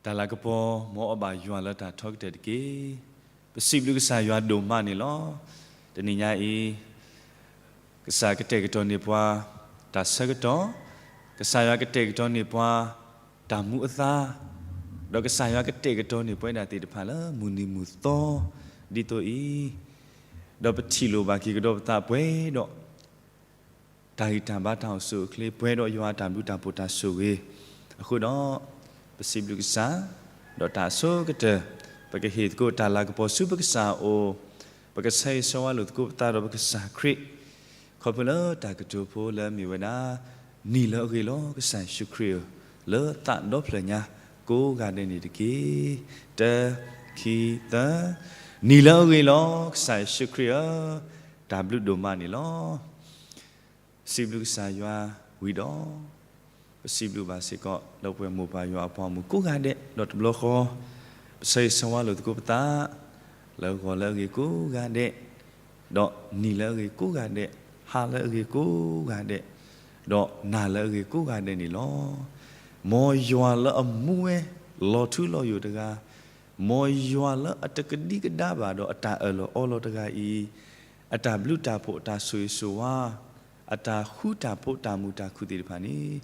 တၢ်လၤကပီၤ မ်အီၣ်ဘၣ်ယွၤလၢတၢ်ထီကတၢၢ်တက့ၢ်. ပစံးဘျုးကစၢ်ယွၤဒိၣ်မးန့ၣ်လီၤ. တနံၤညါအံၤ ကစၢ်ကတဲာ်ကတီၤန့ၢ်ပှၤ တၢ်ဆၢကတီၢ်, ကစၢ်ယွၤကတဲာ်ကတီၤန့ၢ်ပှၤ တၢ်မူအသါ, ဒီးကစၢ်ယွၤကတဲာ်ကတီၤန့ၢ်ပဝဲဒၣ်သ့ၣ်တဖၣ်လၢမုၢ်နံၤမုၢ်သီ ဒ်သိးအံၤ, ဒီးပထံၣ်လိာ်ဘၣ်က့ၤကဒီးပသးပှဲၤဒီး တၢ်ဂံၢ်တၢ်ဘါတၢ်အိၣ်ဆူၣ်အိၣ်ချ့ ပှဲၤဒီးယွၤအတၢ်ဘျုးတၢ်ဖှိၣ်တၢ်ဆိၣ်ဂ့ၤအဃိဒီး, ပစံးဘျုးကစၢ်, ဒီးတၢ်အဆိကတၢၢ် ပကဟ့ၣ်သကိးတၢ်လၤကပီၤဆူပကစၢ်အအိၣ်, ပကဆၢဂ့ၤဆၢဝါလိာ်သကိးပသးဒီးပကစၢ်ခရံာ်, ခီဖျိလၢတၢ်ကတိၤဖိလၢအမ့ၢ်ဝဲဒၣ်, နံၤလၢအဂ့ၤလီၤ ကစၢ်ယ့ၣ်ၡူးခရံာ်ဧၢ, လၢသးဒီဖျၢၣ်ညါကိးဂၤဒဲးန့ၣ်တက့ၢ်. တၢ, ခံ, သၢ, နံၤလၢအဂ့ၤလီၤ ကစၢ်ယ့ၣ်ၡူးခရံာ်ဧၢ, တၢ်ဘျုးဒိၣ်မးန့ၣ်လီၤ. ပစံးဘျုးကစၢ်ယွၤဝံၤဒီး, ပစံးဘျုးဘၣ်စ့ၢ်ကီး လၢပှၤမိၢ်ပၢ်ယွၤအပှၤမုၣ်ကိးဂၤဒဲး ဒီးတဘျီဃီ, ပဆၢဂ့ၤဆၢဝါလိာ်သကိးပသး, လၢဂီၤလၢအဂ့ၤကိးဂၤဒဲး, ဒီးနံၤလၢအဂ့ၤကိးဂၤဒဲး, ဟါလၢအဂ့ၤကိးဂၤဒဲး, ဒီးနၤလၢအဂ့ၤကိးဂၤဒဲးန့ၣ်လီၤ. မ်ယွၤလၢအမူဝဲ လီၤထူလီၤယိာ်တဂၤ, မ်ယွၤလၢအတကဒံကဒါဘၣ်ဒီးအတၢ်အၢၣ်လီၤအီလီၤတဂၤအံၤ, အတၢ်ဘျုးတၢ်ဖှိၣ်အတၢ်ဆိၣ်ဂ့ၤဆိၣ်ဝါ, အတၢ်ဃူတၢ်ဖိးတၢ်မုာ်တၢ်ခုၣ်သ့ၣ်တဖၣ်န့ၣ်,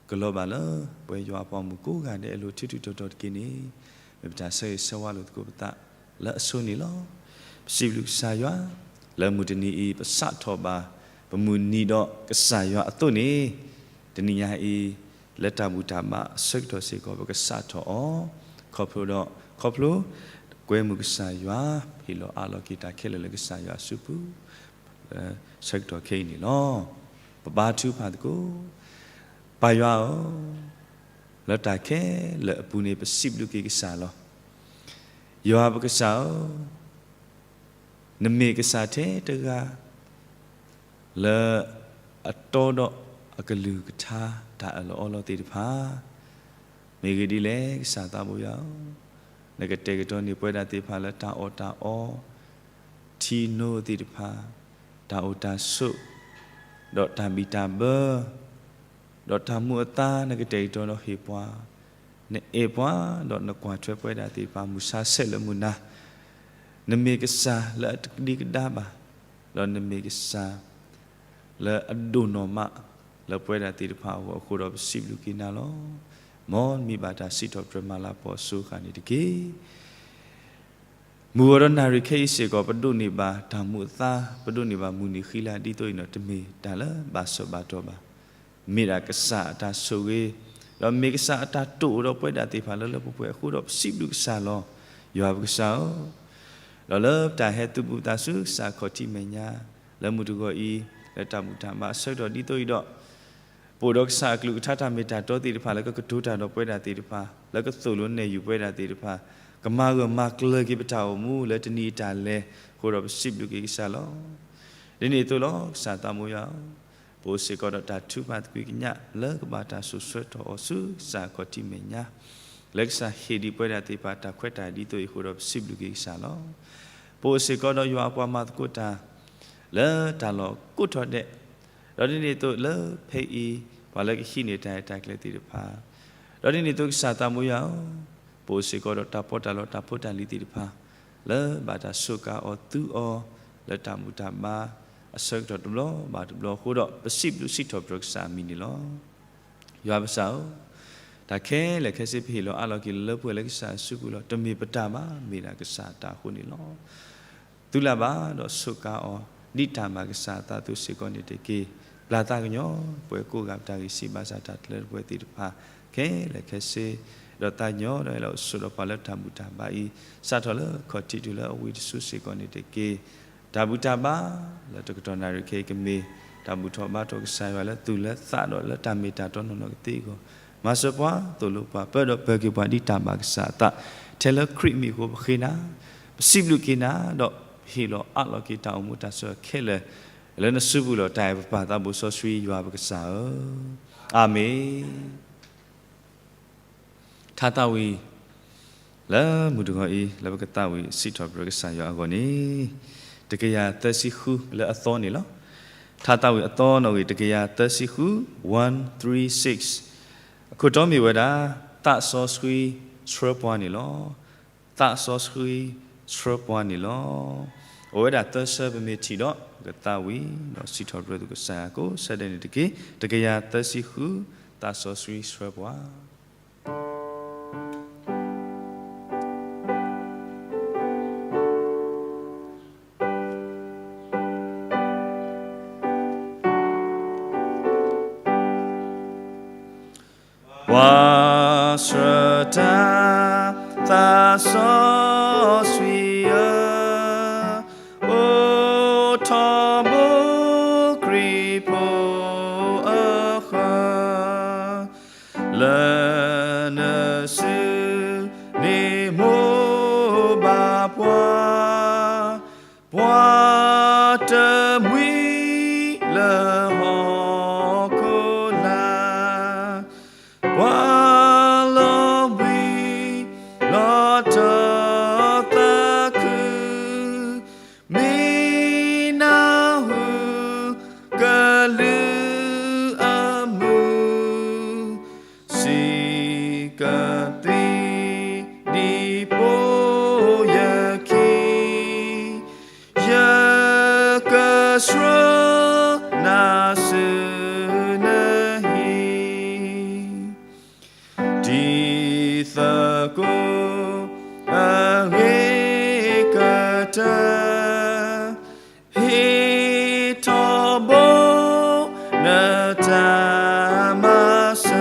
ကလီၤဘၣ်လၢပဝဲယွၤအပှၤမုၣ်ကိးဂၤဒဲးအလိၤထူထူတီတီတက့ၢ်န့ၣ်, မ့ၢ်ပတၢ်ဆၢဂ့ၤဆၢဝါလိာ်သကိးပသးလၢအဆိန့ၣ်လီၤ. ပစံးဘျုးကစၢ်ယွၤ, လၢမုၢ်တနံၤအံၤ ပစးထီၣ်ဘၣ် ပမုၢ်နံၤဒီးကစၢ်ယွၤအသိးန့ၣ်, တနံၤညါအံၤ လၢတၢ်ဘူၣ်တၢ်ဘါအဆၢကတီၢ်စ့ၢ်ကီး ပကစးထီၣ်အီၤ, ခီဖျိဒီး, ခီဖျိ, ကွဲမုာ်ကစၢ်ယွၤ, ဟ့ၣ်လီၤအးလီၤက့ၤတၢ်ခဲလၢာ်လၢကစၢ်ယွၤအစုပူၤ, ဆၢကတီၢ်ခဲအံၤန့ၣ်လီၤ. ပဘါထုကဖၣ်သကိး, ပၢ်ယွၤဧၢ, လၢတၢ်ခဲလၢာ်အပူၤန့ၣ် ပစံးဘျုးက့ၤကစၢ်လီၤ. ယွၤပကစၢ်ဧၢ, နမ့ၢ်ကစၢ်ထဲတဂၤ လၢအတီဒီးအကလုၢ်ကထါတၢ်အၢၣ်လီၤအီလီၤသ့ၣ်တဖၣ်, မ့ၢ်ဂ့ၢ်ဒ်လဲၣ် ကစၢ်သးဘိယွၤဧၢ, နကတဲာ်ကတီၤန့ၢ်ပဝဲဒၣ်သ့ၣ်တဖၣ်လၢတၢ်အီၣ်တၢ်အီ, ထံနိသ့ၣ်တဖၣ်, တၢ်အိၣ်တၢ်ဆိး, ဒီးတၢ်ဘံၣ်တၢ်ဘၢ ဒီးတၢ်မူအသါ နကတဲာ်ကတီၤဒီးဟ့ၣ်ပှၤ, နအဲၣ်ပှၤဒီးနကွၢ်ထွဲပဝဲဒၣ်သ့ၣ်တဖၣ် မုၢ်ဆါဆဲးလၢမုၢ်နၤ, နမ့ၢ်ကစၢ်လၢအတကဒံကဒါဘၣ်, ဒီးနမ့ၢ်ကစၢ် လၢအဒိၣ်နီၢ်မး လၢပဝဲဒၣ်သ့ၣ်တဖၣ်အဂီၢ်အဃိဒီး ပစံးဘျုးက့ၤနၤလီၤ. မ်နမံၤဘၣ်တၢ်စံးထီၣ်ပတြၢၤမၤလၤကပီၤအစိၤဃၣ်န့ၣ်တက့ၢ်. မုၢ်ဂီၤဒီးနၣ်ရံၣ်ခဲအံၤစ့ၢ်ကီး ပဒိးန့ၢ်ဘၣ်တၢ်မူအသါ, ပဒိးန့ၢ်ဘၣ်မုၢ်နံၤဃံလၤဒ်သိးအံၤန့ၣ် တမ့ၢ်တၢ်လၢဘၣ်စၢၤဘၣ်တီၢ်ဘၣ်. မ့ၢ်ဒၣ်ကစၢ်အတၢ်ဆိၣ်ဂ့ၤ, ဒီးမ့ၢ်ကစၢ်အတၢ်တိာ်ဒီးပဝဲဒၣ်သ့ၣ်တဖၣ်လၢလၢပှဲၤပှဲၤအဃိဒီး ပစံးဘျုးကစၢ်လီၤ. ယွၤပကစၢ်ဧၢ, ဒီးလၢပတၢ်ဟဲသုးဘူးသးဆူကစၢ်ခီၣ်ထံးမဲာ်ညါ, လၢမုၢ်တဂီၤအံၤ, လၢတၢ်ဘူၣ်တၢ်ဘါအဆၢကတီၢ်ဒ်သိးအံၤဒီး ပအိၣ်ဒီးကစၢ်အကလုၢ်ကထါတၢ်မ့ၢ်တၢ်တီသ့ၣ်တဖၣ် လၢကကတိၤတၢ်ဒီးပဝဲဒၣ်သ့ၣ်တဖၣ်, လၢကသိၣ်လိနဲၣ်ယုာ်ပဝဲဒၣ်သ့ၣ်တဖၣ်, ကမၤဂၢၢ်မၤကျၢၤက့ၤပတၢ်အိၣ်မူ လၢတနံၤအတၢ်လဲၤအဃိဒီး ပစံးဘျုးက့ၤကစၢ်လီၤ. ဒ်န့ၣ်အသိးလီၤ ကစၢ်သးဘိယွၤဧၢ, ပအိၣ်စ့ၢ်ကီးဒီးတၢ်ထုကဖၣ်သကွံာ်ကညး လၢကဘၣ်တၢ်စိာ်ဆှၢထီၣ်အီၤဆူကစၢ်ခီၣ်ထံးမဲာ်ညါ, လၢကစၢ်ဟ့ၣ်ဒံးပဝဲဒၣ်သ့ၣ်တဖၣ်တၢ်ခွဲးတၢ်ယာ်ဒ်သိးအံၤအဃိဒီး ပစံးဘျုးက့ၤကစၢ်လီၤ. ပအိၣ်စ့ၢ်ကီးဒီးယွၤအပှၤမၤသကိးတၢ် လၢတၢ်လီၢ်ကိးထီၣ်ဒဲး, ဒီးဒ်န့ၣ်အသိးလၢဖဲအံၤ ပှၤလၢကဟံးန့ၢ်တၢ်ရဲၣ်တၢ်ကျဲၤသ့ၣ်တဖၣ်, ဒီးဒ်န့ၣ်အသိးကစၢ်သးဘိယွၤဧၢ, ပအိၣ်စ့ၢ်ကီးဒီးတၢ်ပီးတၢ်လီတၢ်ဖိတၢ်လံၤသ့ၣ်တဖၣ်, လၢဘၣ်တၢ်စူးကါအီၤသုးအီၤ လၢတၢ်ဘူၣ်တၢ်ဘါအဆၢကတီၢ်တဘျီဘၣ်တဘျီအဃိဒီး ပစံးဘျုးစံးထီၣ်ပတြၢၤကစၢ်အမံၤန့ၣ်လီၤ. ယွၤပကစၢ်ဧၢ, တၢ်ခဲလၢာ်ခဲဆ့ပဟ့ၣ်လီၤအးလီၤက့ၤလၢလၢပှဲၤပှဲၤလၢကစၢ်အစုပူၤလီၤ. တမ့ၢ်ပတၢ်ဘၣ်, မ့ၢ်ဒၣ်ကစၢ်အတၢ်အဃိန့ၣ်လီၤ. သုလၢ်ဘၣ်ဒီးစူးကါအီၤ ဒ်တၢ်မၤကစၢ်အသးအသိးစ့ၢ်ကီးန့ၣ်တက့ၢ်. ပျၢ်သးကညီၤ ပှၤကိးဂၤ ပတၢ်ဂံၢ်စၢ်ဘါစၢ်တၢ်တလၢတပှဲၤသ့ၣ်တဖၣ် ခဲလၢာ်ခဲဆ့, ဒီးသးကညီၤဒီးဟ့ၣ်လီၤအိၣ်ဆိးဒီးပှၤလၢတၢ်ဘူၣ်တၢ်ဘါအံၤ စးထီၣ်လၢခီၣ်ထံးတုၤလၢအဝံၤတစုစ့ၢ်ကီးန့ၣ်တက့ၢ်. တၢ်ဘူၣ်တၢ်ဘါ လၢတကတီၢ်နၣ်ရံၣ်ခဲအံၤကမ့ၢ် တၢ်ဘူၣ်ထီၣ်ဘါထီၣ်ကစၢ်ယွၤလၢသူၣ်လၢသးဒီးလၢတၢ်မ့ၢ်တၢ်တီနီၢ်နီၢ်ကသ့အဂီၢ်, မၤစၢၤပှၤ သိၣ်လိပှၤ ပၢဒီးပၢၤက့ၤပှၤဒ်တၢ်ဘၣ်ကစၢ်အသး, ထဲလၢခရံာ်မံၤအဃိပဃ့နၤ, ပစံးဘျုးက့ၤနၤ ဒီးဟ့ၣ်လီၤအးလီၤက့ၤတၢ်အိၣ်မူတၢ်ဆိၣ်ဂ့ၤခဲလၢာ် လၢနစုပူၤလီၤ. တၢ်အဲၣ်ပပၢ်သးဘိစီဆှံယွၤပကစၢ်ဧၢ, အၤမ့ၣ်. ထါသးဝံၣ် လၢမုၢ်တဂီၤအံၤ လၢပကသးဝံၣ်စံးထီၣ်ပတြၢၤကစၢ်ယွၤအဂီၢ်န့ၣ်, တကယၤသၢဆံဃုလၢအသီန့ၣ်လီၤ. ထါသးဝံၣ်အသီနီၣ်ဂံၢ်တကယၤသၢဆံဃု, one three six. အခိၣ်တီမ့ၢ်ဝဲဒၣ်, သးစီဆှံ ဆှၢပှၤန့ၣ်လီၤ. သးစီဆှံဆှၢပှၤန့ၣ်လီၤ. အိၣ်ဝဲဒၣ်သၢဆၢ ပမ့ၢ်ထံၣ်ဒီး ပကသးဝံၣ် ဒီးစံးထီၣ်ပတြၢၤသုကစၢ်ယွၤကိးဆၢဒဲးန့ၣ်တက့ၢ်. တကယၤသၢဆံဃု, သးစီဆှံဆှၢပှၤ. ပှၤဆှၢတၢ်သးစီဆှံဧၢ, အိးထီၣ်ဘိခရံာ်ဖိအဃၢၤ, လၢနစုန့ၣ်မိၢ်ဘၣ်ပှၤ, ပှၤတမှံၤလၢဟီၣ်ခိၣ်လာ်, ပှၤလီၤဘှံးလီၤတီၤသးခု, မ့ၢ်နၢ်ဟူကလုၢ်အမုာ်, စံးကသွံၣ်ဒ်ပိာ်ယခံ, ယကဆှၢနၤဆူနဟံၣ်, တံၤသကိးအဂ့ၤကတၢၢ်, ဟ့ၣ်ထီၣ်ဘိနတၢ်မၤစၢ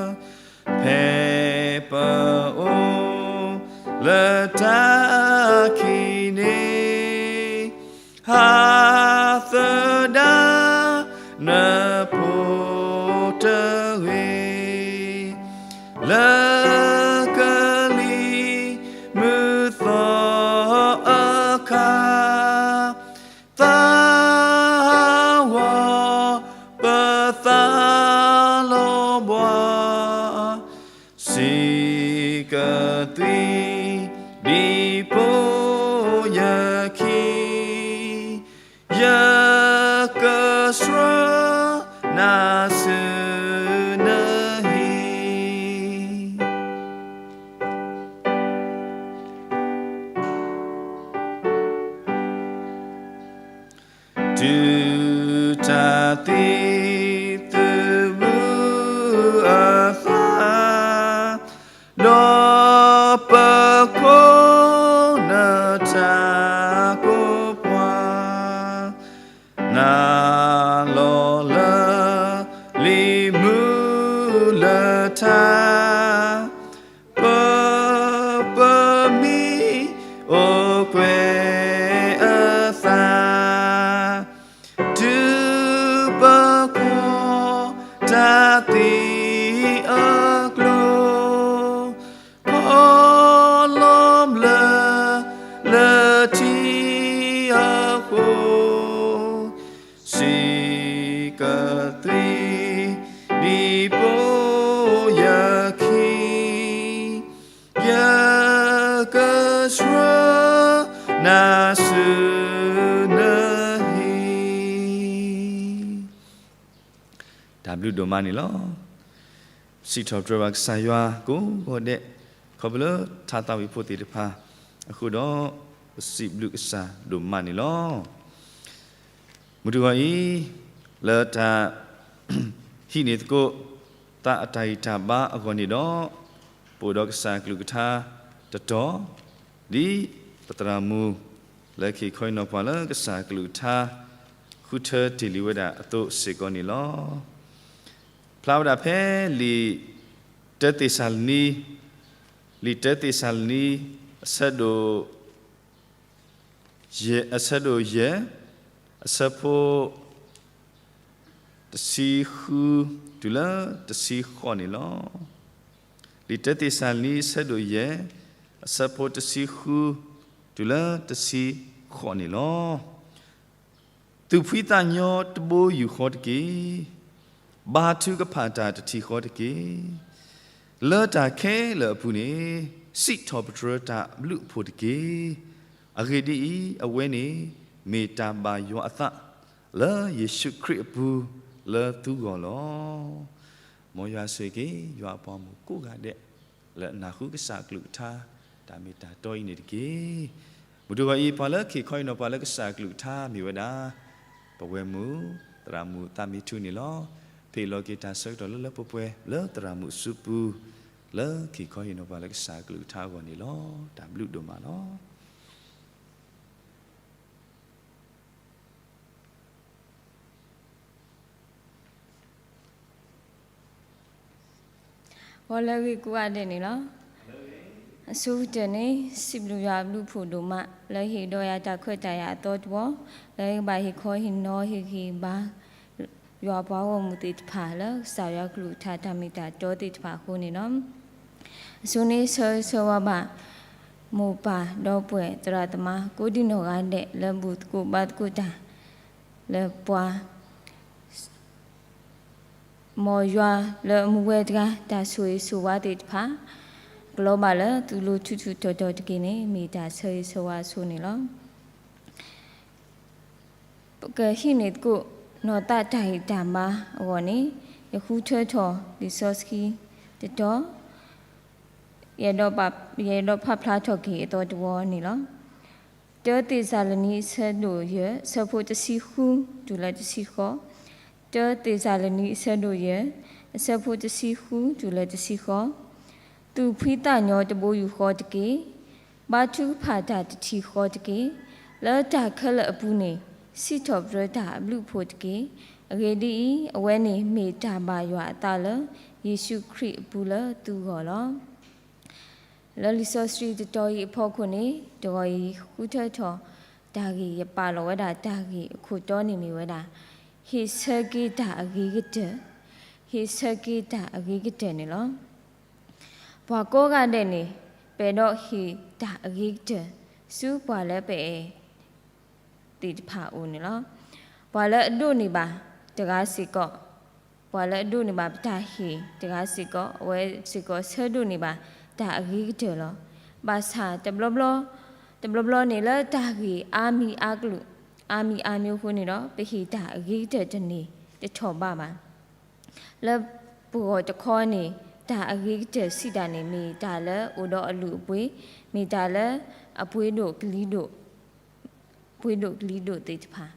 ၤ, ဖဲပအိၣ်လၢတၢ်ခံးန့ၣ်, ဟးသဒၣ်နဖိတဂ့ၤ, လၢကလံၤမုၢ်သီအခါ, သးဝးပသးလီၤဘှါ, စံးကသွံၣ်ဒ်ပိာ်ယခံ, ယကဆှၢနၤဆူနဟံၣ်. တုၤတၢ်သံသုးမုၢ်အသး, ဒီးပခိၣ်နတၢ်ကိးပှၤ, နၤလီၤလၢလံာ်မုၢ်လၢထါ, ပ, ပမံအိၣ်ကွဲးအသး, တုၤပကွၢ်တၢ်သံအကျိၤ, ခီလီၤဘျၢလၢထံအဃိ, စံးကသွံၣ်ဒ်ပိာ်ယခံ, ယကဆှၢနၤဆူနဟံၣ်. တၢ်ဘျုးဒိၣ်မးန့ၣ်လီၤ. စံးထီၣ်ပတြၢၤဘၣ်ကစၢ်ယွၤကိးဂီၤဒဲး, ခီဖျိလၢထါသးဝံၣ်ဖိသ့ၣ်တဖၣ်အဃိဒီး, ပစံးဘျုးကစၢ်ဒိၣ်မးန့ၣ်လီၤ. မုၢ်တဂီၤအံၤ, လၢတၢ်ဟံးန့ၢ်သကိးသးအတၢ်ဂံၢ်တၢ်ဘါအဂီၢ်န့ၣ်ဒီး, ပအိၣ်ဒီးကစၢ်အကလုၢ်ကထါတတီၤ, ဒ်ပသရၣ်မုၣ်လၢခံခီအံၤနီၢ်ပှၢ်လၢကစၢ်အကလုၢ်ကထါ ဃုထၢတ့ၢ်လံဝဲဒၣ်အသိးစ့ၢ်ကီးန့ၣ်လီၤ. ဖျါဝဲဒၣ်ဖဲလံာ်တၢသ့းစၤလနံ, လံာ်တၢသ့းစၤလနံ အဆၢဒိၣ် အဆၢဒိၣ်ယဲၢ်, အဆၢဖိတဆံဃုတုၤလၢတဆံဃိးန့ၣ်လီၤ. လံာ်တၢသ့းစၤလနံ အဆၢဒိၣ်ယဲၢ်, အဆၢဖိတဆံဃုတုၤလၢတဆံဃိးန့ၣ်လီၤ. သူၣ်ဖှံသးညီတဘိယူၢ်ဃီတက့ၢ်. ဘါထုကဖၣ်တၢ်တထံၣ်ဃီတက့ၢ်. လၢတၢ်ခဲလၢာ်အပူၤန့ၣ်, စံးထီၣ်ပတြၢၤတၢ်ဘျုးအဖှိၣ်တက့ၢ်. အဂ့ၢ်ဒ်အံၤ, အဝဲန့ၣ်မ့ၢ်တၢ်ဘၣ်ယွၤအသး လၢယ့ၣ်ၡူးခရံာ်အပူၤလၢသုဂီၢ်လီၤ. မ်ယွၤဆိၣ်ဂ့ၤက့ၤ ယွၤအပှၤမိၢ်ကိးဂၤဒဲး. လၢအနၢ်ဟူကစၢ်အကလုၢ်ကထါ တၢ်မ့ၢ်တၢ်တီအံၤန့ၣ်တက့ၢ်. မုၢ်တဂီၤအံၤ ပှၤလၢအဟ့ၣ်ခီဟ့ၣ်နီၤပှၤလၢကစၢ်အကလုၢ်ကထါမ့ၢ်ဝဲဒၣ် ပဝဲၢ်မုၣ် သရၣ်မုၣ်သးမံထူန့ၣ်လီၤ. ပဟ့ၣ်လီၤက့ၤတၢ်ဆၢကတီၢ်လၢလၢပှဲၤပှဲၤ လၢသရၣ်မုၣ်အစုပူၤ လၢကဟ့ၣ်ခီဟ့ၣ်နီၤပှၤလၢကစၢ်အကလုၢ်ကထါအဂီၢ်န့ၣ်လီၤ. တၢ်ဘျုးဒိၣ်မးလီၤ. ဂီၤလၢအဂ့ၤကိးဂၤဒဲးန့ၣ်လီၤ. အဆိကတၢၢ်န့ၣ် စံးဘျုးယွၤအဘျုးအဖှိၣ်ဒိၣ်မး လၢဟ့ၣ်ဒီးယၤတၢ်ခွဲးတၢ်ယာ်အသီတဝီ လၢကဘၣ်ဟ့ၣ်ခီဟ့ၣ်နီၤဟ့ၣ်ဂံၢ်ဘါ ယွၤပှၤဂီၢ်မုၢ်သ့ၣ်တဖၣ် လၢကစၢ်ယွၤကလုၢ်ကထါတၢ်မ့ၢ်တၢ်တီသ့ၣ်တဖၣ်အဃိန့ၣ်လီၤ. အဆိန့ၣ်ဆၢဂ့ၤဆၢဝါဘၣ် မိၢ်ပၢ်ဒီပုၢ်ဝဲၢ်သရၣ်သမါ ကိးဒံနီၢ်ဂၤဒဲး လၢဘူၣ်သကိးဘါသကိးတၢ် လၢပှၤ မ်ယွၤလၢအမူဝဲတဂၤ တၢ်ဆိၣ်ဂ့ၤဆိၣ်ဝါသ့ၣ်တဖၣ် ကလီၤဘၣ်လၢသုလိၤထူထူတီၤတီၤတက့ၢ်န့ၣ် မ့ၢ်တၢ်ဆၢဂ့ၤဆၢဝါအဆိန့ၣ်လီၤ. ပကဟံးန့ၢ်သကိး နီၢ်သးတၢ်ဟ့ၣ်တၢ်မၤအဂီၢ်န့ၣ် ယဃုထၢထီၣ်လံာ်စီဆှံတတီၤ ယအဲၣ်ဒိးဖးဖျါထီၣ်က့ၤအသီတဝီန့ၣ်လီၤ. တၢသ့းစၤလနံ အဆၢဒိၣ်ယဲၢ် အဆၢဖိတဆံဃုတုၤလၢတဆံဃိး, တၢသ့းစၤလနံ အဆၢဒိၣ်ယဲၢ် အဆၢဖိတဆံဃုတုၤလၢတဆံဃိး, သူၣ်ဖှံသးညီတဘိယူၢ်ဃီတက့ၢ်. ဘါထုကဖၣ်တၢ်တထံၣ်ဃီတက့ၢ်. လၢတၢ်ခဲလၢာ်အပူၤန့ၣ် စံးထီၣ်ပတြၢၤတၢ်အဘျုးအဖှိၣ်တက့ၢ်. အဂ့ၢ်ဒ်အံၤ, အဝဲန့ၣ်မ့ၢ်တၢ်ဘၣ်ယွၤအသးလၢ ယ့ၣ်ၡူးခရံာ်အပူၤလၢသုဂီၢ်လီၤ. လၢလံာ်စီဆှံတတီၤအံၤအဖီခိၣ်န့ၣ် တဂီၤအံၤဃုထၢထီၣ်တၢ်ဂ့ၢ် ယပာ်လီၤဝဲဒၣ်တၢ်ဂ့ၢ်အခိၣ်တီန့ၣ်မ့ၢ်ဝဲဒၣ် ဟ့ၣ်ဆၢက့ၤတၢ်အဂ့ၤကတၢၢ်, ဟ့ၣ်ဆၢက့ၤတၢ်အဂ့ၤကတၢၢ်န့ၣ်လီၤ. ပှၤကိးဂၤဒဲးန့ၣ် ပအဲၣ်ဒိးဟ့ၣ်တၢ်အဂ့ၤကတၢၢ် ဆူပှၤလၢပအဲၣ် သ့ၣ်တဖၣ်အအိၣ်န့ၣ်လီၤ. ပှၤလၢအဒိးန့ၢ်ဘၣ်တဂၤစ့ၢ်ကီး, ပှၤလၢအဒိးန့ၢ်ဘၣ်ပတၢ်ဟ့ၣ်တဂၤစ့ၢ်ကီး အဝဲစ့ၢ်ကီးဆၢဒိးန့ၢ်ဘၣ်တၢ်အဂ့ၤကတၢၢ်လီၤ. ဘၣ်ဆၣ်တဘျီဘျီ, တဘျီဘျီန့ၣ် လၢတၢ်ဂ့ၢ်အါမံၤအါကလုာ်, အါမံၤအါမံၤအဃိန့ၣ်ဒီး ပဟ့ၣ်တၢ်အဂ့ၤကတၢၢ်တန့ၢ်တထီၣ်ဘးဘၣ်. လၢပဂီၢ်တခီန့ၣ် တၢ်အဂ့ၤကတၢၢ်စံးတၢ်န့ၣ် မ့ၢ်တၢ်လၢအိၣ်ဒီးအလုၢ်အပှ့ၤ, မ့ၢ်တၢ်လၢအပှ့ၤဒိၣ်ကလံၤဒိၣ်, ပှ့ၤဒိၣ်ကလံၤဒိၣ်သ့ၣ်တဖၣ်.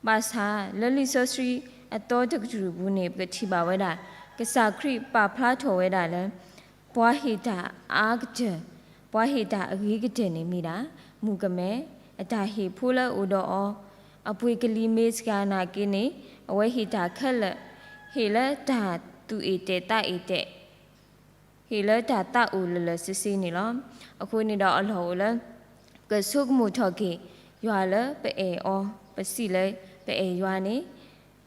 ဘၣ်ဆၣ်လၢလံာ်စီဆှံအသီတကတြူၢ်ပူၤန့ၣ် ပကထံၣ်ဘၣ်ဝဲဒၣ် ကစၢ်ခရံာ်ပာ်ဖျါထီၣ်ဝဲဒၣ်လၢ ပှၤဟ့ၣ်တၢ်အါကတၢၢ်, ပှၤဟ့ၣ်တၢ်အဂ့ၤကတၢၢ်န့ၣ်မ့ၢ်ဒၣ် မုၣ်ကမဲ, အတၢ်ဟ့ၣ်ဖိလၢအအိၣ်ဒီးအီၤ, အပှ့ၤကလံၤမ့ၢ်စှၤနာ်က့န့ၣ် အဝဲဟ့ၣ်တၢ်ခဲလၢာ်, ဟ့ၣ်လၢတၢ်သူၣ်အ့ၣ်တဲာ်သးအ့ၣ်တဲာ်, ဟ့ၣ်လၢတၢ်သးအိၣ်လၢာ်လၢာ်ဆ့ဆ့န့ၣ်လီၤ. အဃိန့ၣ်ဒီးအလီၢ်အိၣ်လၢ ကဆိကမိၣ်ထီၣ်က့ၤ ယွၤလၢပအဲၣ်အီၤ, ပစံးလၢပအဲၣ်ယွၤန့ၣ်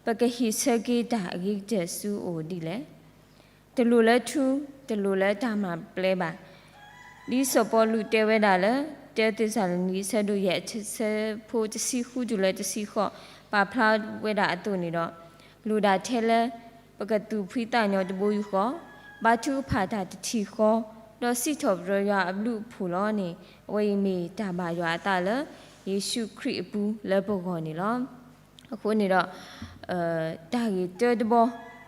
ပကဟ့ၣ်ဆၢက့ၤတၢ်အဂ့ၤကတၢၢ်ဆူအအိၣ်ဒ်လဲၣ်. တလိၣ်လၢထူ, တလိၣ်လၢတၢ်မၤပျဲဘၣ်. ဒ်စီၤပီလူးတဲဝဲဒၣ်လၢ တၢသ့းစၤလနံ အဆၢဒိၣ်ယဲၢ် အဆၢဖိတဆံဃုတုၤလၢတဆံဃိး ပာ်ဖျါဝဲဒၣ်အသိးန့ၣ်ဒီး လိၣ်ဒၣ်ထဲလၢ ပကသူၣ်ဖှံသးညီတဘိယူၢ်ဃီ, ဘါထုကဖၣ်တၢ်တထံၣ်ဃီ, ဒီးစံးထီၣ်ပတြၢၤယွၤအဘျုးအဖှိၣ်လီၤန့ၣ် အဝဲအံၤမ့ၢ်တၢ်ဘၣ်ယွၤအသးလၢ ယ့ၣ်ၡူးခရံာ်အပူၤလၢပဂီၢ်န့ၣ်လီၤ. အဃိန့ၣ်ဒီး တၢ်ဂ့ၢ်တၢတဘီ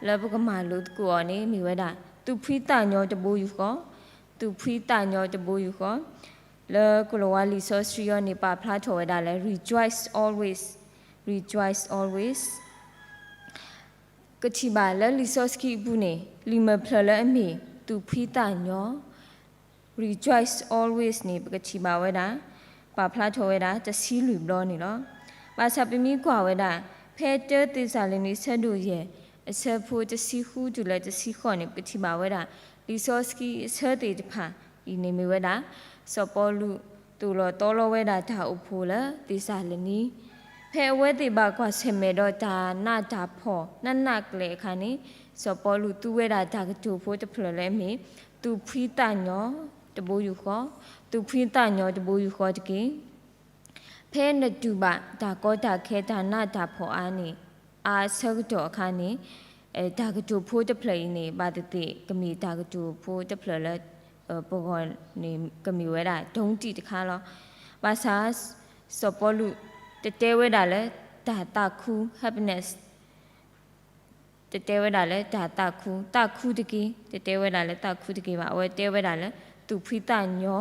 လၢပကမၤလိသကိးအီၤန့ၣ် မ့ၢ်ဝဲဒၣ် သူၣ်ဖှံသးညီတဘိယူၢ်ဃီ, သူၣ်ဖှံသးညီတဘိယူၢ်ဃီ, လၢကလံးဝါလံာ်စီဆှံအံၤန့ၣ် ပာ်ဖျါထီၣ်ဝဲဒၣ်လၢ rejoice always, rejoice always ကထံၣ်ဘၣ်လၢလံာ်စီဆှံအပူၤန့ၣ် လံာ်မဲာ်ဖျၢၣ်လၢအမ့ၢ် သူၣ်ဖှံသးညီ, rejoice always န့ၣ် ပကထံၣ်ဘၣ်ဝဲဒၣ် ပာ်ဖျါထီၣ်ဝဲဒၣ် တဆံလွံၢ်ဘျီန့ၣ်လီၤ. ဘၣ်ဆၣ်ပမ့ၢ်ကွၢ်ဝဲဒၣ် ဖဲတၢသ့းစၤလနံ အဆၢဒိၣ်ယဲၢ် အဆၢဖိတဆံဃုတုၤလၢတဆံဃိးန့ၣ် ပကထံၣ်ဘၣ်ဝဲဒၣ် လံာ်စီဆှံအဆၢသ့ၣ်တဖၣ်အံၤန့ၣ်မ့ၢ်ဝဲဒၣ် စီၤပီလူးသိၣ်လီၤသီလီဝဲဒၣ်တၢ်အိၣ်ဖှိၣ်လၢသ့းစၤလနံ ဖဲအဝဲသ့ၣ်ဘၣ်ကွၢ်ဆၢၣ်မဲာ်ဒီးတၢ်နးတၢ်ဖှီၣ် နးနးကျဲၤအခါန့ၣ် စီၤပီလူးသူဝဲဒၣ်တၢ်ကတိၤဖိတဖျၢၣ်လၢအမ့ၢ် သူၣ်ဖှံသးညီတဘိယူၢ်ဃီ, သူၣ်ဖှံသးညီတဘိယူၢ်ဃီတက့ၢ်. ဖဲနတူၢ်ဘၣ်တၢ်ကီတၢ်ခဲတၢ်နးတၢ်ဖှီၣ်အါန့ၣ် အါအဆၢကတီၢ်အခါန့ၣ် တၢ်ကတိၤဖိတဖျၢၣ်အံၤန့ၣ် ဘၣ်သ့ၣ်သ့ၣ်ကမ့ၢ်တၢ်ကတိၤဖိတဖျၢၣ်လၢ ပဂီၢ်န့ၣ် ကမ့ၢ်ဝဲဒၣ် ဒိတံၢ်တခါလီၤ. ဘၣ်ဆၣ် စီၤပီလူးတတဲဝဲဒၣ်လၢ တၢ်သးခု happiness တတဲဝဲဒၣ်လၢတၢ်သးခု, သးခုတက့ၢ်, တတဲဝဲဒၣ်လၢသးခုတက့ၢ်ဘၣ်. အဝဲတဲဝဲဒၣ်လၢ သူၣ်ဖှံသးညီ,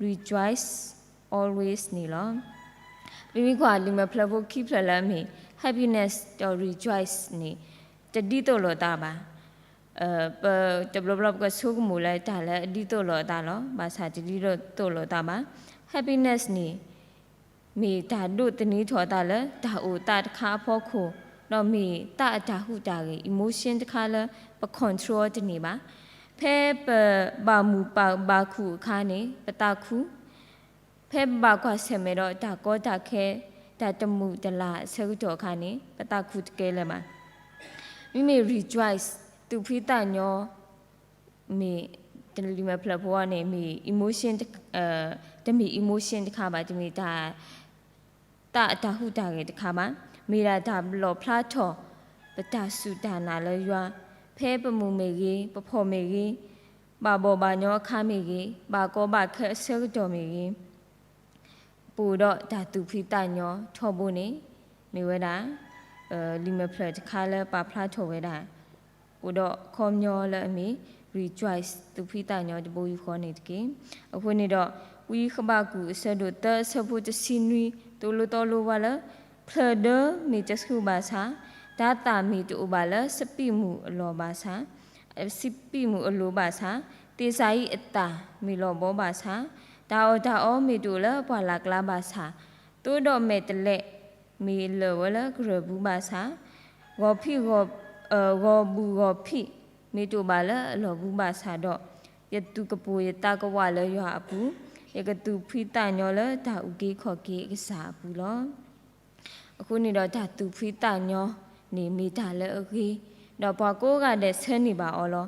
rejoice always န့ၣ်လီၤ. ပမ့ၢ်ကွၢ်လံာ်မဲာ်ဖျၢၣ်ဖိခံဖျၢၣ်လၢအမ့ၢ် happiness ဒီး rejoice န့ၣ် တဒ်သိးလိာ်သးဘၣ်. ပတဘျီဘျီပကဆိကမိၣ်လၢတၢ်လၢအဒ်သိးလိာ်အသးလီၤ. ဘၣ်ဆၣ်တဒ်သိးလိာ်အသးဘၣ်. Happiness န့ၣ် မ့ၢ်တၢ်ဒိးသန့ၤထီၣ်အသးလၢတၢ်အိၣ်သးတခါအဖီခိၣ်, ဒီးမ့ၢ်သးအတၢ်ဟူးတၢ်ဂဲၤ emotion တခါလၢပ control တန့ၢ်ဘၣ်. ဖဲပဘၣ်မုာ်ဘၣ်ခုၣ်အခါန့ၣ် ပသးခု, ဖဲပဘၣ်ကွၢ်ဆၢၣ်မဲာ်ဒီးတၢ်ကီတၢ်ခဲ, တၢ်တမုာ်တလၤအဆၢကတီၢ်အခါန့ၣ် ပသးခုတကဲလၢၤဘၣ်. မ့မ့ၢ် rejoice သူၣ်ဖှံသးညီ မ့ၢ် လံာ်မဲာ်ဖျၢၣ်ဖိန့ၣ် မ့ၢ် emotion တမ့ၢ် emotion တခါဘၣ်, တမ့ၢ်တၢ် သးအတၢ်ဟူးတၢ်ဂဲၤတခါဘၣ်. မ့ၢ်ဒၣ်တၢ်လီၣ်ဖျါထီၣ် ပတၢ်စူၢ်တၢ်နာ်လၢယွၤ, ဖဲပမုာ်မ့ၢ်ဂ့ၤ, ပဖှီၣ်မ့ၢ်ဂ့ၤ, ဘၣ်ဘီၣ်ဘၣ်ညီအခါမ့ၢ်ဂ့ၤ, ဘၣ်ကီဘၣ်ခဲအဆၢကတီၢ်မ့ၢ်ဂ့ၤ, ပအိၣ်ဒီးတၢ်သူၣ်ဖှံသးညီထီဘိန့ၣ် မ့ၢ်ဝဲဒၣ် လံာ်မဲာ်ဖျၢၣ်တခါလၢပာ်ဖျါထီၣ်ဝဲဒၣ် အိၣ်ဒီးအခီပညီလၢအမ့ၢ် rejoice သူၣ်ဖှံသးညီတဘိယူၢ်ဃီန့ၣ်တက့ၢ်. အဃိန့ၣ်ဒီး ဝံဃဘးကူာ်အဆၢဒိၣ်သၢအဆၢဖိတဆံနွံ သိၣ်လိသီလိပှၤလၢ ဖျၢၣ်ဒၢမ့ၢ်တဆှုဘၣ်ဆၣ်, တၤသၣ်မ့ၢ်တအိၣ်ဘၣ်လၢစပံးမုၢ်အလီၢ်ဘၣ်ဆၣ်, စပံးမုၢ်အလိၤဘၣ်ဆၣ်, သ့ၣ်စၤယံးအသၣ်မ့ၢ်လီၤဘီဘၣ်ဆၣ်, တၢ်အီၣ်တၢ်အီမ့ၢ်တအိၣ်လၢပှၢ်လၢ်ကျါဘၣ်ဆၣ်, သိဒီးမဲာ်တဲးလဲး မ့ၢ်လၢာ်ဝဲလၢကရၢၢ်ပူၤဘၣ်ဆၣ်, ဂီၤဖံး, ဂီၤဘူးဂီၤဖံး မ့ၢ်တအိၣ်ဘၣ်လၢအလီၢ်ပူၤဘၣ်ဆၣ်ဒီး, ယသူၣ်ကပိာ်ယသးကဝးလၢယွၤအပူၤ, ယကသူၣ်ဖှံသးညီလၢတၢ်အုၣ်က့ၤခီၣ်က့ၤအကစၢ်အပူၤလီၤ. အဃိန့ၣ်ဒီးတၢ်သူၣ်ဖှံသးညီန့ၣ် မ့ၢ်တၢ်လၢအဂ့ၤ, ဒီးပှၤကိးဂၤဒဲးဆၢန့ၢ်ဘၣ်အီၤလီၤ.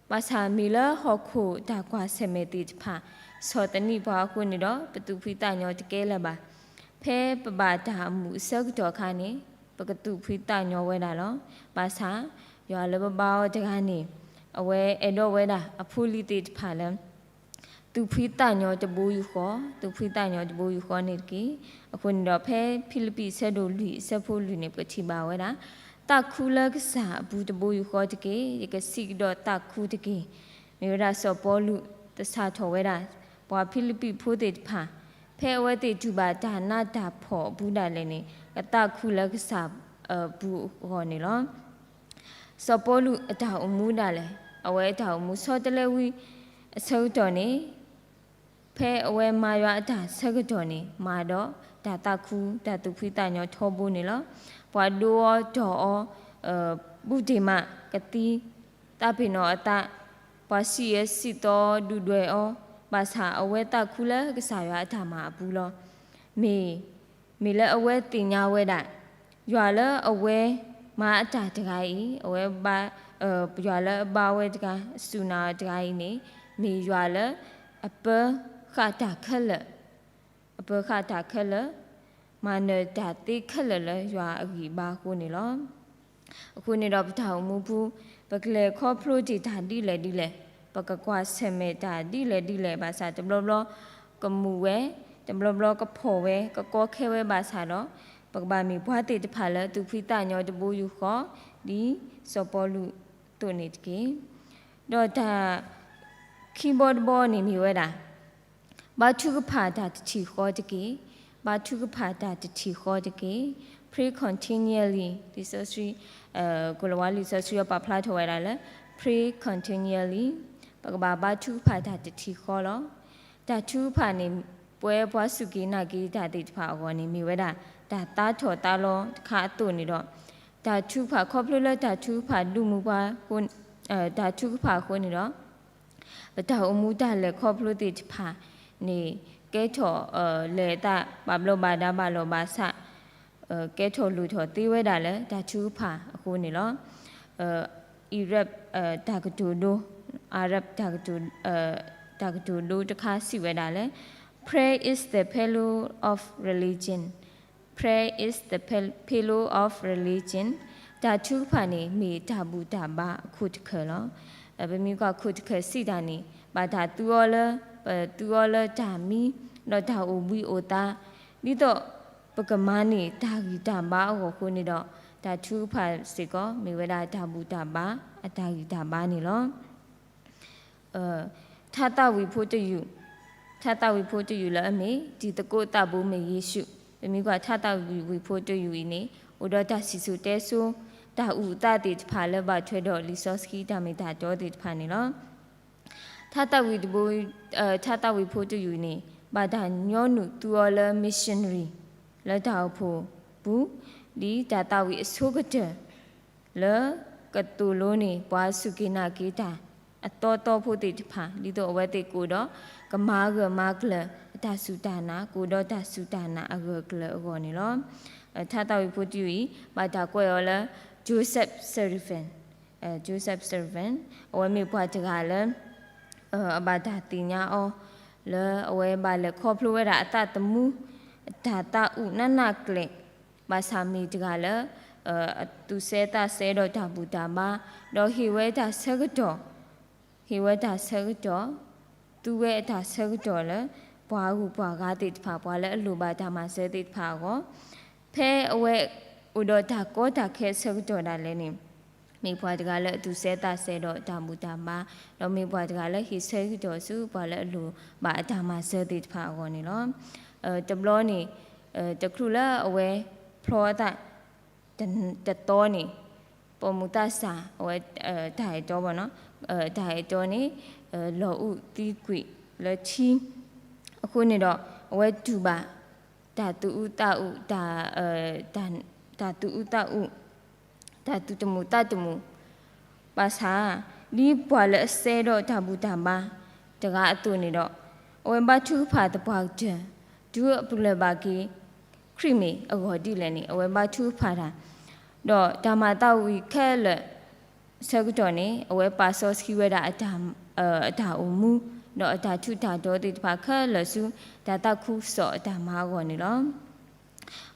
ဘၣ်ဆၣ်မ့ၢ်လၢဟီၣ်ခိၣ်တၢ်ကွၢ်ဆၢၣ်မဲာ်သ့ၣ်တဖၣ် ဆီၣ်သနံးပှၤအဃိန့ၣ်ဒီး ပသူၣ်ဖှံသးညီတကဲလၢၤဘၣ်. ဖဲပဘၣ်တၢ်အမုာ်အဆၢကတီၢ်အခါန့ၣ် ပကသူၣ်ဖှံသးညီဝဲဒၣ်လီၤ. ဘၣ်ဆၣ် ယွၤလၢပဘါအီၤတဂၤန့ၣ် အဝဲအဲၣ်ဒိးဝဲဒၣ်အဖိအလံၤသ့ၣ်တဖၣ်လၢ သူၣ်ဖှံသးညီတဘိယူၢ်ဃီ, သူၣ်ဖှံသးညီတဘိယူၢ်ဃီန့ၣ်တက့ၢ်. အဃိန့ၣ်ဒီး ဖဲဖံလံးပံးအဆၢဒိၣ်လွံၢ်အဆၢဖိလွံၢ်န့ၣ် ပထံၣ်ဘၣ်ဝဲဒၣ် သးခုလၢကစၢ်အပူၤတဘိယူၢ်ဃီတက့ၢ်, ယကစံးကဒီးသးခုတက့ၢ်. မ့ၢ်ဝဲဒၣ်စီၤပီလူးတဆါထီၣ်ဝဲဒၣ် ပှၤဖံလံးပံးဖိသ့ၣ်တဖၣ် ဖဲအဝဲသ့ၣ်တူၢ်ဘၣ်တၢ်နးတၢ်ဖှီၣ်အပူၤဒၣ်လဲာ်န့ၣ် ကသးခုလၢကစၢ်အပူၤအဂီၢ်န့ၣ်လီၤ. စီၤပီလူးအတၢ်အိၣ်မူဒၣ်လဲာ်, အဝဲအတၢ်အိၣ်မူဆီတလဲဝံၤအဆၢကတီၢ်န့ၣ် ဖဲအဝဲမၤယွၤအတၢ်ဆၢကတီၢ်န့ၣ် မၤဒီးတၢ်သးခု တၢ်သူၣ်ဖှံသးညီထီဘိန့ၣ်လီၤ. ပှၤဒိအီၤတီၢ်အီၤ ဘူးတ့ၢ်မး ကသံ သးပ့ၤနီၣ်အသး, ပှၤစံးအၢစံးသီဒုၣ်ဒွဲၣ်အီၤ, ဘၣ်ဆၣ်အဝဲသးခုလၢကစၢ်ယွၤအတၢ်မၤအပူၤလီၤ. မ့ၢ် မ့ၢ်လၢအဝဲသ့ၣ်ညါဝဲဒၣ် ယွၤလၢအဝဲမၤအတၢ်တဂၤအံၤ, အဝဲ ယွၤလၢအဘါဝဲတဂၤ, စူၢ်နာ်အီၤတဂၤအံၤန့ၣ် မ့ၢ်ယွၤလၢအပၢဃာ်တၢ်ခဲလၢာ်, အပၢဃာ်တၢ်ခဲလၢာ်, မၤနၢၤတၢ်သ့ခဲလၢာ်လၢယွၤအဂံၢ်အဘါအဃိန့ၣ်လီၤ. အဃိန့ၣ်ဒီးပတၢ်အိၣ်မူပူၤ ပကလဲၤခီဖျိတ့ၢ်တၢ်ဒ်လဲၣ်ဒ်လဲၣ်, ပကကွၢ်ဆၢၣ်မဲာ်တၢ်ဒ်လဲၣ်ဒ်လဲၣ်ဘၣ်ဆၣ် တဘျီဘျီကမုာ်ဝဲ, တဘျီဘျီကဖှီၣ်ဝဲ, ကကီခဲဝဲဘၣ်ဆၣ်ဒီး ပကဘၣ်မ့ၢ်ပှၤသ့ၣ်တဖၣ်လၢသူၣ်ဖှံသးညီတဘိယူၢ်ဃီ ဒ်စီၤပီလူးအသိးန့ၣ်တက့ၢ်. ဒီးတၢ်ခံဘီတဘီန့ၣ်မ့ၢ်ဝဲဒၣ် ဘါထုကဖၣ်တၢ်တထံၣ်ဃီတက့ၢ်. ဘါထုကဖၣ်တၢ်တထံၣ်ဃီတက့ၢ်. Pray continually လံာ်စီဆှံ, ကိၤလၤဝါလံာ်စီဆှံအပာ်ဖျါထီၣ်ဝဲဒၣ်လၢ Pray continually ပကဘၣ်ဘါထုကဖၣ်တၢ်တထံၣ်ဃီလီၤ. တၢ်ထုကဖၣ်န့ၣ် ပဝဲပှၤစူၢ်က့ၤနာ်က့ၤတၢ်သ့ၣ်တဖၣ်အဂီၢ်န့ၣ် မ့ၢ်ဝဲဒၣ် တၢ်သါထီၣ်သါလီၤတခါအသိးန့ၣ်ဒီး တၢ်ထုကဖၣ်ခီဖျိလၢတၢ်ထုကဖၣ်ဒုးမူပှၤ တၢ်ထုကဖၣ်အဃိန့ၣ်ဒီး ပတၢ်အိၣ်မူတၢ်လဲၤခီဖျိသ့ၣ်တဖၣ်န့ၣ် ကဲထီၣ်လဲၤအသးဘၣ်ဘျီးဘၣ်ဒါဘၣ်လီၤဘၣ်ဆး, ကဲထီၣ်လိၣ်ထီၣ်သ့ဝဲဒၣ်လၢတၢ်ထုကဖၣ်အဃိန့ၣ်လီၤ. အံၤရၢး တၢ်ကတိၤဒိ အၤရၢး တၢ်ကတိၤဒိတခါစံးဝဲဒၣ်လၢ Prayer is the pillow of religion, Prayer is the pillow of religion. တၢ်ထုကဖၣ်န့ၣ် မ့ၢ်တၢ်ဘူၣ်တၢ်ဘါအခိၣ်တခၢၣ်လီၤ. ပမ့ၢ်ကွၢ်ခိၣ်တခၢၣ်စံးတၢ်န့ၣ် ဘၣ်တၢ်သူအီၤလၢ, ပသူအီၤလၢတၢ်မံ, ဒီးတၢ်အိၣ်ဘှံးအိၣ်သါ, ဒ်သိးပကမၤန့ၢ်တၢ်ဂံၢ်တၢ်ဘါအဂီၢ်အဃိန့ၣ်ဒီး တၢ်ထုကဖၣ်စ့ၢ်ကီး မ့ၢ်ဝဲဒၣ်တၢ်ဘူၣ်တၢ်ဘါ အတၢ်ဂံၢ်တၢ်ဘါန့ၣ်လီၤ. ထါသးဝံၣ်ဖိတယုၢ်, ထါသးဝံၣ်ဖိတယုၢ်လၢအမ့ၢ် တံၤသကိးသးဘိမ့ၢ်ယ့ၣ်ၡူး, ပမ့ၢ်ကွၢ်ထါသးဝံၣ်ဖိတယုၢ်အံၤန့ၣ် အိၣ်ဒီးတၢ်စံၣ်စိၤတဲစိၤ, တၢ်အုၣ်အသးသ့ၣ်တဖၣ်လၢဘၣ်ထွဲဒီးလံာ်စီဆှံတၢ်မ့ၢ်တၢ်တီသ့ၣ်တဖၣ်န့ၣ်လီၤ. ထါသးဝံၣ်တဘိ, ထါသးဝံၣ်ဖိတယုၢ်အံၤန့ၣ် ဘၣ်တၢ်ညီနုၢ်သူအီၤလၢ missionary လၢတၢ်အိၣ်ဖှိၣ်ပူၤ, ဒ်တၢ်သးဝံၣ်အဆိကတၢၢ် လၢကသိၣ်လိန့ၢ်ပှၤစူၢ်က့ၤနာ်က့ၤတၢ် အသီသီဖိသ့ၣ်တဖၣ် ဒ်သိးအဝဲသ့ၣ်ကအိၣ်ဒီး ကမၤဂၢၢ်မၤကျၢၤအတၢ်စူၢ်တၢ်နာ်, ကအိၣ်ဒီးတၢ်စူၢ်တၢ်နာ်အဂၢၢ်အကျၢၤအဂီၢ်န့ၣ်လီၤ. ထါသးဝံၣ်ဖိတယုၢ်အံၤ ဘၣ်တၢ်ကွဲးအီၤလၢ Joseph Sullivan, Joseph Sullivan, အဝဲမ့ၢ်ပှၤတဂၤလၢ အဘၣ်တၢ်သ့ၣ်ညါအီၤ လၢအဝဲဘၣ်လဲၤခီဖျိဝဲဒၣ်အသးသမူ အတၢ်သးအုးနးနးကျဲး, ဘၣ်ဆၣ်မ့ၢ်တဂၤလၢ အသူၣ်ဆဲးသးဆဲးဒီးတၢ်ဘူၣ်တၢ်ဘါ, ဒီးဟ့ၣ်ဝဲတၢ်ဆၢကတီၢ်, ဟ့ၣ်ဝဲတၢ်ဆၢကတီၢ်, သူဝဲအတၢ်ဆၢကတီၢ်လၢ ပှၤဂုၤပှၤဂၤသ့ၣ်တဖၣ်, ပှၤလၢအလိၣ်ဘၣ်တၢ်မၤစၢၤသ့ၣ်တဖၣ်အဂီၢ်, ဖဲအဝဲအိၣ်ဒီးတၢ်ကီတၢ်ခဲအဆၢကတီၢ်ဒၣ်လဲာ်န့ၣ် မ့ၢ်ပှၤတဂၤလၢအသူၣ်ဆဲးသးဆဲးဒီးတၢ်ဘူၣ်တၢ်ဘါ, ဒီးမ့ၢ်ပှၤတဂၤလၢဟ့ၣ်ဆၢကတီၢ်ဆူပှၤလၢအလိၣ်ဘၣ်အတၢ်မၤစၢၤသ့ၣ်တဖၣ်အဂီၢ်န့ၣ်လီၤ. တဘျီန့ၣ် တချုးလၢအဝဲဖျီအသး တသီန့ၣ် ပိာ်မုၣ်သးစၢ် အဝဲ တၢ်အဲၣ်တီဘၣ်နီၤ, တၢ်အဲၣ်တီန့ၣ် လီၤအုးသံကွံာ်လၢထံ, အဃိန့ၣ်ဒီး အဝဲတူၢ်ဘၣ် တၢ်သူၣ်အုးသးအုး, တၢ်သူၣ်အုးသးအုး, တၢ်သူၣ်တမုာ်သးတမုာ်, ဘၣ်ဆၣ် ဒ်ပှၤလၢအဆဲးဒီးတၢ်ဘူၣ်တၢ်ဘါတဂၤအသိးန့ၣ်ဒီး အဝဲဘါထုကဖၣ်သပှၢ်ကတၢၢ် တုၤအပလၢၢ်ဘၣ်က့ၤ ခရံာ်မ့ၢ်အဂီၢ်ဒ်လဲၣ်န့ၣ် အဝဲဘါထုကဖၣ်တၢ်, ဒီးတၢ်မၤသးဝံၣ်ခဲလၢာ် ဆၢကတီၢ်န့ၣ် အဝဲပာ်စီဆှံဝဲဒၣ် အတၢ်အိၣ်မူ ဒီးအတၢ်ထူးတၢ်တီၤသ့ၣ်တဖၣ်ခဲလၢာ်ဆူ တၢ်သးခုကစီၣ်အတၢ်မၤအဂီၢ်န့ၣ်လီၤ.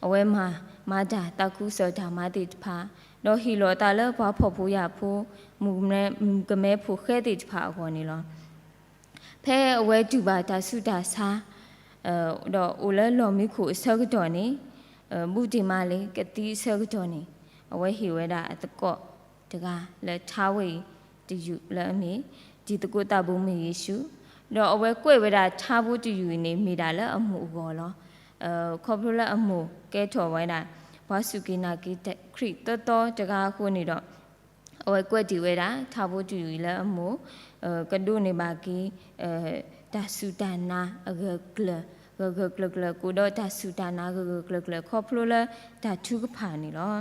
အဝဲမၤ, မၤတၢ်သးခုကစီၣ်တၢ်မၤသ့ၣ်တဖၣ်, ဒီးဟ့ၣ်လီၤသးလၢပှၤဖှီၣ်ဖိယာ်ဖိ, မုၣ်ကမဲ, မုၣ်ကမဲဖိဃဲသ့ၣ်တဖၣ်အဂီၢ်န့ၣ်လီၤ. ဖဲအဝဲတူၢ်ဘၣ်တၢ်ဆူးတၢ်ဆါ ဒီးအိၣ်လၢလီၢ်မံခိၣ်အဆၢကတီၢ်န့ၣ်, ဘူးတ့ၢ်မးလံ ကသံအဆၢကတီၢ်န့ၣ်, အဝဲဟ့ၣ်ဝဲဒၣ်အသကိးတဂၤလၢထါဝဲအံၤတယုၢ်လၢအမ့ၢ် တံၤသကိးသးဘိမ့ၢ်ယ့ၣ်ၡူး, ဒီးအဝဲကွဲးဝဲဒၣ်ထါဖိတယုၢ်အံၤန့ၣ် မ့ၢ်ဒၣ်လၢအမိၢ်အဂီၢ်လီၤ. ခီဖျိလၢအမိၢ်ကဲထီၣ်ဝဲဒၣ် ပှၤစူၢ်က့ၤနာ်က့ၤခရံာ်သီသီတဂၤအဃိန့ၣ်ဒီး အဝဲကွဲးတ့ၢ်ဝဲဒၣ်ထါဖိတယုၢ်အံၤလၢအမိၢ်, ကဒိးန့ၢ်ဘၣ်က့ၤ တၢ်စူၢ်တၢ်နာ်အဂၢၢ်ကျၢၤ, ဂၢၢ်ဂၢၢ်ကျၢၤကျၢၤ ကအိၣ်ဒီးတၢ်စူၢ်တၢ်နာ်ဂၢၢ်ဂၢၢ်ကျၢၤကျၢၤ ခီဖျိလၢတၢ်ထုကဖၣ်န့ၣ်လီၤ.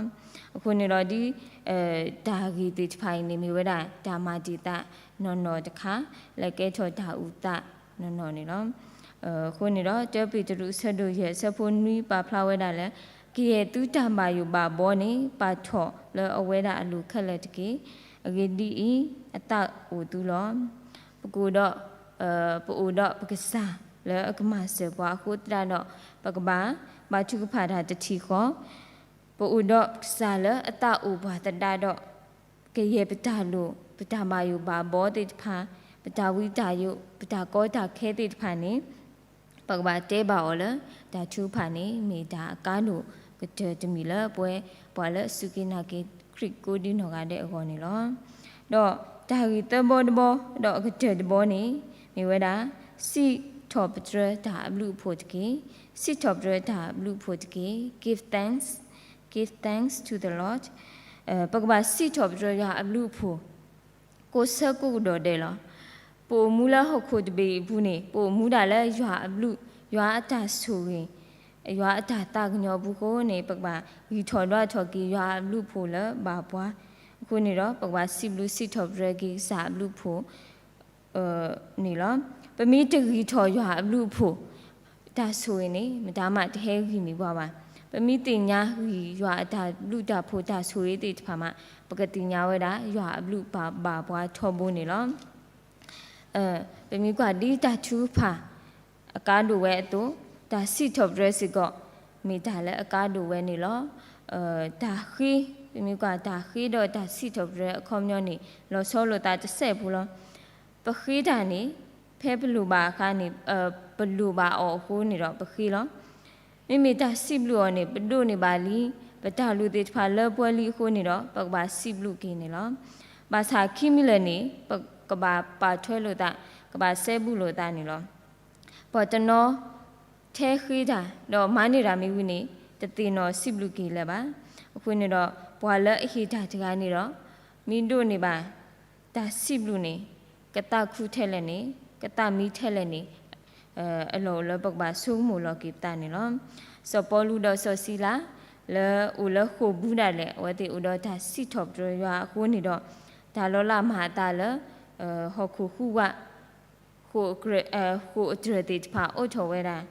အဃိန့ၣ်ဒီးဒ် တၢ်ဂ့ၢ်သ့ၣ်တဖၣ်အံၤန့ၣ် မ့ၢ်ဝဲဒၣ်တၢ်မၤတံာ်သးနီၢ်နီၢ်တခါ လၢကဲထီၣ်တၢ်အုၣ်သးနီၢ်နီၢ်န့ၣ်လီၤ. အဃိန့ၣ်ဒီး တၢပ့းတရူး အဆၢဒိၣ်ယဲၢ် အဆၢဖိနွံ ပာ်ဖျါဝဲဒၣ်လၢ ကယဲၢ်သုတၢ်ဘၣ်ယိၣ်ဘၣ်ဘီန့ၣ် ပာ်ထီၣ်လၢအဝဲဒၣ်အလိၤခဲလၢာ်တက့ၢ်. အဂ့ၢ်ဒ်အံၤ, အသးအိၣ်သုလီၤ. ပကအိၣ်ဒီး, ပအိၣ်ဒီးပကစၢ်လၢအကမၤစၢၤပှၤအဃိသတးဒီး ပကဘၣ်ဘါထုကဖၣ်တၢ်တထံၣ်ဃီ, ပအိၣ်ဒီးပကစၢ်လၢအသးအိၣ်ပှၤသတးဒီး ကယဲၢ်ပတၢ်လိၣ် ပတၢ်ဘၣ်ယိၣ်ဘၣ်ဘီသ့ၣ်တဖၣ်, ပတၢ်ဝံတၢ်ယိး ပတၢ်ကီတၢ်ခဲသ့ၣ်တဖၣ်န့ၣ် ပကဘၣ်တဲဘၣ်အီၤလၢ တၢ်ထုကဖၣ်န့ၣ် မ့ၢ်တၢ်အကါဒိၣ်ကတၢၢ်တမံၤလၢပဝဲ ပှၤလၢအစူၢ်က့ၤနာ်က့ၤခရံာ်ကိးဒံနီၢ်ဂၤဒဲးအဂီၢ်န့ၣ်လီၤ. ဒီးတၢ်ဂ့ၢ်သၢဘီတဘီ ဒီးအကတၢၢ်တဘီန့ၣ် မ့ၢ်ဝဲဒၣ် စံးထီၣ်ပတြၢၤတၢ်အဘျုးအဖှိၣ်တက့ၢ်. စံးထီၣ်ပတြၢၤတၢ်အဘျုးအဖှိၣ်တက့ၢ်. Give thanks, give thanks to the Lord. ပကဘၣ်စံးထီၣ်ပတြၢၤယွၤအဘျုးအဖှိၣ် ကိးဆၢကိးကဒီးဒဲးလီၤ. ပအိၣ်မူလၢဟီၣ်ခိၣ်တဘ့ၣ်အံၤအပူၤန့ၣ် ပအိၣ်မူဒၣ်လၢယွၤအဘျုး, ယွၤအတၢ်ဆိၣ်ဂ့ၤ, ယွၤအတၢ်သးကညီၤအပူၤအဃိန့ၣ် ပကဘၣ်ဂံၢ်ထီၣ်ဒွးထီၣ်က့ၤယွၤအဘျုးအဖှိၣ်လၢဘၣ်ပှၤ. အဃိန့ၣ်ဒီး ပကဘၣ်စံးဘျုးစံးထီၣ်ပတြၢၤက့ၤကစၢ်အဘျုးအဖှိၣ် န့ၣ်လီၤ. ပမ့ၢ်တဂံၢ်ထီၣ်ယွၤအဘျုးအဖှိၣ် တၢ်ဆိၣ်ဂ့ၤန့ၣ် မတၤမးတဟဲဂံၢ်န့ၢ်ပှၤဘၣ်. ပမ့ၢ်သ့ၣ်ညါဂံၢ်ယွၤအတၢ်ဘျုးတၢ်ဖှိၣ်တၢ်ဆိၣ်ဂ့ၤသ့ၣ်တဖၣ်မး ပကသ့ၣ်ညါဝဲဒၣ် ယွၤအဘျုးဘၣ်ပှၤထီဘိန့ၣ်လီၤ. ပမ့ၢ်ကွၢ်ဒ်တၢ်ထုကဖၣ်အကါဒိၣ်ဝဲအသိး, တၢ်စံးထီၣ်ပတြၢၤစ့ၢ်ကီး မ့ၢ်တၢ်လၢအကါဒိၣ်ဝဲန့ၣ်လီၤ. တၢ်ဃ့, ပမ့ၢ်ကွၢ်တၢ်ဃ့ဒီးတၢ်စံးထီၣ်ပတြၢၤအခီပညီန့ၣ် လီၤဆီလိာ်သးတစဲးဖိလီၤ. ပဃ့တၢ်န့ၣ် ဖဲပလိၣ်ဘၣ်အခါန့ၣ်, ပလိၣ်ဘၣ်အီၤအဃိန့ၣ်ဒီးပဃ့လီၤ. မ့မ့ၢ်တၢ်စံးဘျုးအီၤန့ၣ် ပဒိးန့ၢ်ဘၣ်လံ, ပ ပတၢ်လိၣ်သ့ၣ်တဖၣ်လၢပှၤလံၤအဃိန့ၣ်ဒီး ပကဘၣ်စံးဘျုးက့ၤန့ၣ်လီၤ. ဘၣ်ဆၣ်ခံမံၤလၢာ်န့ၣ် ပကဘၣ်ပာ်ထွဲလိာ်သး, ကဘၣ်စဲဘူးလိာ်သးန့ၣ်လီၤ. ပှၤတနီၤ ထဲဃ့တၢ် ဒီးမၤန့ၢ်တၢ်မ့ၢ်ဝံၤန့ၣ် တသ့ၣ်နီၣ်စံးဘျုးက့ၤလၢၤဘၣ်. အဃိန့ၣ်ဒီး ပှၤလၢအဟ့ၣ်တၢ်တဂၤန့ၣ်ဒီး မ့ၢ်ဒိးန့ၢ်ဘၣ် တၢ်စံးဘျုးန့ၣ် ကသးခုထဲလဲၣ်န့ၣ် ကသးမံထဲလဲၣ်န့ၣ် အလီၢ်အိၣ်လၢပကဘၣ်ဆိကမိၣ်လီၤက့ၤပသးန့ၣ်လီၤ. စီၤပီလူးဒီးစီၤစံလၤ လၢအိၣ်လၢဃိာ်ဘူးဒၣ်လဲာ် အဝဲသ့ၣ်အိၣ်ဒီးတၢ်စံးထီၣ်ပတြၢၤယွၤအဃိန့ၣ်ဒီး တၢ်လီၤလးမၤအသးလၢ ဟီၣ်ခိၣ်ဃုဝး ဃိာ်အတြၢၤသ့ၣ်တဖၣ်အိးထီၣ်ဝဲဒၣ်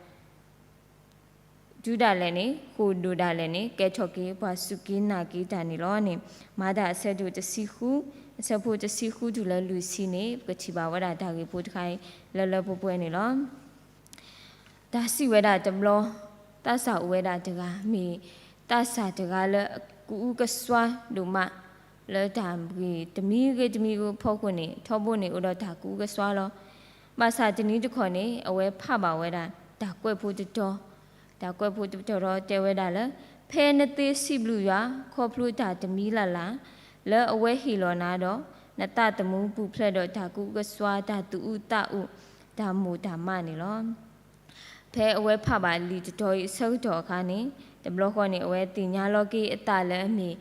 တုၤဒၣ်လဲာ်န့ၣ် ဃိာ်ဒိၣ်ဒၣ်လဲာ်န့ၣ် ကဲထီၣ်က့ၤပှၤစူၢ်က့ၤနာ်က့ၤတၢ်န့ၣ်လီၤန့ၣ် မၤတၢ်အဆၢဒိၣ်တဆံဃု အဆၢဖိတဆံဃုတုၤလၢလွံၢ်ဆံန့ၣ် ပကထံၣ်ဘၣ်ဝဲဒၣ်တၢ်ဂ့ၢ်ဖိတခါအံၤ လၢလၢပှဲၤပှဲၤန့ၣ်လီၤ. တၢ်စံးဝဲဒၣ်တဘျီ သးစၢ်အိၣ်ဝဲဒၣ်တဂၤ မ့ၢ်သးစၢ်တဂၤလၢအကအုကစွါဒိၣ်မး လၢတၢ်ဂ့ၢ်တမံၤဂ့ၤတမံၤအဖီခိၣ်န့ၣ် ထီဘိန့ၣ်အိၣ်ဒီးတၢ်ကအုကစွါလီၤ. ဘၣ်ဆၣ်တနံၤတခီန့ၣ် အဝဲဖးဘၣ်ဝဲဒၣ် တၢ်ကွဲးဖိတတီၤ တၢ်ကွဲးဖိတတီၤဒီးတဲဝဲဒၣ်လၢ ဖဲနသ့စံးဘျုးယွၤ ခီဖျိတၢ်တမံၤလၢ်လၢ် လၢအဝဲဟ့ၣ်လီၤနၤဒီး နသးသမူပူၤဖျဲးဒီးတၢ်ကအုကစွါ တၢ်သူၣ်အုးသးအုး တၢ်မိၢ်တၢ်မးန့ၣ်လီၤ. ဖဲအဝဲဖးဘၣ်လံာ်တတီၤအံၤအဆၢကတီၢ်အခါန့ၣ် တဘျီဃီန့ၣ် အဝဲသ့ၣ်ညါလီၤက့ၤအသးလၢအမ့ၢ်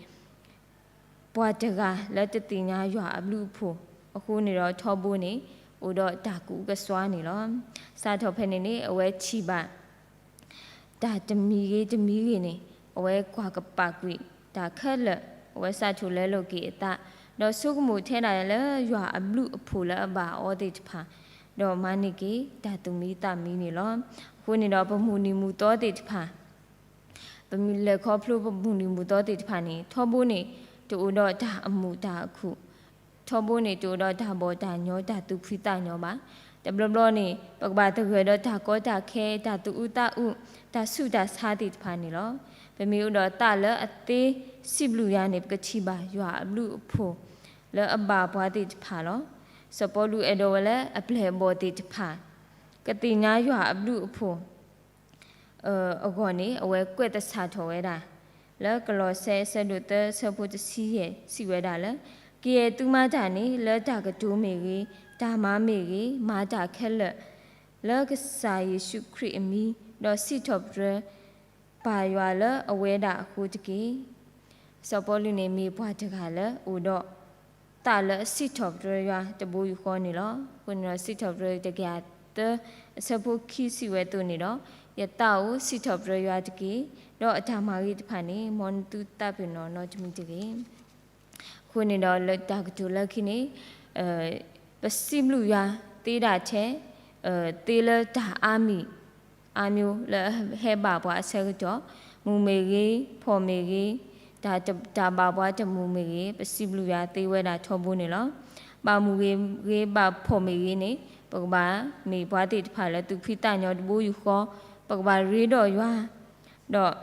ပှၤတဂၤလၢတသ့ၣ်ညါယွၤအဘျုးအဖှိၣ်အဃိန့ၣ်ဒီး ထီဘိန့ၣ် အိၣ်ဒီးတၢ်ကအုကစွါန့ၣ်လီၤ. စးထီၣ်ဖဲန့ၣ်န့ၣ် အဝဲထံၣ်ဘၣ် တၢ်တမံၤဂ့ၤတမံၤဂ့ၤန့ၣ် အဝဲကွၢ်ကပာ်ကွံာ်တၢ်ခဲလၢာ် အဝဲစးထီၣ်လဲလိာ်က့ၤအသး ဒီးဆိကမိၣ်ထဲဒၣ်လၢယွၤအဘျုးအဖှိၣ်လၢအဘၣ်အီၤသ့ၣ်တဖၣ် ဒီးမၤန့ၢ်က့ၤတၢ်သူၣ်မံသးမံန့ၣ်လီၤ. အဃိန့ၣ်ဒီး ပမုၢ်နံၤမုၢ်သီသ့ၣ်တဖၣ် ပမ့ၢ်လဲၤခီဖျိပမုၢ်နံၤမုၢ်သီသ့ၣ်တဖၣ်န့ၣ် ထီဘိန့ၣ် တအိၣ်ဒီးတၢ်အမူးတၢ်အခုၣ်, ထီဘိန့ၣ် တအိၣ်ဒီးတၢ်ဘီၣ်တၢ်ညီ တၢ်သူၣ်ဖှံသးညီဘၣ်. တဘျီဘျီန့ၣ် ပကဘၣ်သဂၢၢ်ဒီးတၢ်ကီတၢ်ခဲ တၢ်သူၣ်အုးသးအုး တၢ်ဆူးတၢ်ဆါသ့ၣ်တဖၣ်န့ၣ်လီၤ. ပမ့ၢ်အိၣ်ဒီးသးလၢအသ့စံးဘျုးယွၤန့ၣ် ပကထံၣ်ဘၣ်ယွၤအဘျုးအဖှိၣ် လၢအဘၣ်ပှၤသ့ၣ်တဖၣ်လီၤ. စီၤပီလူးအဲၣ်ဒိးဝဲလၢအပျဲၢ်အဘီၣ်သ့ၣ်တဖၣ် ကသ့ၣ်ညါယွၤအဘျုးအဖှိၣ် အဂီၢ်န့ၣ် အဝဲကွဲးသဆၣ်ထီၣ်ဝဲဒၣ် လၢကလီးစဲ အဆၢဒိၣ်သၢ အဆၢဖိတဆံယဲၢ် စံးဝဲဒၣ်လၢ ကယဲၢ်သုမၤတၢ်န့ၣ် လၢတၢ်ကတိၤမ့ၢ်ဂ့ၤ, တၢ်မၤမ့ၢ်ဂ့ၤ, မၤတၢ်ခဲလၢာ် လၢကစၢ်ယ့ၣ်ၡူးခရံာ်အမံၤ, ဒီးစံးထီၣ်ပတြၢၤပၢ်ယွၤလၢအဝဲဒၣ်အဃိတက့ၢ်. စီၤပီလူးန့ၣ်မ့ၢ်ပှၤတဂၤလၢအိၣ်ဒီး သးလၢအစံးထီၣ်ပတြၢၤယွၤတဘိယူၣ်ဃီန့ၣ်လီၤ. အဃိန့ၣ်ဒီး စံးထီၣ်ပတြၢၤတကယၤသၢ အဆၢဖိခံစံးဝဲအသိးန့ၣ်ဒီး, ယသးအိၣ်စံးထီၣ်ပတြၢၤယွၤတက့ၢ်, ဒီးအတၢ်မၤဂ့ၤတဖၣ်န့ၣ် မ်နသုသးပ့ၤနီၣ်နီတမံၤတဂ့ၤ. အဃိန့ၣ်ဒီး လၢတၢ်ကတိၤလၢခံန့ၣ် ပစံးဘျုးယွၤသ့ဒၣ်ထဲ သ့လၢတၢ်အါမံၤ အါမံၤလၢဟဲဘၣ်ပှၤအဆၢကတီၢ်, မုာ်မ့ၢ်ဂ့ၤ, ဖှီၣ်မ့ၢ်ဂ့ၤ, တၢ်တဘၣ်ပှၤတမုာ်မ့ၢ်ဂ့ၤ, ပစံးဘျုးယွၤသ့ဝဲဒၣ်ထီဘိန့ၣ်လီၤ. ဘၣ်မုာ်ဂ့ၤဂ့ၤ ဘၣ်ဖှီၣ်မ့ၢ်ဂ့ၤန့ၣ် ပကဘၣ်မ့ၢ်ပှၤသ့ၣ်တဖၣ်လၢသူၣ်ဖှံသးညီတဘိယူၣ်ဃီ, ပကဘၣ်ရ့ဒီးယွၤ, ဒီး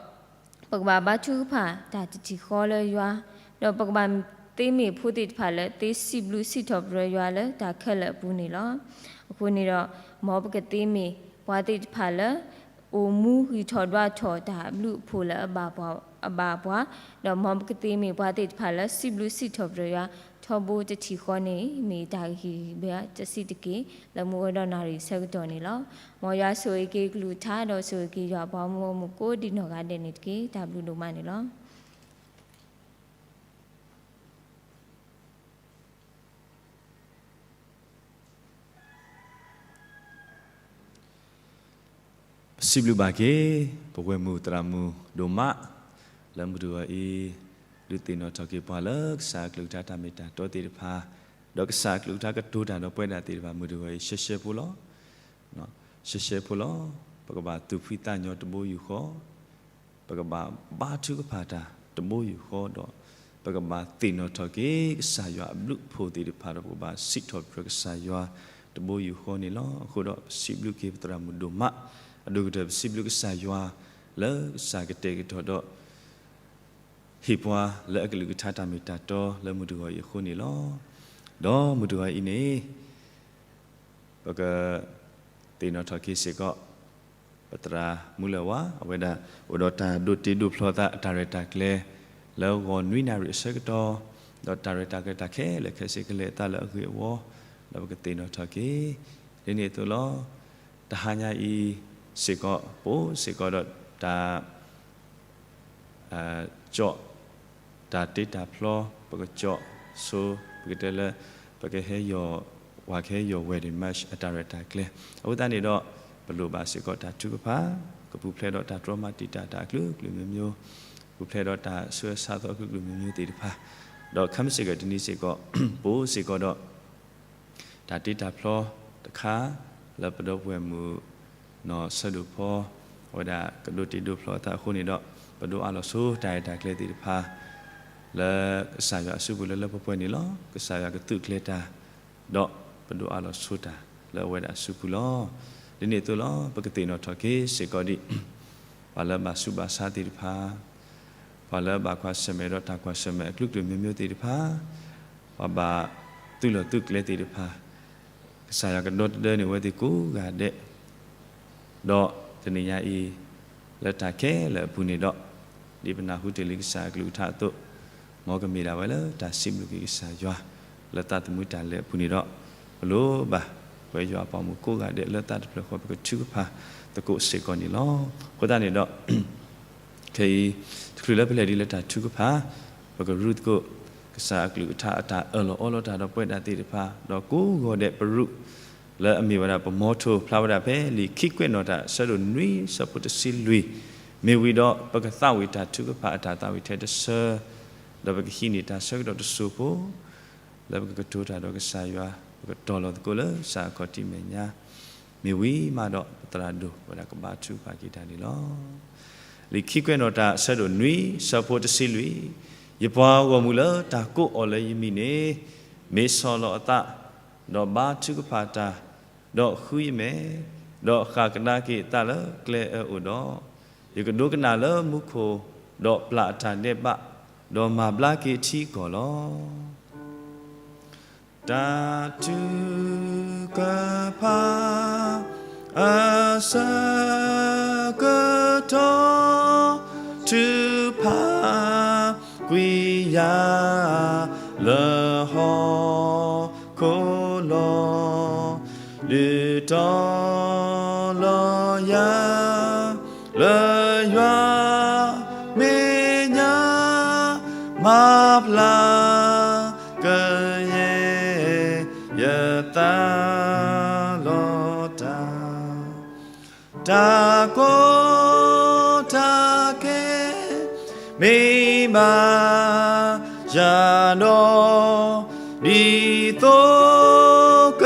ပကဘၣ်ဘါထုကဖၣ်တၢ်တထံၣ်ဃီလၢယွၤ, ဒီးပကဘၣ်သ့မ့ၢ်ဖိသ့ၣ်တဖၣ်လၢသ့စံးဘျုးစံးထီၣ်ပတြၢၤယွၤလၢတၢ်ခဲလၢာ်အပူၤန့ၣ်လီၤ. အဃိန့ၣ်ဒီး မ်ပကသ့မ့ၢ်ပှၤသ့ၣ်တဖၣ်လၢ အိၣ်မူဂံၢ်ထီၣ်ဒွးထီၣ်တၢ်အဘျုးအဖှိၣ်လၢအဘၣ်ပှၤ, အဘၣ်ပှၤ, ဒီးမ်ပကသ့မ့ၢ်ပှၤသ့ၣ်တဖၣ်လၢစံးဘျုးစံးထီၣ်ပတြၢၤယွၤ ထီဘိတထံၣ်ဃီန့ၣ် မ့ၢ်တၢ်ဂ့ၢ်ဘၣ်တဆံးတက့ၢ် လၢမုၢ်ဝဲဒီးနၣ်ရံၣ်ဆၢကတီၢ်န့ၣ်လီၤ. မ်ယွၤဆိၣ်ဂ့ၤက့ၤကလုၢ်ကထါ ဒီးဆိၣ်ဂ့ၤက့ၤယွၤအပှၤမုၢ်ကိးဒံးနီၢ်ဂၤဒဲးန့ၣ်တက့ၢ်. တၢ်ဘျုးဒိၣ်မးန့ၣ်လီၤ. ပစံးဘျုးဘၣ်က့ၤ ပဝဲၢ်မုၢ်သရၣ်မုၣ်ဒိၣ်မး လၢမုၢ်တဂီၤအံၤ ဒုးသ့ၣ်နီၣ်ထီၣ်က့ၤပှၤလၢကစၢ်အကလုၢ်ကထါတၢ်မ့ၢ်တၢ်တီသ့ၣ်တဖၣ်, ဒီးကစၢ်အကလုၢ်ကထါကတိၤတၢ်ဒီးပဝဲဒၣ်သ့ၣ်တဖၣ် မုၢ်တဂီၤအံၤ ရှဲရှဲဖိလီၤ. ရှဲရှဲဖိလီၤ. ပကဘၣ်သူၣ်ဖှံသးညီတဘိယူၣ်ဃီ, ပကဘၣ်ဘါထုကဖၣ်တၢ်တဘိယူၣ်ဃီဒီး ပကဘၣ်သ့ၣ်နီၣ်ထီၣ်က့ၤကစၢ်ယွၤအဘျုးအဖှိၣ်သ့ၣ်တဖၣ်ဒီး ပကဘၣ်စံးထီၣ်ပတြၢၤကစၢ်ယွၤတဘိယူၣ်ဃီန့ၣ်လီၤ. အဃိဒီးပစံးဘျုးက့ၤပသရၣ်မုၣ်ဒိၣ်မး, အဒိၣ်ကတၢၢ်ပစံးဘျုးကစၢ်ယွၤ လၢကစၢ်ကတဲာ်ကတီၤဒီး ဟ့ၣ်ပှၤလၢအကလုၢ်ကထါတၢ်မ့ၢ်တၢ်တီလၢမုၢ်တဂီၤအံၤအဃိန့ၣ်လီၤ. ဒီးမုၢ်တဂီၤအံၤန့ၣ် ပကသ့ၣ်နီၣ်ထီၣ်က့ၤစ့ၢ်ကီး ပသရၣ်မူလၢၤဝါ အဝဲဒၣ်အိၣ်ဒီးတၢ်ဒိးတ့ဒိးဖျီသးအတၢ်ရဲၣ်တၢ်ကျဲၤ လၢဂီၤနွံနၣ်ရံၣ်အဆၢကတီၢ်, ဒီးတၢ်ရဲၣ်တၢ်ကျဲၤတၢ်ခဲလၢာ်ခဲဆ့ကလဲၤအသးလၢအဂ့ၤအဝါ, ဒီးပကသ့ၣ်နီၣ်ထီၣ်က့ၤ ဒ်န့ၣ်အသိးလီၤ. တဟါညါအံၤစ့ၢ်ကီး ပအိၣ်စ့ၢ်ကီးဒီးတၢ် ကၠီၣ် တၢ်တ့တၢ်ဖျီ, ပကကၠီၣ်ဆိ, ပကတဲလၢ ပကဟဲယီၢ်, ပှၤကဟဲယီၢ်ဝဲဒၣ် မၢ်ၡး အတၢ်ရဲၣ်တၢ်ကျဲၤ. အဃိသတးန့ၣ်ဒီး ပလိၣ်ဘၣ်စ့ၢ်ကီးတၢ်ထုကဖၣ်, ကပူၤဖျဲးဒီးတၢ်တြီမၤတံာ်တာ်တၢ်အကလုာ်ကလုာ်မံၤမံၤ, ပူၤဖျဲးဒီးတၢ်ဆှၢဆါသီအကလုာ်ကလုာ်မံၤမံၤသ့ၣ်တဖၣ်, ဒီးခဲမုၢ်ဆ့ၣ်ကတီၢ်တနံၤစ့ၢ်ကီး ပအိၣ်စ့ၢ်ကီးဒီး တၢ်တ့တၢ်ဖျီတခါ လၢပဒီပုၢ်ဝဲၢ်မုၣ် နီၢ်ဆၢဒိၣ်ဖီ အဝဲဒၣ်ကဒိးတ့ဒိးဖျီအသးအဃိန့ၣ်ဒီး ပဒိးအးလီၤဆိတၢ်ရဲၣ်တၢ်ကျဲၤသ့ၣ်တဖၣ် လၢကစၢ်ယွၤအစုပူၤလၢလၢပှဲၤပှဲၤန့ၣ်လီၤ. ကစၢ်ယွၤကသုးကျဲၤတၢ် ဒီးပဒိးအးလီၤဆိတၢ်လၢအဝဲဒၣ်အစုပူၤလီၤ. ဒ်န့ၣ်အသိးလီၤ ပကသ့ၣ်နီၣ်ထီၣ်က့ၤစ့ၢ်ကီးဒံး ပှၤလၢဘၣ်ဆူးဘၣ်ဆါသ့ၣ်တဖၣ်, ပှၤလၢဘၣ်ကွၢ်ဆၢၣ်မဲာ်ဒီးတၢ်ကွၢ်ဆၢၣ်မဲာ်အကလုာ်ကလုာ်မံၤမံၤသ့ၣ်တဖၣ်, ပှၤဘၣ်သုးလီၢ်သုးကျဲသ့ၣ်တဖၣ်, ကစၢ်ယွၤကဒီသဒၢန့ၢ်အဝဲသ့ၣ်ကိးဂၤဒဲး, ဒီးတနံၤညါအံၤ လၢတၢ်ခဲလၢာ်အပူၤန့ၣ်ဒီး ဒ်ပနၢ်ဟူတ့ၢ်လံကစၢ်အကလုၢ်ကထါအသိး, မ်ကမ့ၢ်ဒၣ်ဝဲလၢတၢ်စံးဘျုးက့ၤကစၢ်ယွၤ လၢသးသမူတၢ်လဲၤအပူၤန့ၣ်ဒီး ပလိၣ်ဘၣ်ပဝဲယွၤအပှၤမုၣ်ကိးဂၤဒဲးလၢသးတဖျၢၣ်ဃီ ပကထုကဖၣ်သကိးစ့ၢ်ကီးန့ၣ်လီၤ. အဃိသတးန့ၣ်ဒီး ခဲအံၤ တချုးလၢပလဲၤဒ်လၢတၢ်ထုကဖၣ် ပကရူၢ်သကိး ကစၢ်အကလုၢ်ကထါအတၢ်အၢၣ်လီၤအီလီၤတၢ်ဒီးပဝဲဒၣ်သ့ၣ်တဖၣ် ဒီးကိးဂီၤဒဲးပရူၢ် လၢအမ့ၢ်ဝဲဒၣ်ပမီထိၣ် ဖျါဝဲဒၣ်ဖဲလံာ်ခံကွဲးနီၣ်တၢ်အဆၢဒိၣ်နွံဆၢဖိတဆံလွံၢ်, မ့ၢ်ဝံၤဒီး ပကသးဝံၣ်တၢ်ထုကဖၣ်အတၢ်သးဝံၣ်ထဲတဆၢ, ဒီးပကဟံးန့ၢ်တၢ်ဆၢကတီၢ်တစိၢ်ဖိ လၢပကကတိၤတၢ်ဒီးကစၢ်ယွၤ, ပကတီၤလီၤသကိးလၢကစၢ်အခီၣ်ထံးမဲာ်ညါ, မ့ၢ်ဝံၤမးဒီး ပသရၣ်ဒိၣ်ဝဲဒၣ်ကဘါထုကဖၣ်က့ၤတၢ်န့ၣ်လီၤ. လံာ်ခံကွဲးနီၣ်တၢ်အဆၢဒိၣ်နွံဆၢဖိတဆံလွံၢ်, ယပှၤဂီၢ်မုၢ်လၢတၢ်ကိးအီၤလၢယမံၤန့ၣ်, မ့ၢ်ဆီၣ်လီၤအသး, ဒီးဘါထုကဖၣ်တၢ်, ဒီးဃုယမဲာ်, ဒီးဃၣ်ကဒါက့ၤအသးလၢကျဲအၢအိၣ်ဒီး, ယကဒိကနၣ်လၢမူခိၣ်, ဒီးပျၢ်အတၢ်ဒဲးဘး, ဒီးမၤဘျါက့ၤအထံအကီၢ်လီၤ. တၢ်ထုကဖၣ် အဆၢကတီၢ် ထုကဖၣ်ကွံာ်ယၤ လၢဟီၣ်ခိၣ်လီၤ. ဒုးတီၤလီၤယၤ လၢယွၤမဲာ်ညါ မၤဖျါကယဲၢ်ယသးလီၤတၢ်, တၢ်ကီတၢ်ခဲ မ့ၢ်ဘၣ်ယၤဒီး ဒ်သိးက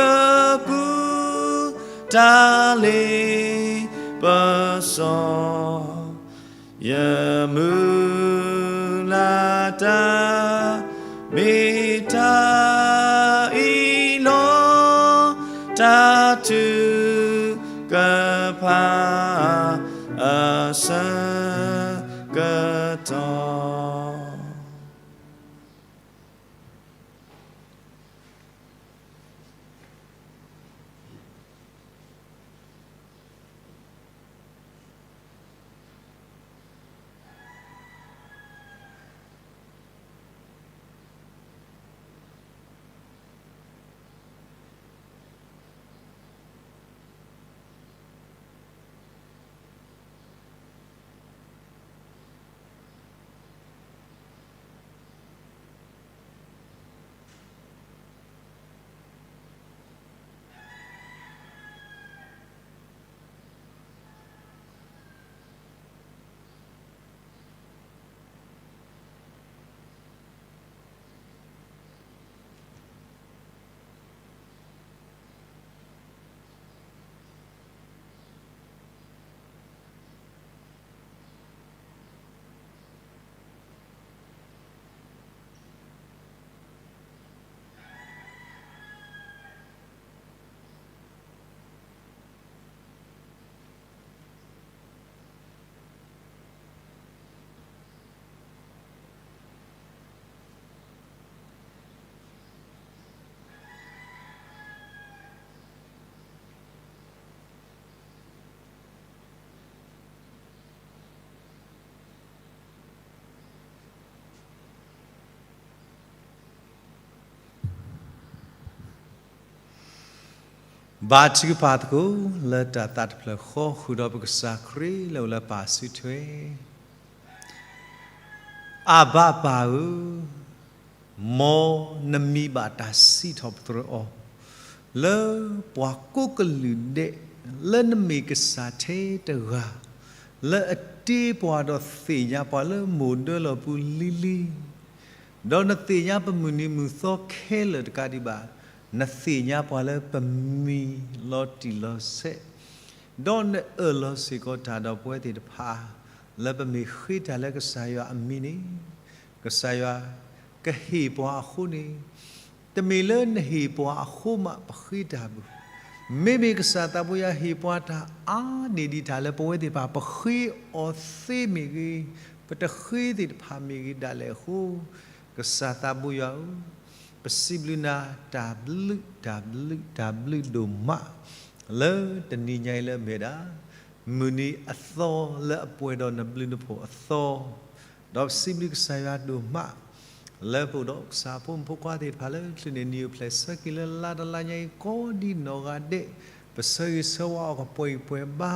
ပူၤ တၢ်လ့ပစီ ယမုၢ်လၢ်တၢ် မ့ၢ်တၢ်အံၤလီၤ. တၢ်ထုကဖၣ် အဆၢကတီၢ်. ဘါထုကဖၣ်သကိးလၢတၢ်သးတဖျၢၣ်ဃီ ဃုာ်ဒီးပကစၢ်ခရံာ်လၢအိၣ်လၢပၢ်စုထွဲ, အၤဘၣ်ပၢ်ဧၢ, မ်နမံၤဘၣ်တၢ်စံးထီၣ်ပတြၢၤအီၤ, လၢပှၤကိးကလုာ်ဒဲး, လၢနမ့ၢ်ကစၢ်ထဲတဂၤ, လၢအတ့ပှၤဒီးသ့ၣ်ညါပှၤလၢမိၢ်ဒၢလီၢ်ပူၤလံၤလံၤ ဒီးနသ့ၣ်ညါပမုၢ်နံၤမုၢ်သီခဲလၢာ်တကးဒံးဘၣ်, နသ့ၣ်ညါပှၤလၢပမံၤလီၤတံၢ်လီၤဆဲး, ဒီးနအၢၣ်လီၤစ့ၢ်ကီးတၢ်ဒီးပဝဲသ့ၣ်တဖၣ်, လၢပမ့ၢ်ဃ့တၢ်လၢကစၢ်ယွၤအမံၤန့ၣ်, ကစၢ်ယွၤကဟ့ၣ်ပှၤအဃိန့ၣ်, တမ့ၢ်လၢနဟ့ၣ်ပှၤအဃိမးပဃ့တၢ်ဘၣ်. မ့မ့ၢ်ကစၢ်သးဘိယွၤဟ့ၣ်ပှၤတၢ်အါန့ၢ်ဒံးတၢ်လၢပဝဲသ့ၣ်တဖၣ် ပဃ့အီၤသ့မ့ၢ်ဂ့ၤ, ပတဃ့သ့ၣ်တဖၣ်မ့ၢ်ဂ့ၤဒၣ်လဲာ်အဃိ, ကစၢ်သးဘိယွၤဧၢ, ပစံးဘျုးနၤ တၢ်ဘျုး တၢ်ဘျုး တၢ်ဘျုးဒိၣ်မး လၢတနံၤညါအံၤလၢအမ့ၢ်ဝဲဒၣ် မုၢ်နံၤအသီလၢအပှဲၤဒီးနဘျုးနဖှိၣ်အသီ, ဒီးပစံးဘျုးကစၢ်ယွၤဒိၣ်မး လၢပအိၣ်ဒီးကစၢ်ဖိမုၣ်ဖိခွါသ့ၣ်တဖၣ်လၢ ချုးန့ၣ်နံၤအိၣ်ဖျဲၣ်ဆၢက့ၤလၢလါတလါညါအံၤ ကိးဒံနီၢ်ဂၤဒဲး, ပဆၢဂ့ၤဆၢဝါအီၤကပှဲၤအံၤပှဲၤဘါ,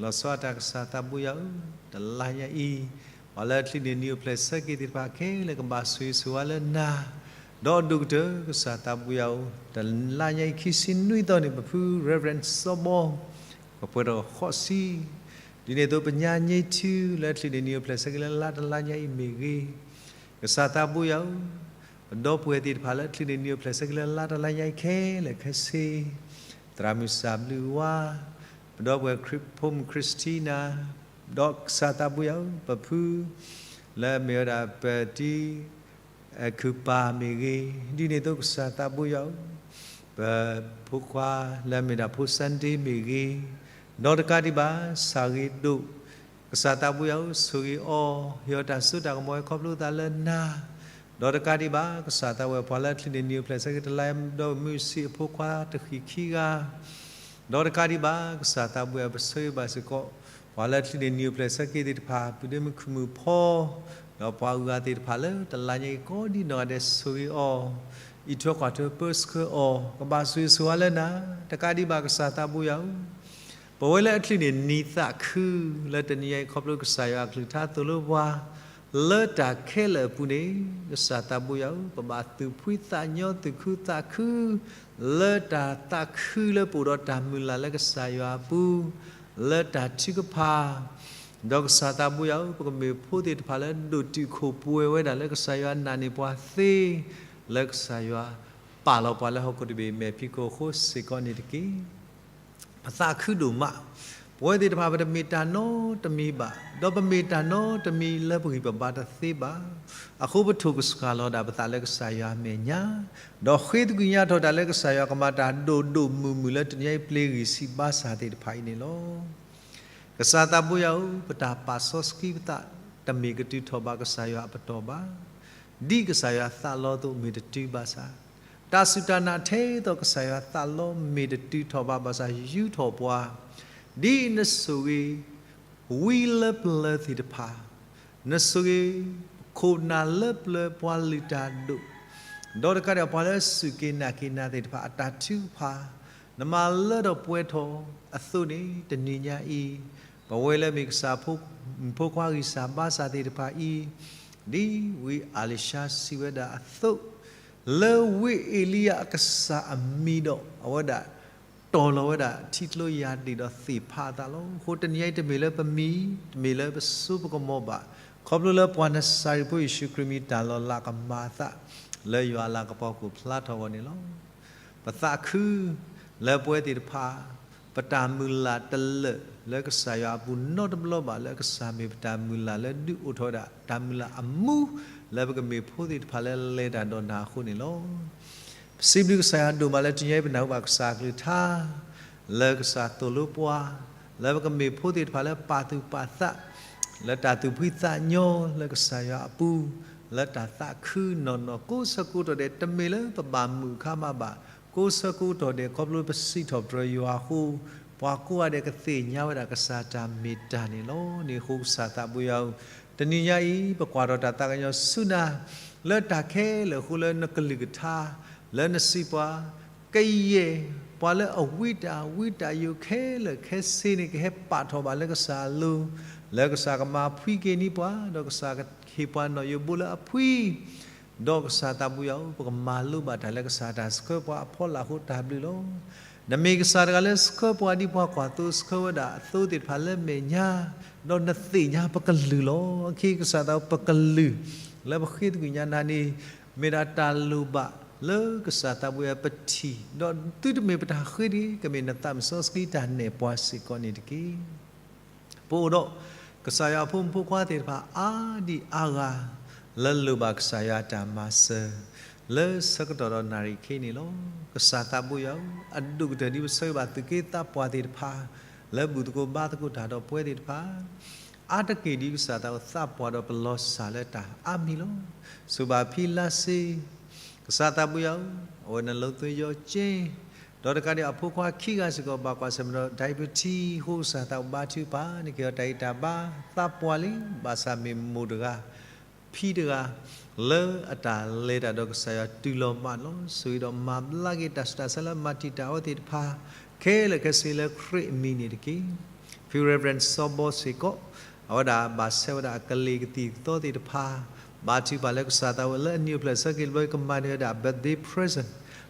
လီၤဆီဒၣ်တၢ်ကစၢ်သးဘိယွၤဧၢ, တလါညါအံၤ, ပှၤလၢချုးန့ၣ်နံၤအိၣ်ဖျဲၣ်ဆၢက့ၤသ့ၣ်တဖၣ်ခဲလၢာ်ကဘၣ်ဆိၣ်ဂ့ၤဆိၣ်ဝါလၢနၤ, ဒီးဒိၣ်ကတၢၢ်ကစၢ်သးဘိယွၤဧၢ, တလါညါအံၤခံဆံနွံသီန့ၣ် ပဖု Reverend စီၤဘီ ကပှဲၤဒီးဃိးဆံ, ဒ်န့ၣ်အသိးပညါညံထူလၢချုးန့ၣ်နံၤအိၣ်ဖျဲၣ်ဆၢက့ၤလၢလါတလါညါအံၤမ့ၢ်ဂ့ၤ, ကစၢ်သးဘိယွၤဧၢ, ပဒီပုၢ်ဝဲၢ်သ့ၣ်တဖၣ်လၢချုးန့ၣ်နံၤအိၣ်ဖျဲၣ်ဆၢက့ၤလၢလါတလါညါအံၤခဲလၢာ်ခဲဆ့, သရၣ်မုၣ်စၢ်ဘျုးဝါ, ပဒီပုၢ်ဝဲၢ်ဖိမုၣ် Christina, ဒီးကစၢ်သးဘိယွၤဧၢ, ပဖု လၢအမ့ၢ်ဝဲဒၣ်ပတံ ခုၣ်ပၢ်မ့ၢ်ဂ့ၤ, ဒ်န့ၣ်အသိးကစၢ်သးဘိယွၤဧၢ, ပဖိခွါလၢအမ့ၢ်ဒၣ်ဖိ Sunday မ့ၢ်ဂ့ၤ, ဒီးတကးဒံးဘၣ် စၢ်ဂ့ၤဒိၣ်, ကစၢ်သးဘိယွၤဧၢ, ဆိၣ်ဂ့ၤအီၤ, ဟ့ၣ်အီၤတၢ်စိတၢ်ကမီၤဝဲခီဖျိသးလၢနၤ, ဒီးတကးဒံးဘၣ် ကစၢ်သးဘိယွၤ ပှၤလၢချုးန့ၣ်နံၤအိၣ်ဖျဲၣ်ဆၢက့ၤတလါညါ ဒီးမုၢ်ဆ့ၣ်အဖိခွါတဃံးခံဂၤ ဒီးတကးဒံးဘၣ် ကစၢ်သးဘိယွၤ ပဆၢဂ့ၤဘၣ်စ့ၢ်ကီး ပှၤလၢချုးန့ၣ်နံၤအိၣ်ဖျဲၣ်ဆၢက့ၤသ့ၣ်တဖၣ် ပုၢ်ဒ့မုၣ်ခုၣ်မုၣ်ဖီ, ဒီးပှၤအုၣ်ဂၤသ့ၣ်တဖၣ်လၢတလါညါအံၤကိးဒံနီၢ်ဂၤဒဲး ဆိၣ်ဂ့ၤအီၤ, အံးထွဲကွၢ်ထွဲပၢဆှၢအီၤ, ကဘၣ်ဆိၣ်ဂ့ၤဆိၣ်ဝါလၢနၤ, တကးဒံးဘၣ် ကစၢ်သးဘိယွၤဧၢ, ပဝဲလၢအချုးန့ၣ်နံၤသးခုလၢတနံၤညါအံၤ ခီဖျိကစၢ်ယွၤအကလုၢ်ကထါသိၣ်လိပှၤ လၢတၢ်ခဲလၢာ်အပူၤန့ၣ်, ကစၢ်သးဘိယွၤဧၢ, ပဘၣ်သူၣ်ဖှံသးညီသူၣ်ခုသးခု လၢတၢ်သးခုလၢပအိၣ်ဒီးတၢ်မုၢ်လၢ်လၢကစၢ်ယွၤအပူၤ, လၢတၢ်ထုကဖၣ်, ဒီးကစၢ်သးဘိယွၤဧၢ, ပကမ့ၢ်ဖိသ့ၣ်တဖၣ်လၢဒိၣ်တုာ်ခိၣ်ပှဲၤဝဲဒၣ်လၢကစၢ်ယွၤနာ်န့ၢ်ပှၤသ့, လၢကစၢ်ယွၤပာ်လီၤပှၤလၢဟီၣ်ခိၣ်တဘ့ၣ်မဲာ်ဖံးခိၣ်အဃိစ့ၢ်ကီးန့ၣ်တက့ၢ်. ပသးခုဒိၣ်မး, ပဝဲသ့ၣ်တဖၣ်ပတမ့ၢ်တၢ်နီတမံၤဘၣ်, ဒီးပမ့ၢ်တၢ်နီတမံၤလၢပဂံၢ်ပဘါတသ့ဘၣ်. အဃိပထိၣ်ကစှၤလီၤဒၣ်ပသးလၢကစၢ်ယွၤအမဲာ်ညါ, ဒီးဃ့သကွံာ်ညါထီၣ်တၢ်လၢကစၢ်ယွၤကမၤတၢ်ဒိၣ်ဒိၣ်မုၢ်မုၢ်လၢတနံၤညါအံၤပျ့ၤဂံၢ်ဆံးဘါစၢ်သ့ၣ်တဖၣ်အံၤန့ၣ်လီၤ. ကစၢ်သးဘိယွၤဧၢ, ပတၢ်ပာ်စီဆှံပသး တမ့ၢ်ကတုၤထီၣ်ဘၣ်ကစၢ်ယွၤအပတီၢ်ဘၣ်. ဒ်ကစၢ်ယွၤသးလီအသိးမ့ၢ်တတုၤဘၣ်ဆၣ်, တၢ်စူၢ်တၢ်နာ်ထဲသိးကစၢ်ယွၤသးလီမ့ၢ်တတုၤထီၣ်ဘၣ်ဘၣ်ဆၣ် ယူထီၣ်ပှၤ, ဒ်နဆိၣ်ဂ့ၤ ဝံလၢပျၢၤသ့ၣ်တဖၣ်, နဆိၣ်ဂ့ၤခိၣ်နၢ်လၢပျၢၤပှၤလုၢ်တၢ်ဒိၣ်, ဒီးတကးဒံးပှၤလၢစူၢ်က့ၤနာ်က့ၤနၤသ့ၣ်တဖၣ် အတၢ်ထုကဖၣ် နမၤလၢထီၣ်ပှဲၤထီၣ်အသိးန့ၣ် တနံၤညါအံၤ, ပဝဲလၢမ့ၢ်ကစၢ်ဖိမုၣ်ဖိခွါဂံၢ်စၢ်ဘါစၢ်သ့ၣ်တဖၣ်အံၤ, ဒ်ဝံအၤလံၤၡါစံးဝဲဒၣ်အသိး, လၢဝံအ့လံယၤအကစၢ်အမံၤဒီး အဝဲဒၣ်တီၢ်လီၤဝဲဒၣ်ထံကျိယၢ်ဒ့ၣ်ဒီးသ့ၣ်ဖးအသးလီၤ. အဃိတနံၤညါအံၤတမ့ၢ်လၢပမံၤ, တမ့ၢ်လၢပစိပကမီၤဘၣ်, ခီဖျိလၢပှၤနစၤရ့းဖိယ့ၣ်ၡူးခရံာ်မ့ၢ်တၢ်လီၤလးကမၤအသး လၢယွၤအလၤကပီၤခိၣ်ဖျါထီၣ်အဂီၢ်န့ၣ်လီၤ. ပသးခုလၢပဝဲသ့ၣ်တဖၣ် ပတၢ်မုၢ်လၢ်တလၢာ်လၢကစၢ်ယွၤအပူၤနီတဘျီဘၣ် လၢကစၢ်မ့ၢ်ပတၢ်မုၢ်လၢ်လၢဒုးအိၣ်ထီၣ်ဝဲဒၣ်တၢ်မုၢ်လၢ်အမူ လၢပကမ့ၢ်ဖိသ့ၣ်တဖၣ်လၢလဲၤတၢ်ဒီးနၤအဃိန့ၣ်လီၤ. ပစံးဘျုးကစၢ်ယွၤဒိၣ်မးလၢတနံၤညါအံၤပနၢ်ဟူဘၣ်ကစၢ်အကလုၢ်ကထါ လၢကစၢ်သိၣ်လိပှၤ, လၢပကမ့ၢ်ဖိသ့ၣ်တဖၣ်လၢပာ်သူၣ်ပာ်သး, လၢတၢ်သူၣ်ဖှံသးညီလၢကစၢ်ယွၤအပူၤ, လၢတၢ်သးခုနီၢ်နီၢ် ကိးဆၢကိးတီၢ်ဒဲး တမ့ၢ်လၢပဘၣ်မုာ်အခါမးဘၣ်, ကိးဆၢကိးတီၢ်ဒဲး ခီဖျိပစံးထီၣ်ပတြၢၤယွၤအဃိ, ပှၤကိးဂၤဒဲးကသ့ၣ်ညါဝဲဒၣ်ကစၢ်တၢ်မ့ၢ်တၢ်န့ၣ်လီၤ. န့ၣ်အဃိကစၢ်သးဘိယွၤဧၢ, တနံၤညါအံၤ ပကွၢ်ထီၣ်တၢ်သးကညီၤဆူနၤ, လၢတၢ်ခဲလၢာ်အဃိလၢနကလုၢ်ကထါ, လၢနစံးပှၤ, ကယဲၢ်ပှၤလၢအဝံတၢ်ဝံတၢ်ယိာ်ခဲလၢာ်ခဲဆ့န့ၣ် ကဟဲပာ်ထီၣ်ဘၣ်လၢကစၢ်အလိၤ, လၢကစၢ်ကမၤဖှံက့ၤန့ၢ်ပှၤ, ဒီးကစၢ်ကဟ့ၣ်ပှၤနီၣ်ယိးဘိလၢအဖှံ, ဒီးကစၢ်သးဘိယွၤဧၢ, ပကမၤလိဘၣ်တၢ်လၢကစၢ်တၢ်ဆှၢပှၤအဖီလာ်အဃိတၢ်ဘျုးလီၤ. နမ့ၢ်ကစၢ်တဂၤလၢဆှၢပှၤဒ်ပှၤကွၢ်သိဆှၢဝဲဒၣ်အသိသ့ၣ်တဖၣ်လၢမဲာ်ညါ, ဒီးနသ့ၣ်ညါပကလုၢ်လီၤ. အခံကစၢ်သးဘိပကလုၢ် လၢပဃ့သကွံာ်ညါနၤန့ၣ် မ့ၢ်ဒၣ်တၢ်လိၣ်ဘၣ်လၢကစၢ်သးဘိယွၤပထံၣ်, ဒီးသုတမ့ၢ်ပတၢ်ဃ့တဂ့ၤ, ကမ့ၢ်နသးစီဆှံတၢ်နဲၣ်ပှၤစ့ၢ်ကီးန့ၣ်တက့ၢ်. ပအိၣ်ဒီးကစၢ်ယွၤအဖိမုၣ်ဖိခွါသ့ၣ်တဖၣ်အါဒံအါဂၤ လၢလိၣ်ဘၣ်ကစၢ်ယွၤအတၢ်မၤစၢၤ လၢဆၢကတီၢ်ဒီးနၣ်ရံၣ်ခဲအံၤန့ၣ်လီၤ. ကစၢ်သးဘိယွၤဧၢ, အဒိၣ်ကတ�ၢၢ်ဒ်ပဆၢဂ့ၤဘၣ်သူၣ်က့သးပှၢ်သ့ၣ်တဖၣ် လၢဘူၣ်သကိးဘါသကိးတၢ်ဒီးပဝဲသ့ၣ်တဖၣ် အါတက့ၢ်ဒ်ကစၢ်သးဘိယွၤသးပှၢ်ဒီးပလီၤစၢ်လၢတၢ်အါမံၤလီၤ. စူၢ်ဘၣ်ဖံလါစ့ ကစၢ်သးဘိယွၤဧၢ, အဝဲနလိၤသွ့ယီၤက့, ဒီးတကးဒံးအဖိခွါခံဂၤစ့ၢ်ကီး ဘၣ်ကွၢ်ဆၢၣ်မဲာ်ဒီး diabetes အဃိ ကစၢ်သးဘိဘါထုကဖၣ်န့ၣ် က့ၤအီၤတၢ်အံၤတၢ်ဘါသးပှၢ်လံ, ဘၣ်ဆၣ်မ့ၢ်မိၢ်တဂၤ ဖံတဂၤ လၢအတၢ်လဲၤတၢ်ဒီးကစၢ်ယွၤတုၤလီၤမးန့ၣ်လီၤ. ဆိၣ်ဂ့ၤဒီးမၤဘျါက့ၤတၢ်ဆူးတၢ်ဆါလၢမၤတံာ်တာ်အီၤသ့ၣ်တဖၣ် ခဲလၢာ်ခဲဆ့လၢခရံာ်အမံၤန့ၣ်တက့ၢ်. ဖံ Reverend စီၤဘီစ့ၢ်ကီး အဝဲဒၣ်ဘၣ်ဆဲဝဲဒၣ်အကလ့ၢ်ကသံၣ်ကသီသ့ၣ်တဖၣ် ဘါထုကဖၣ်လၢကစၢ်သးဘိယွၤလၢအနံၣ်အိၣ်ဖျဲၣ်ဆၢက့ၤတဘျီ ကမၤန့ၢ်ဝဲဒၣ် birthday present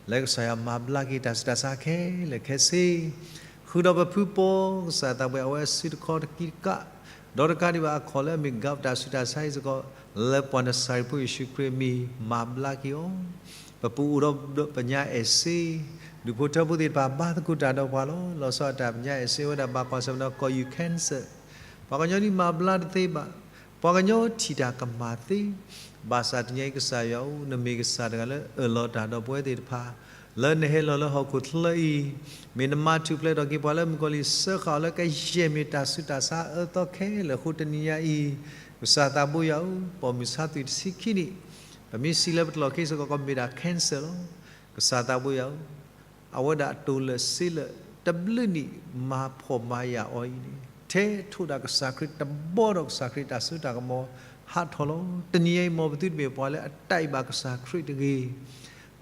လၢကစၢ်ယွၤမၤဘျါက့ၤတၢ်ဆူးတၢ်ဆါခဲလၢာ်ခဲဆ့ ဃုာ်ဒီးပဖုပီ ကစၢ်သးဘိယွၤ အဝဲအစုတခီတကံတကး ဒီးတကးဒံးဘၣ်အခီၣ်လၢအမ့ၢ် governor တၢ်ဆူးတၢ်ဆါအံၤစ့ၢ်ကီး လၢပှၤနစၤရ့းဖိယ့ၣ်ၡူးခရံာ်အမံၤ မၤဘျါက့ၤအီၤ. ပပူၤအိၣ်ဒီးပညါအဲၣ်စ့ ဒူၣ်ဖိထၢဖိသ့ၣ်တဖၣ် ဘါသကိးတၢ်ဒီးပှၤလီၤ. လီၤဆီအတၢ်ပညါအဲၣ်စ့ဝဲဒၣ် ဘၣ်ကွၢ်ဆၢၣ်မဲာ်ဒီးကီၢ်ယူၢ် cancer ပှၤကညီဒ်မၤဘျါတသ့ဘၣ်, ပှၤကညီထံၣ်တၢ်ကမၣ်သ့, ဘၣ်ဆၣ်တနံၤအံၤကစၢ်ယွၤဧၢ, နမ့ၢ်ကစၢ်တဂၤလၢအၢၣ်လီၤတၢ်ဒီးပဝဲသ့ၣ်တဖၣ်, လၢနဟဲလီၤလၢဟီၣ်ခိၣ်ချၢအံၤ, မ့ၢ်နမၤထူၣ်ဖျဲးထီၣ်က့ၤပှၤလၢမုၣ်ကီၤလံၢ်စၢဃာ်အီၤလၢကယဲၢ်မ့ၢ်တၢ်ဆူးတၢ်ဆါအၢသီခဲလၢာ်အဃိ တနံၤညါအံၤ, ကစၢ်သးဘိယွၤဧၢ, ပိာ်မုၣ်ဆါသွံၣ်တဆံခံနံၣ်, ပမ့ၢ်စံးလၢပတလီၢ်ခံစ့ၢ်ကီး ကမ့ၢ်ဒၣ် cancer လီၤ. ကစၢ်သးဘိယွၤဧၢ, အဝဲဒၣ်အတိၢ်လၢာ်စ့လၢာ် တဘျုးနံၣ်မၤဖှီၣ်မၤယာ်အီၤအံၤန့ၣ်, ထဲထိးဒၣ်ကစၢ်ခရံာ်တဘီဒီးကစၢ်ခရံာ်တၢ်စိတၢ်ကမီၤဟးထီၣ်လီၤ. တနံၤအံၤ မ်ပသုတမ့ၢ်ပှၤလၢအတၢ်အံၤဘၣ်ကစၢ်ခရံာ်တဂ့ၤ,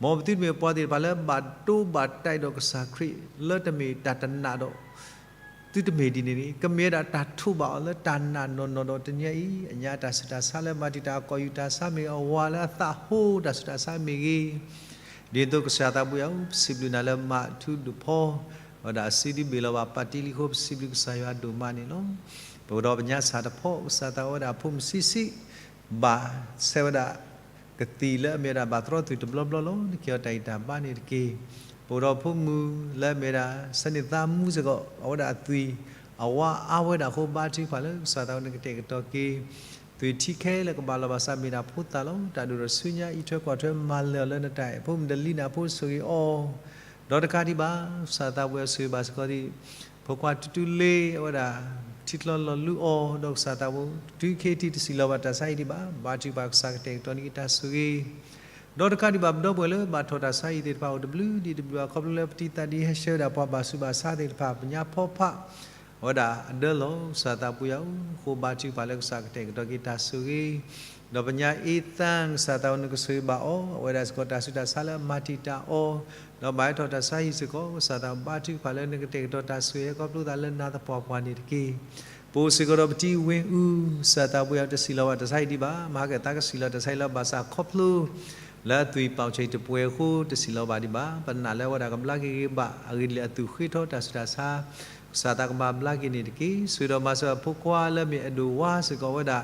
မ်ပသုတမ့ၢ်ပှၤသ့ၣ်တဖၣ်လၢဘၣ်ဒိဘၣ်တၢ်အံၤဒီးကစၢ်ခရံာ်လၢတမ့ၢ်တၢ်တနာ်ဒီး သုတမ့ၢ်ဒ်န့ၣ်န့ၣ်, ကမ့ၢ်ဝဲဒၣ်တၢ်ထိးဘၣ်အီၤလၢတၢ်နာ်နီၢ်နီၢ်ဒီး တနံၤအံၤ အညါတၢ်ဆူးတၢ်ဆါလၢမၤတံာ်တာ်ကီၢ်ယူၢ်တၢ်ဆါမ့ၢ်ဂ့ၤ, အဝၤလၢအသးဟိတၢ်ဆူးတၢ်ဆါမ့ၢ်ဂ့ၤ, ဒ်သိးကစၢ်သးဘိယွၤဧၢ, ပစံးဘျုးနၤလၢမၤထူဒုးဖီ, အဝဲဒၣ်အစုဒုးဘ့ၣ်လီၤဘၣ်ပၣ်တံလံအဃိ ပစံးဘျုးကစၢ်ယွၤဒိၣ်မးန့ၣ်လီၤ. ပအိၣ်ဒီးပညါစၢ်တဖီ ကစၢ်သးဘိယွၤဝဲဒၣ်အဖိမုၣ်ဆံးဆံး, ဘၣ်ဆဲဝဲဒၣ် ကသံၣ်လၢအမ့ၢ်ဝဲဒၣ်ဘၣ်သရီသုးတဘျီဘျီလီၤ. နက့ၤအီၤတၢ်အံၤတၢ်ဘါန့ၣ်တက့ၢ်. ပအိၣ်ဒီးဖိမုၣ်လၢအမ့ၢ်ဝဲဒၣ် ဆၢန့ၢ်သးမူစ့ၢ်ကီး အဝဲဒၣ်အသွံၣ် အဝါအါဝဲဒၣ်အဃိ ဘါထုကဖၣ်လၢကစၢ်သးဘိယွၤနကတဲာ်ကတီၤက့ၤ သွံၣ်ထံခဲလၢာ်ကဘၣ်လီၤ ဘၣ်ဆၣ်မ့ၢ်ဒၣ်ဖိသၣ်လီၤ. တၢ်ဒိၣ်ထီၣ်ဆူညါအံးထွဲကွၢ်ထွဲမၤလၢာ်အီၤလၢနတၢ်အဲၣ် ဖိမုၣ်ဒလံနၤဖိဆိၣ်ဂ့ၤအီၤ, ဒီးတကးဒံးဘၣ် ကစၢ်သးဘိယွၤဆိၣ်ဂ့ၤဘၣ်စ့ၢ်ကီးဒံး ဖိခွါတူတူလ့ အဝဲဒၣ် ထံချီလီၤလူအီၤ ဒီးကစၢ်သးဘိ တုၤခဲအံၤတဆံးလီၤဘၣ်တၢ်ဆါဟံၣ်ဒံးဘၣ် ဘါထုကဖၣ်ကစၢ်ကတဲာ်ကတီၤန့ၢ်က့ၤတၢ်ဆိၣ်ဂ့ၤ ဒီးတကးဒံးဘၣ် ပဒီပုၢ်ဝဲၢ်လၢဘၣ်ထီၣ်တၢ်ဆါဟံၣ်သ့ၣ်တဖၣ်အိၣ်တဘျုးဒံးတဘျုး ခီဖျိလၢပတံၤသကိးဒ်ဟဲဆှၢဝဲဒၣ်ပှၤဘၣ်ဆူးဘၣ်ဆါသ့ၣ်တဖၣ် ပညါဖီဖး အဝဲဒၣ်အဒၢလီၤ ကစၢ်သးဘိယွၤဧၢ, အဃိဘါထုကဖၣ်လၢကစၢ်ကတဲာ်ကတီၤက့ၤတၢ်ဆိၣ်ဂ့ၤ, ဒီးပညါအ့သၣ် ကစၢ်သးဘိနကဆိၣ်ဂ့ၤဘၣ်အီၤ အဝဲဒၣ်စ့ၢ်ကီးတၢ်ဆူးတၢ်ဆါလၢအမၤတံာ်တာ်အီၤ, ဒီးဘၣ်ဟဲထီၣ်တၢ်ဆါဟံၣ်စ့ၢ်ကီး ကစၢ်သးဘိဘါထုကဖၣ်လၢနကတဲာ်ကတီၤတၢ်ဆိၣ်ဂ့ၤ ခီဖျိသးလၢနၤသပှၢ်ပှၢ်န့ၣ်တက့ၢ်. ပအိၣ်စ့ၢ်ကီးဒီးပတံၤဝ့ၢ်အူ ကစၢ်သးဘိယွၤတဆံးလီၤဘၣ်တၢ်ဆါဟံၣ်ဒံးဘၣ်, မဟါကသးကဆံးလီၤတၢ်ဆါဟံၣ်လၢဘၣ်ဆၣ်ခီဖျိ လၢအသွံၣ်ပာ်ဆံးတပှဲၤအဃိ တဆံးလီၤဘၣ်ဒံးဘၣ်, ပနာ်လၢအဝဲဒၣ်ကဘျါက့ၤဂ့ၤဘၣ် အဂ့ၢ်ဒ်လဲၣ်အသူၣ်ဃ့ထီတၢ်ဆူးတၢ်ဆါ ကစၢ်သးကမၤဘျါက့ၤန့ၣ်တက့ၢ်. ဆိၣ်ဂ့ၤဒီးမၤစၢၤအဖိခွါလၢအမ့ၢ်အဲၣ်ဒိးဝါစ့ၢ်ကီးဝဲဒၣ်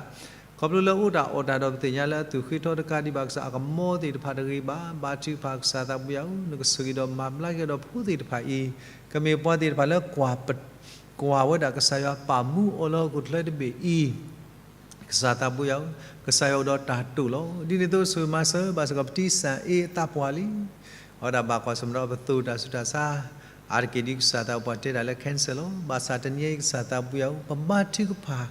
ခီဖျိလၢအအိၣ်တၢ်အီၣ်တၢ်ဒီးပသ့ၣ်ညါလၢအသူၣ်ဃ့ထီတကးဒံးဘၣ် ကစၢ်အကမီသ့ၣ်တဖၣ်တဂ့ၤဘၣ်, ဘါထုကဖၣ်ကစၢ်သးဘိယွၤဧၢ, နကဆိၣ်ဂ့ၤဒီးမၤဘျါက့ၤဒီးဖိသ့ၣ်တဖၣ်အံၤ ကမ့ၢ်ပှၤသ့ၣ်တဖၣ်လၢ ကွၢ်ဝဲဒၣ်ကစၢ်ယွၤပာ်မူအီၤလၢဟီၣ်ခိၣ်ချၢတဘ့ၣ်အံၤ ကစၢ်သးဘိယွၤဧၢ, ကစၢ်ယွၤအိၣ်ဒီးတၢ်တိာ်လီၤ. ဒ်န့ၣ်အသိးဆိၣ်ဂ့ၤမၤစၢၤဘၣ်စ့ၢ်ကီးပတံၤစၣ်အ့အသးပှၢ်လံ. အဝဲဒၣ်ဘၣ်ကွၢ်ဆၢၣ်မဲာ်ဒီးပသိၣ်တၢ်ဆူးတၢ်ဆါ အါတက့ၢ်ဒ်ကစၢ်သးဘိပှၤတဲတၢ်လၢ cancer လီၤ. ဘၣ်ဆၣ်တနံၤအံၤကစၢ်သးဘိယွၤဧၢ, ပဘါထုကဖၣ်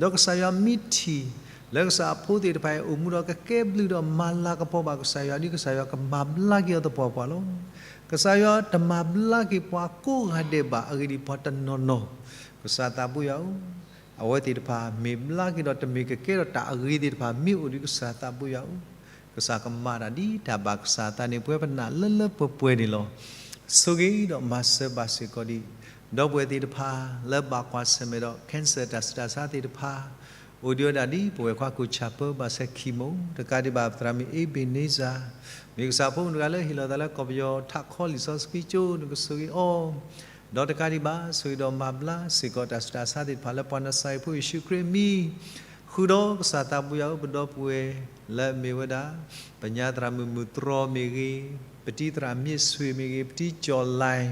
ဒီးကစၢ်ယွၤမ့ၢ်ထံၣ် လၢကစၢ်အဖိသ့ၣ်တဖၣ်အံၤအိၣ်မူဒီးကကဲဘျုးဒီးမၤလၤကပီၤဘၣ်ကစၢ်ယွၤဒ် ကစၢ်ယွၤကမၤဘျါက့ၤအီၤသပှၢ်ပှၢ်လီၤ. ကစၢ်ယွၤတမၤဘျါက့ၤပှၤကိးဂၤဒဲးဘၣ် အဂ့ၢ်ဒ်အံၤပှၤတနီၤနီၤ ကစၢ်သးဘိယွၤဧၢ, အဝဲသ့ၣ်တဖၣ်မ့ၢ်ဘျါက့ၤဒီးတမ့ၢ်ကကဲထီၣ်တၢ်အဂ့ၤသ့ၣ်တဖၣ်မ့ၢ်အိၣ်ဒီးကစၢ်သးဘိယွၤဧၢ, က ကစၢ်ကမၤတၢ်ဒ်တၢ်ဘၣ်ကစၢ်အသးန့ၣ် ပဝဲပနာ်လၢလၢပှဲၤပှဲၤန့ၣ်လီၤ. ဆိၣ်ဂ့ၤဒီးမၤစၢၤဘၣ်စ့ၢ်ကီးဒံး ဒီပုၢ်ဝဲၢ်သ့ၣ်တဖၣ်လၢဘၣ်ကွၢ်ဆၢၣ်မဲာ်ဒီး cancer တၢ်ဆူးတၢ်ဆါသ့ၣ်တဖၣ် အိၣ်ဒံးဝဲဒၣ်ဒ်ပဝဲၢ်ခွါကိၣ်ဆၣ်ပၢဘၣ်ဆဲး chemo တကးဒံးဘၣ် ပသရၣ်မုၣ် Ebenezer မ့ၢ်ကစၢ်ဖိမုၣ်တဂၤလၢဟ့ၣ်လီၤသးလၢကီၢ်ပယီၤ ထးခီလံာ်စီဆှံကၠိ နကဆိၣ်ဂ့ၤအီၤ ဒီးတကးဒံးဘၣ် ဆိၣ်ဂ့ၤဒီးမၤဘျါစ့ၢ်ကီးတၢ်ဆူးတၢ်ဆါသ့ၣ်တဖၣ်လၢပှၤနၤစၤရ့းဖိယ့ၣ်ၡူးခရံာ်အမံၤ ဃုာ်ဒီးကစၢ်သးပူၤယၤဧၢ ပဒီပုၢ်ဝဲၢ်လၢအမ့ၢ်ဝဲဒၣ် ပညါသရၣ်မုၣ်မုၢ်တြီမ့ၢ်ဂ့ၤ, ပတံၤသရၣ်မ့ၢ်ဆွ့ၣ်မ့ၢ်ဂ့ၤ, ပတံၤကၠီၣ်လဲၣ်,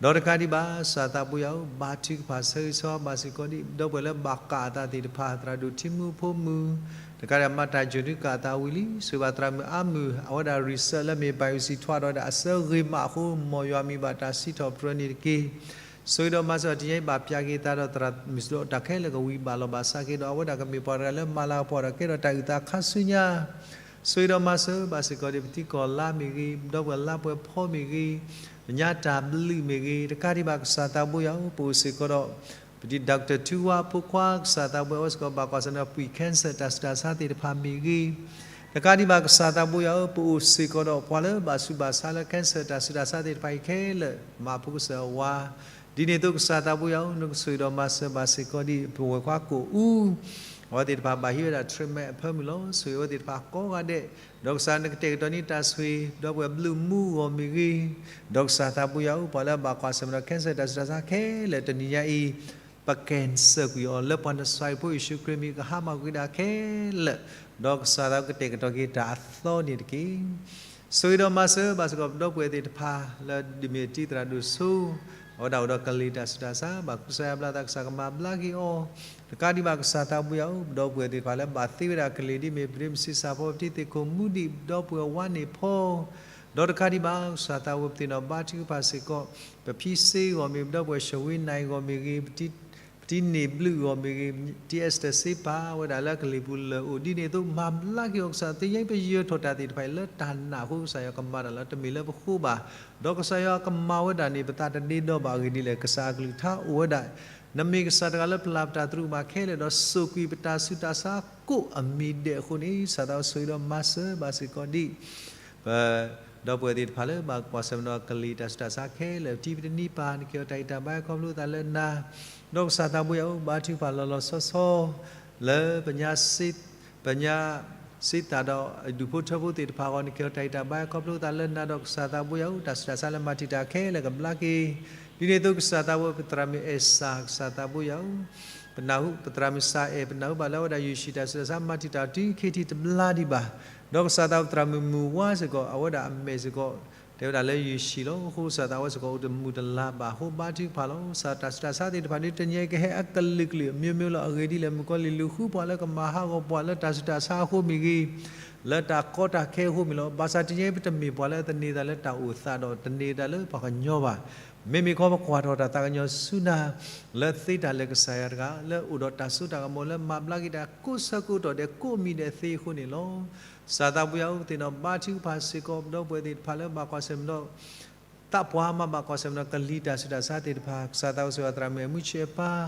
ဒီးတကးဒံးဘၣ် ကစၢ်သးပူၤယၤဧၢ ဘါထုကဖၣ်ဆၢဂ့ၤဆၢဝါဘၣ်စ့ၢ်ကီးဒံး ပဒီပုၢ်ဝဲၢ်လၢဘၣ်ကၣ်အသးသ့ၣ်တဖၣ် သရၣ်ဒိၣ်ထံမုၢ်ဖိမုၢ် တကးဒံးမၤတၢ်ယိာ်ဒုးကၣ်အသးဝံၤလံ ဆိၣ်ဂ့ၤဘၣ်သရၣ်မုၣ်အါမုၢ် အဝဲဒၣ် result လၢမ့ၢ် biopsy ထွဲဒီးဝဲဒၣ်အစၢဂ့ၤမးအဃိ မ်ယွၤမံၤဘၣ်တၢ်စံးထီၣ်ပတြၢၤန့ၣ်တက့ၢ်. ဆိၣ်ဂ့ၤဒီးမၤစၢၤတနံၤအံၤဘၣ်ပျၢ်က့ၤသးဒီးသရၣ်မုၣ်စ့ၢ်ဒီးတၢ်ခဲလၢာ်ကဝံၤဘၣ်လီၤဘၣ်စးက့ၤဒီး အဝဲဒၣ်ကမ့ၢ်ပှၤတဂၤလၢမၤလၤကပီၤဒီးကဲထီၣ်တၢ်အုၣ်သးခါဆူညါ ဆိၣ်ဂ့ၤဒီးမၤစၢၤဘၣ်စ့ၢ်ကီးဒံး ပတံၤကီၢ်လါမ့ၢ်ဂ့ၤ, ဒီပုၢ်ဝဲၢ်လါပှဲၤဖီမ့ၢ်ဂ့ၤ, ပညါတၢ်ဘျုးမ့ၢ်ဂ့ၤ, တကးဒံးဘၣ်ကစၢ်သးပူၤယၤဧၢ ပအိၣ်စ့ၢ်ကီးဒီး ပတံၤ doctor ထူဝါဖိခွါ ကစၢ်သးပူၤယၤဧၢ အဝဲစ့ၢ်ကီးဘၣ်ကွၢ်ဆၢၣ်မဲာ်ဒီး ပှၤ cancer တၢ်ဆူးတၢ်ဆါသ့ၣ်တဖၣ်မ့ၢ်ဂ့ၤ, တကးဒံးဘၣ်ကစၢ်သးပူၤယၤဧၢ ပအိၣ်စ့ၢ်ကီးဒီးပှၤလၢဘၣ်ဆူးဘၣ်ဆါလၢ cancer တၢ်ဆူးတၢ်ဆါသ့ၣ်တဖၣ်အံၤခဲလၢာ် မၤဖိကစၢၢ်အဝၤ ဒ်န့ၣ်အသိးကစၢ်သးပူၤယၤဧၢ နကဆိၣ်ဂ့ၤဒီးမၤစၢၤဘၣ်စ့ၢ်ကီးဒံး ပဝဲၢ်ခွါကိၣ်အူ အဝဲသ့ၣ်တဖၣ်ဘၣ်ဟံးဝဲဒၣ် treatment အဖၢမုၢ်လီၤ. ဆိၣ်ဂ့ၤအဝဲသ့ၣ်တဖၣ်ကိးဂၤဒဲး ဒီးကစၢ်နကတဲာ်ကတီၤန့ၢ်တၢ်ဆိၣ်ဂ့ၤ ဒီပုၢ်ဝဲၢ်ဘျုးမူဂီၢ်မ့ၢ်ဂ့ၤ, ဒီးကစၢ်သးပူၤယၤဧၢ ပှၤလၢအဘၣ်ကွၢ်ဆၢၣ်မဲာ်ဒီး cancer တၢ်ဆူးတၢ်ဆါခဲလၢာ် တနံၤညါအံၤ ပကဲစၢးကွံာ်အီၤလၢပှၤနၤစၤရ့းဖိယ့ၣ်ၡူးခရံာ်မံၤ ကဟါမၢ်ကွံာ်ဒၣ်ခဲလၢာ်, ဒီးကစၢ်သးကတဲာ်ကတီၤက့ၤတၢ်အသီန့ၣ်တက့ၢ်. ဆိၣ်ဂ့ၤဒီးမၤစၢၤဘၣ်စ့ၢ်ကီး ပဒီပုၢ်ဝဲၢ်သ့ၣ်တဖၣ် လၢဒုးမ့ၢ်တံၤသရၣ်ဒိၣ်စိ အဝဲဒၣ်အိၣ်ဒီးကလံၤတၢ်ဆူးတၢ်ဆါ ဘၣ်ဃုစါယါဘျါသး ကစၢ်ကမၤဘျါက့ၤအီၤ, တကးဒံးဘၣ်ကစၢ်သးပူၤယၤဧၢ ပဒီပုၢ်ဝဲၢ်သ့ၣ်တဖၣ်လၢဘၣ်သ့ဝဲဒၣ်ကလံၤ ဒ်မ့ၢ်ပဒ့မုၣ်ဆံးစၢ်ဖိ ပတံၤသ့ၣ်ခိၣ်မူဒံး ပဒီပုၢ်ဝဲၢ်ဝါန့ၢ်ဖီ ဒီးတကးဒံးဘၣ် ကစၢ်သးဝဲပသ့ၣ်နီၣ်ဘါထုကဖၣ်စ့ၢ်ကီး ပဖံစ့ဂီၢ်မ့ၢ် ပဒီပုၢ်ဝဲၢ် ရှဝ့နၢ်ဂီၢ်မ့ၢ်ဂ့ၤ, ပတံၤန့ၢ်ဘျုးဂီၢ်မ့ၢ်ဂ့ၤ, တံၤအ့စတၢၢ်စ့ပာ်ဝဲဒၣ်လၢကလံၤပူၤလၢာ်အိၣ် ဒ်န့ၣ်အသိး မၤဘျါက့ၤအီၤကစၢ် သ့ၣ်ညါပယၢၤထီၣ်တၢ်သ့ၣ်တဖၣ်အံၤလၢတၢ်နာ်အဃိ ကစၢ်ယွၤကမၤတၢ်လၢတမ့ၢ်လၢပဃိဘၣ်, ဒီးကစၢ်ယွၤကမၤဝဲဒၣ်န့ၣ် ပသးတဒ့ဒီဘၣ်အဂ့ၢ်ဒ်လဲၣ် ကစၢ်အကလုၢ်ကထါအိၣ်ဝဲဒၣ် နမ့ၢ်ကစၢ်တဂၤလၢပျၢ်ပတၢ်သရူးကမၣ်ခဲလၢာ် ဒီးစိာ်ကွံာ်ပတၢ်ဆူးတၢ်ဆါကိးအမံၤဒဲးအဃိန့ၣ် ကစၢ်သးဆိၣ်ဂ့ၤဒီးမၤစၢၤဘၣ်စ့ၢ်ကီးဒံး ပဒီပုၢ်ဝဲၢ်သ့ၣ်တဖၣ်လၢဘၣ်ကွၢ်ဆၢၣ်မဲာ်ဒီးကလံၤတၢ်ဆူးတၢ်ဆါခဲလၢာ် ပတံၤပတနံၤပၢ် နကဲထီၣ်တၢ်ဂံၢ်တၢ်ဘါခီဖျိသးလၢနၤ, ဒီးကစၢ်သးပူၤယၤဧၢ ဘါထုကဖၣ်လီၤလီၤဆီဆီ လၢပညါ ပညါ စ့သးဒီးအဒူၣ်ဖိထၢဖိသ့ၣ်တဖၣ်အဂီၢ် နကဲထီၣ်တၢ်ဂံၢ်တၢ်ဘါခီဖျိသးလၢနၤ ဒီးကစၢ်သးပူၤယၤဧၢ တၢ်ဆူးတၢ်ဆါလၢမၤတံာ်တာ်ခဲလၢာ်ကဘျါက့ၤ, ဒ်န့ၣ်အသိးကစၢ်သးပူၤ ပသရၣ်မုၣ်အဲၣ်စၢ် ကစၢ်သးပူၤယၤဧၢ ပနၢ်ဟူ ပသရၣ်မုၣ်စၢ်အဲၣ် ပနၢ်ဟူဘၣ်လၢအဝဲဒၣ်ယိၣ်ၡံၣ်တၢ်ဆူးတၢ်ဆါ မၤတံာ်တာ်တုၤခဲထံၣ်တဘျါဒံးဘၣ်, ဒီးကစၢ်သးပူၤ ပသရၣ်မုၣ်မုၢ်ဝါစ့ၢ်ကီး အဝဲဒၣ်အမဲာ်စ့ၢ်ကီး တဲဝဲဒၣ်လၢယိၣ်ၡံၣ်လီၤ. အဃိကစၢ်သးဝဲစ့ၢ်ကီးအိၣ်တမုာ်တလၤဘၣ်အဃိ ဘါထုကဖၣ်လီၤ. ကစၢ်တၢ်ဆူးတၢ်ဆါသ့ၣ်တဖၣ်န့ၣ် တနံၤအံၤကဟဲအကလုာ်ကလုာ် အမျိုးမျိုး လီၤ. အဂ့ၢ်ဒ်လဲၣ် မုၣ်ကီၤလံၢ်လူၤဃုပှၤလၢကမၤဟးဂီၤပှၤလၢတၢ်ဆူးတၢ်ဆါအဃိမ့ၢ်ဂ့ၤ, လၢတၢ်ကီတၢ်ခဲအဃိမ့ၢ်လီၤ. ဘၣ်ဆၣ်တနံၤအံၤ ပတမ့ၢ်ပှၤလၢသန့ၤသးလၢတၢ်အိၣ်သးဒီး သန့ၤသးလၢပှၤကညီဘၣ်. မ့မ့ၢ်ခီပကွၢ်ထီၣ်တၢ်သးကညီၤဆူနၤ လၢသ့တၢ်လၢာ်ကစၢ်ယွၤတဂၤ လၢအိၣ်ဒီးတၢ်စိတၢ်ကမီၤ လၢမၤဘျါက့ၤတၢ်ကိးဆၢကိးတီၢ်ဒဲးကိးမံၤဒဲးသ့အဃိန့ၣ်လီၤ. ကစၢ်သးပူၤယၤဧၢ ပသ့ၣ်နီၣ်ဘါထုကဖၣ်စ့ၢ်ကီး ပဒီပုၢ်ဝဲၢ်သ့ၣ်တဖၣ်လၢဘၣ်ကွၢ်ဆၢၣ်မဲာ်ဒီး သးပှၢ်မၤဘၣ်ကွၢ်ဆၢၣ်မဲာ်ဒီးကလံၤတၢ်ဆူးတၢ်ဆါသ့ၣ်တဖၣ် ကစၢ်သးဝဲစ့ၢ်ကီး သရၣ်မုၣ်အဲၣ်မူဆံးအပၢ်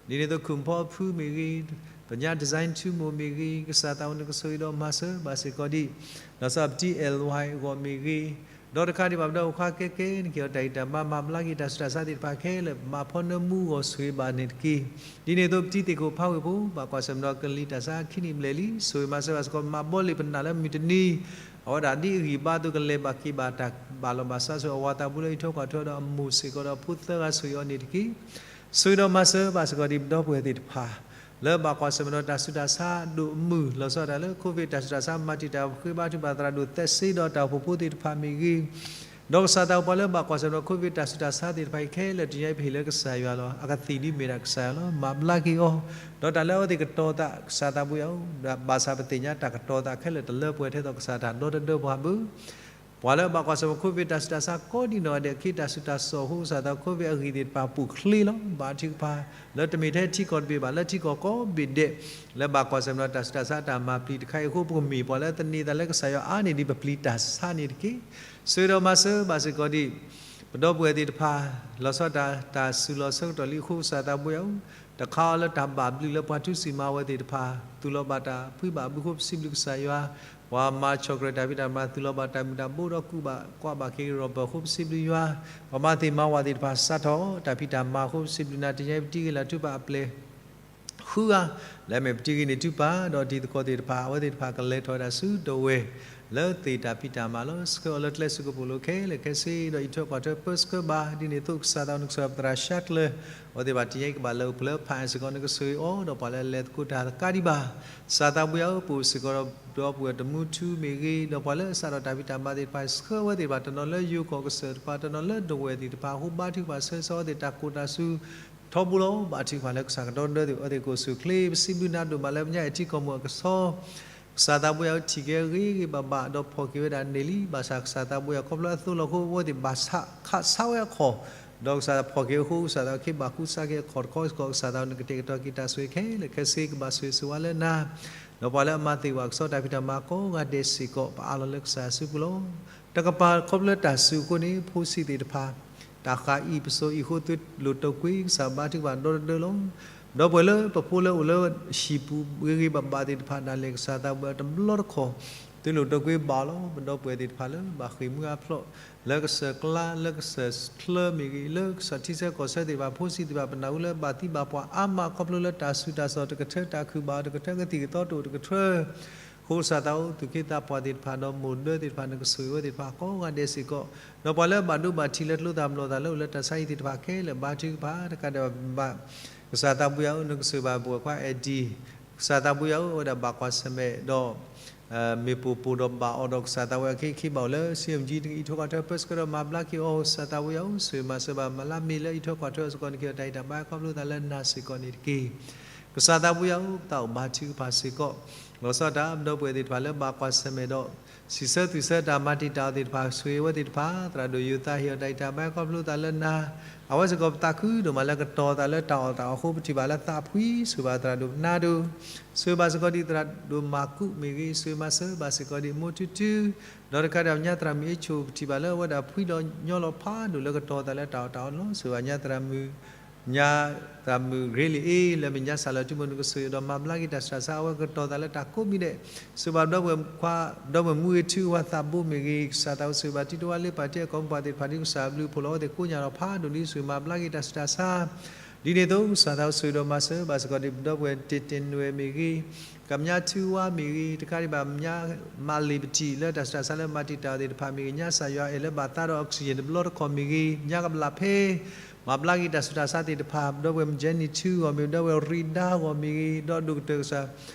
ဒ်န့ၣ်အသိးခုၣ်ဖီအဖုမ့ၢ်ဂ့ၤ, ပညါ design ထူမိၢ်မ့ၢ်ဂ့ၤ, ကစၢ်သးဝဲနကဆိၣ်ဂ့ၤဒီးမၤစၢၤဘၣ်စ့ၢ်ကီးဒံး ဒီးကစၢ်ပတံၤအဲၣ်ဝါအဂီၢ်မ့ၢ်ဂ့ၤ, ဒီးတကးဒံးဘၣ်ပဒီပုၢ်ဝဲၢ်ခွါခဲကဲ နကဲထီၣ်တၢ်ဂံၢ်တၢ်ဘါ မၤဘျါက့ၤတၢ်ဆူးတၢ်ဆါသ့ၣ်တဖၣ်ခဲလၢာ် မၤဖီနၢမူဂီၢ်ဆိၣ်ဂ့ၤဘၣ်န့ၣ်တက့ၢ်. ဒ်န့ၣ်အသိးပတံၤသ့ၣ်ခိၣ်ဖးဝ့ၢ်ဖိ ဘၣ်ကွၢ်ဆၢၣ်မဲာ်ဒီးကလံၤတၢ်ဆါခံနံၣ်ဘျဲၣ်လံ ဆိၣ်ဂ့ၤမၤစၢၤဘၣ်စ့ၢ်ကီး မၤဘီလ့ၣ်ပနာ်လၢမုၢ်တနံၤ အဝဲဒၣ်ဒ်အဂံၢ်ဘါအသိးကလဲၤဘၣ်က့ၤဘၣ်တၢ်ဘၣ်လီၤဘၣ်စးဆိၣ်ဂ့ၤအဝၤသးဘူးလၢဟံၣ်ထိကွၢ်ထွဲဒီးအမိၢ်စ့ၢ်ကီးဒီးဖိသၢဂၤဆိၣ်ဂ့ၤအီၤန့ၣ်တက့ၢ်. ဆိၣ်ဂ့ၤဒီးမၤစၢၤဘၣ်စ့ၢ်ကီးဒံးပဒီပုၢ်ဝဲၢ်သ့ၣ်တဖၣ် လၢဘၣ်ကွၢ်ဆၢၣ်မဲာ်ဒီးတၢ်ဆူးတၢ်ဆါဒိၣ်အမုၢ် လီၤဆီဒၣ်တၢ်လၢ COVID တၢ်ဆူးတၢ်ဆါ မၤတံာ်တာ်ပဃ့ဘါထုကဖၣ်သရၣ်ဒိၣ်သဲးစ့ဒီးတၢ်အိၣ်ဖှိၣ်ဖိသ့ၣ်တဖၣ်မ့ၢ်ဂ့ၤ, ဒီးကစၢ်သးပှၤလၢဘၣ်ကွၢ်ဆၢၣ်မဲာ်ဒီး COVID တၢ်ဆူးတၢ်ဆါသ့ၣ်တဖၣ်အံၤခဲလၢာ် တနံၤအံၤပဟ့ၣ်လၢကစၢ်ယွၤလီၤ. အကသံၣ်ဒ်မ့ၢ်ဒၣ်ကစၢ်ယွၤလီၤ. မၤဘျါက့ၤအီၤ ဒီးတၢ်လၢအဝဲသ့ၣ်ကတီၤသး ကစၢ်သးပှၤယၤဧၢ, ဘၣ်ဆၣ်ပသ့ၣ်ညါတၢ်ကတီၤသးခဲလၢာ် တလၢပှဲၤထဲသိးကစၢ်တၢ်ဒီတဒၢပှၤဘၣ် ပှၤလၢအဘၣ်ကွၢ်ဆၢၣ်မဲာ် COVID တၢ်ဆူးတၢ်ဆါကိးဒံနီၢ်ဂၤဒဲး အခ့တၢ်ဆူးတၢ်ဆါအဃိ ကစၢ်သး COVID အဂံၢ်သ့ၣ်တဖၣ်ပူၤချ့လီၤ. ဘါထုကဖၣ် လၢတမ့ၢ်ထဲထံကီၢ်တဘ့ၣ်ဘၣ် လၢထံကီၢ်ကိးဘ့ၣ်ဒဲး လၢဘၣ်ကွၢ်ဆၢၣ်မဲာ်ဒီးတၢ်ဆူးတၢ်ဆါတၢ်မၤပျံၤတခါအံၤအဃိ ပကမ့ၢ်ပှၤလၢသန့ၤသးလၢကစၢ်ယွၤအါန့ၢ်ဒံးပပျံၤတၢ်ဆါန့ၣ်တက့ၢ်. ဆိၣ်ဂ့ၤဒီးမၤစၢၤဘၣ်စ့ၢ်ကီးဒံး ပဒီပုၢ်ဝဲၢ်သ့ၣ်တဖၣ် လီၤဆီဒၣ်တၢ် တၢ်စူၤလီၤဆၢကတီၢ်လံအဃိ ကစၢ်သးဘိယွၤဧၢ, တခါအံၤလၢတၢ်ဘၣ်ဘျုးလၢပှၤထုးစံၣ်မၤဝဲသ့ၣ်တဖၣ် သူၣ်လီၤဘၣ်တၢ်ဖှံဘၣ်ဘုအဃိ ပစံးဘျုးကစၢ်ယွၤ, ပှၤမၤဆီၣ်ကရၢၢ်တၢ်ဖံးတၢ်မၤ သူၣ်လီၤဘၣ်တၢ်မုာ်တၢ်ဘိဒီးကူၣ်ဘၣ်ကွၢ်ဘၣ်က့ၤ ရီၢ်ပၢၢ်အဃိ ပစံးဘျုးယွၤ, ပှၤမၤသ့ၣ်မၤဝၤသ့ၣ်တဖၣ် စးထီၣ်တၢ်ဖံးတၢ်မၤအဃိ ပစံးဘျုးနၤ တနံၤအံၤ ပတံၤဂ့ၤလၢ်ထုကဖၣ်အပျဲၢ် ဃုဂၤ, လၢအမ့ၢ်ပတံၤဂ့ၤန့ၢ်ထုကဖၣ် ဒီးတံၤသကိးသ့ၣ်တဖၣ် အဝဲသ့ၣ်တဖၣ်ကလဲၤထီၣ်ဝဲဒၣ်ဆူဒဝဲၢ် လၢသ့ၣ်တၢ်ဖံးတၢ်မၤလီၤ. ဆှၢအီၤလၢကျဲစ့ၢ်ကီး ပအိၣ်လၢခဲလၢာ်ခဲဆ့ ဒီးအံးထွဲကွၢ်ထွဲပၢဆှၢဘၣ်, ဒ်န့ၣ်အသိးကစၢ်သး နကစၢ်ပသရၣ်ရှါကျၢၤ အဝဲသ့ၣ်တဖၣ် တနံၤအံၤကဘၣ်လဲၤအိၣ်ဖျဲၣ်ဖးအံၤစ့ၢ်ကီး နကဆိၣ်ဂ့ၤအီၤ ဒီးပှၤလၢအလဲၤသကိးတၢ်သကးဒံးဘၣ် ကစၢ်သးဘိယွၤဧၢ, ပအိၣ်စ့ၢ်ကီးဒီးပဒီပုၢ်ဝဲၢ်တမူထူမ့ၢ်ဂ့ၤ, ဒီးပှၤလၢအစးထီၣ်တၢ်ဖံးတၢ်မၤသ့ၣ်တဖၣ် ဆှၢဝဲသ့ၣ်တဖၣ် တနီၤလၢယိၤကီၢ်ကစၢၢ်တဖၣ် တနီၤလၢဒဝဲၢ်သ့ၣ်တဖၣ်အဃိ ဘါထုကဖၣ်ဆၢဂ့ၤဆၢဝါသ့ၣ် တၢ်ကိၢ်တၢ်စူၤ ထီဘိလီၤ. ဘါထုကဖၣ်လၢကစၢ်ကဒီသဒၢသ့ၣ် အဝဲသ့ၣ်ကအိၣ်ဆူၣ်အိၣ်ချ့, ပစံးဘျုးနၤဒိၣ်မးလၢပညါအဲၣ်ထံကီၢ်မုၢ်အကဆီ ကစၢ်သးဘိယွၤဧၢ, ထံၣ်က့ၤဂ့ၤဂ့ၤဘၣ်ဘၣ် ဒီးဖီၣ်က့ၤဝဲဒၣ်န့ၢ်လံ, ဘၣ်ဆၣ်ကစၢ်သးဘိယွၤ ခီဖျိအသိလီၤအဃိ အဝဲသ့ၣ်ဘၣ်ဆးခးဆါဝဲအခီၣ်, ဒီးကစၢ်သးဖီၣ်က့ၤအဃိ ကစၢ်သးခ့ဘၣ်ဃုစါက့ၤအခီၣ်တခီစ့ၢ်ကီး ကစၢ်သး နကတဲာ်ကတီၤက့ၤတၢ်ဆိၣ်ဂ့ၤခဲလၢာ်ခဲဆ့ ကဘၣ်ဆိၣ်ဂ့ၤဆိၣ်ဝါလၢနၤ, ဒီးပှၤလၢအမၤသ့ၣ်ဝဲကဆီတၢ်ဖံးတၢ်မၤကိးဂၤဒဲးစ့ၢ်ကီး ပအးလီၤလၢကစၢ်အစုပူၤလီၤ. တကပၤခီဖျိလၢတၢ်စူၤအဃိန့ၣ် ဖိဆံးသ့ၣ်တဖၣ် တၢ်ဃးအံၤပစိၤအံၤအဃိ သုလိာ်တိာ်ကွံာ် ကစၢ်ဘါထုကဖၣ်ဒီတဒၢလီၤ. ဒီပုၢ်ဝဲၢ်လၢပဖိလၢအိၣ်လၢဟံၣ်ပူၤဂ့ၤဂ့ၤဘၣ်ဘၣ်သ့ၣ်တဖၣ် ဒၣ်လဲာ်ကစၢ်သးဘိယွၤတဘျီတခီၣ် သုလိာ်တိာ်ကွံာ်ဘၣ်အီၤလီၤ. ပဒီပုၢ်ဝဲၢ်သ့ၣ်တဖၣ်လၢဘၣ်ဃ့ၢ်မှံဟးဖျိး လၢကစၢၢ်ကျါ လၢကစၢၢ်ချၢမ့ၢ်ဂ့ၤ, လၢကစၢၢ်ထံဆၢကီၢ်ဆၢသ့ၣ်တဖၣ် ဖိဆံးသ့ၣ်တဖၣ် ပနၢ်ဟူလၢဘၣ်သံဘၣ်ပှၢ်အါမး ခီဖျိလၢတၢ်စူၤတၢ်စိၤတကထၢ တၢ်ခုၣ်ဘၣ်အီၤတကထၢ ကသံၣ်ကသီတအိၣ်တကထၢ အဃိကစၢ်သးအိၣ်သူၣ်က့သးပှၢ်သ့ၣ်တဖၣ် ဒီးမိၢ်ဒၢသ့ၣ်တဖၣ် နကဆိၣ်ဂ့ၤဝဲသ့ၣ်တဖၣ်ကိးဂၤဒဲးစ့ၢ်ကီး, ဒီးပှၤလၢအဘၣ်ဒိဘၣ်ထံးလၢကျိသၣ်မျိာ်သၣ်လၢအိၣ်လၢတၢ်ဆါဟံၣ်သ့ၣ်တဖၣ်ခဲလၢာ် ဘါထုကဖၣ်တကးဒံးဘၣ် ကစၢ်သးဘိယွၤဧၢ, နကဆိၣ်ဂ့ၤဘၣ်ပဝဲခွါအဲၣ်ဒံၣ်, ကစၢ်သးဘိယွၤဧၢ, အဝဲဒၣ်ဘၣ်ကွၢ်ဆၢၣ်မဲာ်ဒီး မ့ၢ်ပိာ်ပိာ်ဒီးဘၣ်အီၤဒီး ကစၢ်သးဘိယွၤ ခဲအံၤဘၣ်အိၣ်လၢ ဆံးအၣ်မုၢ်ကၠံ နကအံးထွဲကွၢ်ထွဲပၢဆှၢဒီးမၤဘျါက့ၤအီၤ ကစၢ်သးဘိယွၤဧၢ, ဆိၣ်ဂ့ၤမၤစၢၤဘၣ် မၤလၢမ့ၢ်လၢအံးထွဲကွၢ်ထွဲအီၤစ့ၢ်ကီးန့ၣ် ကဟ့ၣ်အီၤတၢ်ဂံၢ်တၢ်ဘါခီဖျိသးလၢနၤစ့ၢ်ကီးန့ၣ်တက့ၢ်. ကစၢ်သးဘိယွၤဧၢ, ပသးအိၣ်ဘါထုကဖၣ်စ့ၢ်ကီး လီၤဆီဒၣ်တၢ်ပဒီပုၢ်ဝဲၢ်သ့ၣ်တဖၣ်လၢဘၣ်ကွၢ်ဆၢၣ်မဲာ်ဒီး စံးဆၢသူၣ်ဆၢတၢ်မၤတံာ်တာ်အီၤသ့ၣ်တဖၣ် ဆိၣ်ဂ့ၤဝဲသ့ၣ်တဖၣ်, သရၣ်ဒိၣ်ယိၤသး ဟ့ၣ်အီၤတၢ်ဂံၢ်တၢ်ဘါခီဖျိသးလၢနၤ, အဝဲစ့ၢ်ကီးပသးခုဒိၣ်မးလၢကတီၤသးလၢတၢ်အီၣ်တၢ်အီအဃိ ပထံၣ်ဘၣ်လၢသးဖှံ, ဆိၣ်ဂ့ၤဘၣ်သရၣ်ဒိၣ်ပနါဒိၣ်, ဆိၣ်ဂ့ၤဘၣ်စ့ၢ်ကီးဒ်သရၣ်ဒိၣ်မၤကူးမ့ၢ်ဂ့ၤ, ဆိၣ်ဂ့ၤမၤစၢၤဘၣ်စ့ၢ်ကီးဒ်မိၢ်ထူထူ, ဒီးတကးဒံးဘၣ် ပညါသရၣ်မုၣ်အ့ၣ်ဆိၣ် ပထံၣ်ဘၣ်လၢအဝဲဒၣ်ဖှံဒီးညီလီၤဖးဒိၣ်လၢကတီၤသးလၢတၢ်အီၣ်တၢ်အီလီၤ. ဆိၣ်ဂ့ၤဘၣ်ညါသရၣ်မုၣ် ညါသရၣ်မုၣ်ရ့လံၤအ့ လၢမဲာ်ညါစၢ်လီၤတုၤမိၢ် နကဆိၣ်ဂ့ၤဒီးမၤဘျါက့ၤတၢ်ဆူးတၢ်ဆါ အဝဲကတီၤသးလၢတၢ်ကိးမံၤဒဲး, ဆိၣ်ဂ့ၤဘၣ်ပဒီပုၢ်ဝဲၢ်ခွါ ပဒီပုၢ်ဝဲၢ်မူဂ့ၤထူဝါသးဘိမ့ၢ်ဂ့ၤ, ကစၢ်သးအိၣ်ဆိၣ်ဂ့ၤဘၣ် တံၤတဝါလ့ပၢ်တံၤအကိးမုၢ်ပှၢ်သ့ၣ်တဖၣ် ဒ်ကစၢ်အဘျုးအဖှိၣ်လီၤ အဝဲသ့ၣ်ကိးညါလီၤဖးဒိၣ်လံ ဆိၣ်ဂ့ၤမၤဘျါက့ၤတၢ်ဆူးတၢ်ဆါ ဒ်န့ၣ်အသိး ကစၢ်သးအိၣ်ဆိၣ်ဂ့ၤဒီးမၤစၢၤဘၣ်စ့ၢ်ကီးဒ်ပဒီပုၢ်ဝဲၢ်တ့ၢ်တ့ၢ်နွဲၣ်မ့ၢ်ဂ့ၤ, ကမျၢၢ်ထူဝါမ့ၢ်ဂ့ၤ, တကးဒံးဘၣ် မ့ၢ်ညါမၤလ့ၤပထံၣ်လၢတၢ်ဆူးတၢ်ဆါလၢမၤတံာ်တာ်အီၤသ့ၣ်တဖၣ်မ့ၢ်ဂ့ၤ, ညါစၢ်ယွၤအဲၣ်လၢဘၣ်သးဒီး oxygen တဘျီတခီၣ်မ့ၢ်ဂ့ၤ, ညါကဘျးဖဲ မၤဘျါက့ၤတၢ်ဆူးတၢ်ဆါသ့ၣ်တဖၣ် ပဒီပုၢ်ဝဲၢ်မုၢ်ကဲနံၤထူအဂီၢ်မ့ၢ် ပဒီပုၢ်ဝဲၢ်ရံဒါအဂီၢ်မ့ၢ်ဂ့ၤ, ဒီးဒိၣ်ကတၢၢ်ကစၢ်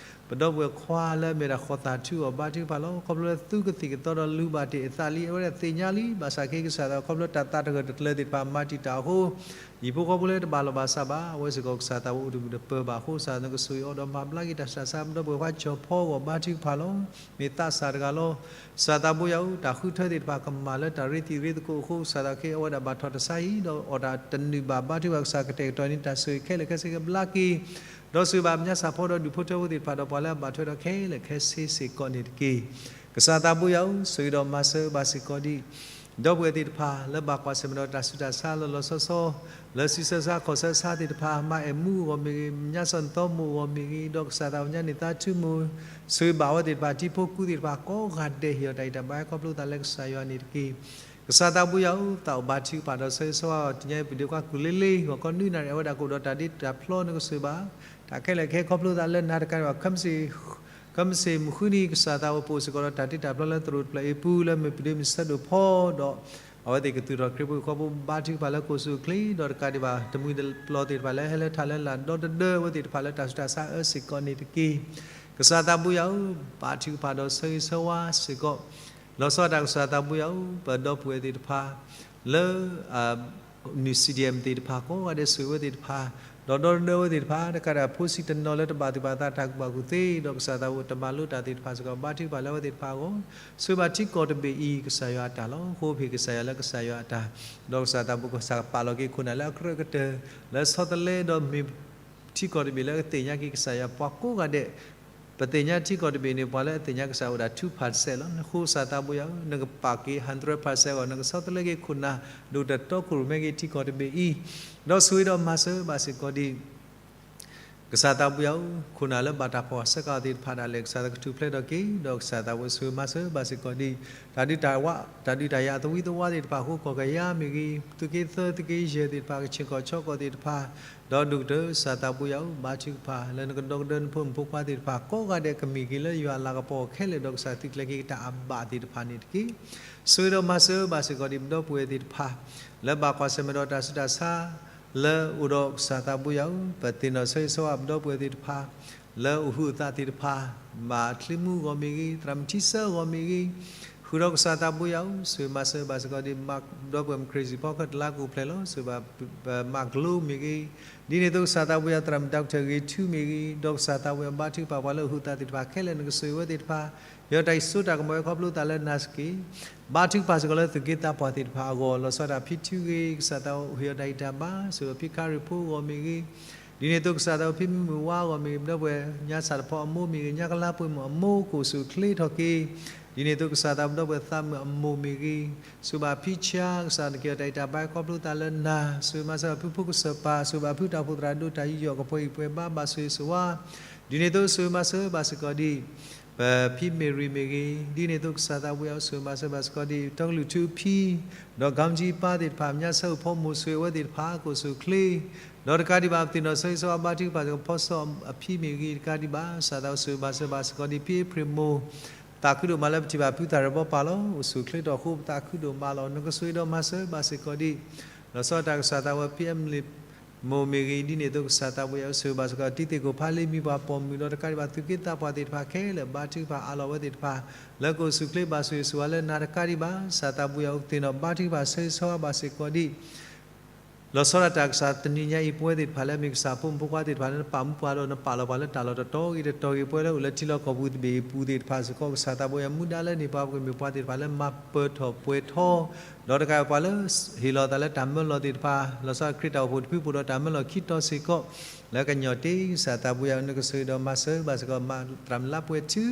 ပဒီပုၢ်ဝဲၢ်ခွါလၢအမ့ၢ်ဒၣ်ဃီၤသးထူအီၤ ဘါထုကဖၣ်လီၤ. ခီဖျိလၢသုကသံၣ်ကသီဒီးလူၤဘၣ်တ့ၢ်အသးလံ အဝဲဒၣ်သ့ၣ်ညါလံ, ဘၣ်ဆၣ်က့ၤကစၢ်သး ခီဖျိတၢ်သးတဂၢၢ်တကျၢၤသ့ၣ်တဖၣ်မၤတံာ်တာ်အဃိ ဟံၣ်ဖိဃီဖိလၢတဘၣ်လီၢ်ဘၣ်စးဘၣ် အဝဲစ့ၢ်ကီးကစၢ်သးအိၣ်တမုာ်တပၢၤဘၣ်အဃိ ကစၢ်သးနကဆိၣ်ဂ့ၤအီၤဒီးမၤဘျါက့ၤတၢ်ဆူးတၢ်ဆါ ပဒီပုၢ်ဝဲၢ်ခွါကၠီၤဖီအဂီၢ် ဘါထုကဖၣ်လီၤ. မ့ၢ်သးစၢ်တဂၤလီၤ. ကစၢ်သးဘိယွၤဧၢ, တၢ်ဃုထၢသ့ၣ်တဖၣ်ကမၣ်လၢတၢ်ရ့သံၣ်ရ့သကိးအဃိ ကစၢ်သးခဲအဝဲဒၣ်ဘၣ်ထီၣ်တၢ်ဆါဟံၣ် ဒီးအီၣ်တၢ်တနုာ်ဘၣ် ဘါထုကဖၣ် ကစၢ်ကတဲာ်ကတီၤန့ၢ်တၢ်ဆိၣ်ဂ့ၤခဲလၢာ်ခဲဆ့ကဘျါက့ၤ ဒီးဆိၣ်ဂ့ၤဘၣ်ပညါစၢ်ဖီဒီးဒူၣ်ဖိထၢဖိသ့ၣ်တဖၣ် ဒီးပှၤလၢအဘၣ်ထွဲဒီးခဲလၢာ်ခဲဆ့စ့ၢ်ကီးန့ၣ်တက့ၢ်. ကစၢ်သးဘိယွၤဧၢ, ဆိၣ်ဂ့ၤဒီးမၤစၢၤဘၣ်စ့ၢ်ကီးဒ် ဒီပုၢ်ဝဲၢ်သ့ၣ်တဖၣ် လၢဘၣ်ကွၢ်ဆၢၣ်မဲာ်ဒီးတၢ်ဆူးတၢ်ဆါလီၤလီၤဆီဆီ လၢစံးဆၢဆါခီၣ်ဆၢဆါသ့ၣ်တဖၣ် မၤအဲၣ်မူအဂီၢ်မ့ၢ်ဂ့ၤ, ညါစီၢ်နသီမိၢ်အဂီၢ်မ့ၢ်ဂ့ၤ, ဒီးကစၢ်သးပညါန့ၣ်သးထူမိၢ် ဆိၣ်ဂ့ၤဘၣ်အဝဲသ့ၣ်တဖၣ် ထံဖိကီၢ်ဖိသ့ၣ်တဖၣ်ကိးဂၤဒဲး ဟ့ၣ်အီၤတၢ်ဂံၢ်တၢ်ဘါခီဖျိသးလၢကစၢ်ယွၤန့ၣ်တက့ၢ်. ကစၢ်သးဘိယွၤဧၢ, သးအိၣ်ဘါထုကဖၣ်ဒီးဆၢဂ့ၤဆၢဝါအီၤ တနံၤအံၤ ပဒ့ခွါကူၣ်လ့လ့ ဂီၤခီနွံနၣ်ရံၣ် အဝဲဒၣ်ကအိၣ်ဒီးတၢ်ဒ့တၢ်ဖျီ နကဆိၣ်ဂ့ၤဘၣ် တၢ်ခဲလၢာ်ခဲဆ့ခီဖျိသးလၢနၤတကးဒံးဘၣ် ခဲမုၢ်ဆ့ၣ်မုၢ်ဃုနံၤ ကစၢ်သးအိၣ်ပအိၣ်စ့ၢ်ကီးဒီးတၢ်တ့တၢ်ဖျီလၢသရိာ်တဖျၢၣ်အံၤပူၤ လၢမ့ၢ်ပဒ့မုၣ်ဆၢဒိၣ်ဖီဒီး အဝဲသ့ၣ်ကသူၣ်ထီၣ်ခရံာ်ဖိဟံၣ်ဖိဃီဖိ ဘါထုကဖၣ်လၢကအိၣ်ဆူၣ်အိၣ်ချ့ ဒီးတကးဒံးဘၣ် တမှံၤတပျီၤသ့ၣ်တဖၣ်လၢဟဲလၢထးလၢလာ် ဒီတဒၢဝဲသ့ၣ်တဖၣ်လၢတၢ်ဆူးတၢ်ဆါအၢစ့ၢ်ကီးန့ၣ်တက့ၢ်. ကစၢ်သးဘိယွၤဧၢ, ဘါထုကဖၣ်ဒီးဆၢဂ့ၤဆၢဝါစ့ၢ်ကီး လီၤဆီဒၣ်တၢ်ကစၢ်သးဘိယွၤဧၢ, ပဒီပုၢ်ဝဲၢ်သ့ၣ်တဖၣ် လၢ နုၢ် CDM သ့ၣ်တဖၣ် ကိးဂၤဒဲးဆိၣ်ဂ့ၤဝဲသ့ၣ်တဖၣ် ဒီးဒီတဒၢဝဲသ့ၣ်တဖၣ် တကးဒံးဖိဆံးတနီၤလၢတဘၣ်သူၣ်ဘၣ်သးတၢ်ကူၣ်ဘၣ်ကူၣ်သ့ ဒီးကစၢ်သးအိၣ်တမၤလိတၢ်သ့ၣ်တဖၣ်စ့ၢ်ကီး ဘါထုကဖၣ်လၢအဝဲသ့ၣ်တဖၣ်အဂီၢ် ဆိၣ်ဂ့ၤဘၣ်ထံကီၢ်တဘ့ၣ်အံၤ ကစၢ်ယွၤအတၢ်လီၤ. ဃိဖ့ၣ်ကစၢ်ယွၤလၢကစၢ်ယွၤအတၢ် ဒီးကစၢ်သးဘိကစၢ်ပာ်လီၤက့ၤခိၣ်နၢ်လၢအကြၢးကတၢၢ် လၢဆီတလဲဒီးမ့ၢ် ထံကီၢ်တဘ့ၣ်လၢကသ့ၣ်ညါက့ၤကစၢ်ယွၤ ပှၤကိးဂၤဒဲး ပသ့ၣ်ညါထံကီၢ်တဘ့ၣ်န့ၣ် ပှၤလၢအသ့ၣ်ညါကစၢ်အိၣ်ဒၣ် two percent လီၤ. အဃိကစၢ်သးပူၤယၤဧၢ, နကပာ်က့ၤ hundred percent အဂီၢ်, နကဆီတလဲက့ၤခိၣ်နၢ် ဒိၣ်တတီခိၣ်ရိၣ်မဲက့ၤထံကီၢ်တဘ့ၣ်အံၤ, ဒီးဆိၣ်ဂ့ၤဒီးမၤစၢၤဘၣ်စ့ၢ်ကီးဒံး ကစၢ်သးပူၤယၤဧၢ, ခိၣ်နၢ်လၢဘၣ်တၢ်ဖီၣ်ဆှၢက့ၤအီၤသ့ၣ်တဖၣ်ဒၣ်လဲာ် ကစၢ်သးကထူၣ်ဖျဲးထီၣ်က့ၤ, ဒီးကစၢ်သးပူၤဆိၣ်ဂ့ၤမၤစၢၤဘၣ်စ့ၢ်ကီးဒံး တၢ်ဒုးတၢ်ဝး တၢ်ဒုးတၢ်ယၤအသဝံသဝါသ့ၣ်တဖၣ်အဃိ ကီၢ်ကယၤမ့ၢ်ဂ့ၤ, သုးက့သၢ သုးက့ယဲၢ်သ့ၣ်တဖၣ် ကဆ့ၣ်ကီၢ်ဆီကီၢ်သ့ၣ်တဖၣ်, ဒီးဒိၣ်ကတၢၢ် ကစၢ်သးပူၤယၤဧၢ, ဘါထုကဖၣ် လၢနကဒီကဒၢနဖိမုၣ်ဖိခွါသ့ၣ်တဖၣ် ကိးဂၤဒဲးကမ့ၢ်က့ၤလၢယွၤအလၤကပီၤခဲလၢာ် ဒီးကစၢ်သုးကျဲၤက့ၤကတၢ်အဘၣ်သ့ၣ်တဖၣ်န့ၣ်တက့ၢ်. ဆိၣ်ဂ့ၤဒီးမၤစၢၤဘၣ်စ့ၢ်ကီးဒံး ပဒီပုၢ်ဝဲၢ်သ့ၣ်တဖၣ် လၢဘၣ်ကွၢ်ဆၢၣ်မဲာ်ဒီးတၢ်ဆူးတၢ်ဆါ လၢအိၣ်ဒီးကစၢ်သးပူၤယၤဧၢ, ပသ့ၣ်နီၣ်ဆိၣ်ဂ့ၤဆိၣ်ဝါပဒီပုၢ်ဝဲၢ်သ့ၣ်တဖၣ် လၢအိၣ်ဟုးအသးသ့ၣ်တဖၣ်, ဘၣ်ချံမူအဂီၢ်မ့ၢ်ဂ့ၤ, သရၣ်မုၣ်ထံဆၢအဂီၢ်မ့ၢ်ဂ့ၤ, ဃုာ်ဒီးကစၢ်သးပူၤယၤဧၢ, ဆိၣ်ဂ့ၤမၤစၢၤဘၣ်စ့ၢ်ကီးဒံး ပဒီပုၢ်ဝဲၢ်မုၣ် Crazy ဖီခၢၣ်တလါကအိၣ်ဖျဲၣ်လီၤ, ဆိၣ်ဂ့ၤဘၣ် မၢ်ကလိမ့ၢ်ဂ့ၤ, ဒ်န့ၣ်အသိးကစၢ်သးပူၤယၤ သရၣ်မုၣ် Doctor ဂ့ၤထူမ့ၢ်ဂ့ၤ, ဒီးကစၢ်သးပူၤယၤ ဘါထုကဖၣ်ပှၤလၢအိၣ်ဟုးအသးသ့ၣ်တဖၣ်ခဲလၢာ် နကဆိၣ်ဂ့ၤဝဲသ့ၣ်တဖၣ်, ဟ့ၣ်အီၤတၢ်အံးစိတၢ်ကမီၤ ခီဖျိသးလၢနၤစ့ၢ်ကီး ဘါထုကဖၣ်စ့ၢ်ကီးလၢသုးက့သးပှၢ်သ့ၣ်တဖၣ်အဂီၢ်, လီၤဆီဒၣ်တၢ်ဖံထူဂ့ၤ, ကစၢ်သးဟ့ၣ်အီၤတၢ်ဂံၢ်တၢ်ဘါ, ဆိၣ်ဂ့ၤဖံခါရံၣ်ဖိအဂီၢ်မ့ၢ်ဂ့ၤ, ဒ်န့ၣ်အသိးကစၢ်သးဖံမုၢ်မုၢ်ဝါအဂီၢ်မ့ၢ်ဂ့ၤ, ပဒီပုၢ်ဝဲၢ်ညါစၢ်တဖီအမိၢ်မ့ၢ်ဂ့ၤ, ညါကလါပှဲၤမုၣ်အမိၢ်ကအိၣ်ဆူၣ်ချ့ထီၣ်က့ၤ, ဒ်န့ၣ်အသိးကစၢ်သးပဒီပုၢ်ဝဲၢ်သးမုၣ်အမိၢ်မ့ၢ်ဂ့ၤ, ဆိၣ်ဂ့ၤဘၣ်ဖံဆါ, ကစၢ်နကဟ့ၣ်အီၤတၢ်အံးတၢ်ဘါခီဖျိသးလၢနၤ, ဆိၣ်ဂ့ၤမၤစၢၤဘၣ်ဖုဖိကစၢၢ်ပၢ်, ဆိၣ်ဂ့ၤဘၣ်ဖုတၢ်အိၣ်ဖှိၣ်သရၣ်ဒိၣ်တၢ်ယူးယီၣ်ကပှဲၤဂံၢ်ပှဲၤဘါဘၣ်ဆိၣ်ဂ့ၤဆိၣ်ဝါ ဒ်န့ၣ်အသိးဆိၣ်ဂ့ၤမၤစၢၤဘၣ်စ့ၢ်ကီးဒံး ပဖံမ့ၢ်ရံမ့ၢ်ဂ့ၤ, ဒ်န့ၣ်အသိးကစၢ်သးပူၤယၤဧၢ, ဆိၣ်ဂ့ၤမၤစၢၤဘၣ်စ့ၢ်ကီးဒံး တီကလုာ်ထူအဖံ, ဒီးကၣ်ကၠံအပၢ်သ့ၣ်တဖၣ်, ညါဆၢအိၣ်ဖီမိၢ်ဆိၣ်ဂ့ၤဝဲသ့ၣ်တဖၣ် ကအိၣ်ဆူၣ်ချ့, ဒီးတကးဒံးဘၣ် ပသ့ၣ်နီၣ်ဆိၣ်ဂ့ၤဆိၣ်ဝါဘါထုကဖၣ်စ့ၢ်ကီး ဖီစီအဖံမ့ၢ်ဂ့ၤ, တကးဒံးဘၣ် ကစၢ်သးအိၣ်ဆိၣ်ဂ့ၤမၤစၢၤဘၣ်စ့ၢ်ကီးဒံး ဖံအ့ဖြ့ၣ်မိၢ် သးခုဒိၣ်မးလၢပထံၣ်ဘၣ်ဖုသးရၢၣ်ဘီပၢ်လီၤ, အိၣ်ဆူၣ်ချ့ထီၣ်အဃိ ပသးခုဒိၣ်မးလီၤ, နကဆိၣ်ဂ့ၤဒီးမၤစၢၤဘၣ်စ့ၢ်ကီးဒံး လီၤဆီဒၣ်တၢ်ကစၢ်သးဝဲ ဖံအ့ဖြ့ၣ်မိၢ်မ့ၢ်ဂ့ၤ, ဒ်န့ၣ်အသိးကစၢ်သးပူၤယၤဧၢ, ဆိၣ်ဂ့ၤဘၣ်စ့ၢ်ကီး တံၤသ့ၣ်ကိၣ်ဖးလ့မံၤပှၤပိာ်မုၣ် ဒီးတကးဒံးဘၣ်သုးက့သးပှၢ်သ့ၣ်တဖၣ်ခဲလၢာ် ဘါထုကဖၣ်အးလီၤဝဲသ့ၣ်တဖၣ် လၢကအိၣ်ဆူၣ်ချ့ဘၣ်ဆိၣ်ဂ့ၤဆိၣ်ဝါလၢနၤ, တကးဒံးဘၣ် ကစၢ်သးပူၤယၤဧၢ, ပသ့ၣ်နီၣ်ဘါထုကဖၣ်ဆိၣ်ဂ့ၤဆိၣ်ဝါဘၣ်စ့ၢ်ကီးဒံး လီၤဆီဒၣ်တၢ်ကစၢ်တနံၤညါအံၤ ပဝဲသ့ၣ်တဖၣ်လၢအမ့ၢ်ကစၢ်ဖိမုၣ်ဖိခွါသ့ၣ်တဖၣ်လၢနပာ်မူပှၤဒီးနပာ်လီၤပှၤလၢတၢ်လီၢ်တတီၤဂ့ၤတတီၤဂ့ၤ ပဝဲလၢအိၣ်လၢထံလီၢ်ကီၢ်ပူၤတဘ့ၣ်အပူၤသ့ၣ်တဖၣ်စ့ၢ်ကီး ကစၢ်သးပူၤယၤ မူဒါလၢန့ၣ် ပှၤကမ့ၢ်ပှၤသ့ၣ်တဖၣ်လၢမၤပၢၤထီၣ်ပှဲၤထီ ဒီးတကးပှၤလၢဟ့ၣ်လီၤသးလၢတၢ်မၢလီၤသ့ၣ်တဖၣ် လီၤဆီခရံာ်တၢ်အိၣ်ဖှိၣ်တဖုပူၤဒီးတၢ်မၢလီၤခံတီၤစ့ၢ်ကီး လၢကညီၤတ့ၢ် ကစၢ်သးပူၤယၤ နကဆိၣ်ဂ့ၤဒီးမၤစၢၤဘၣ်စ့ၢ်ကီး မၤသရၣ်မုၣ်လါပှဲၤထူ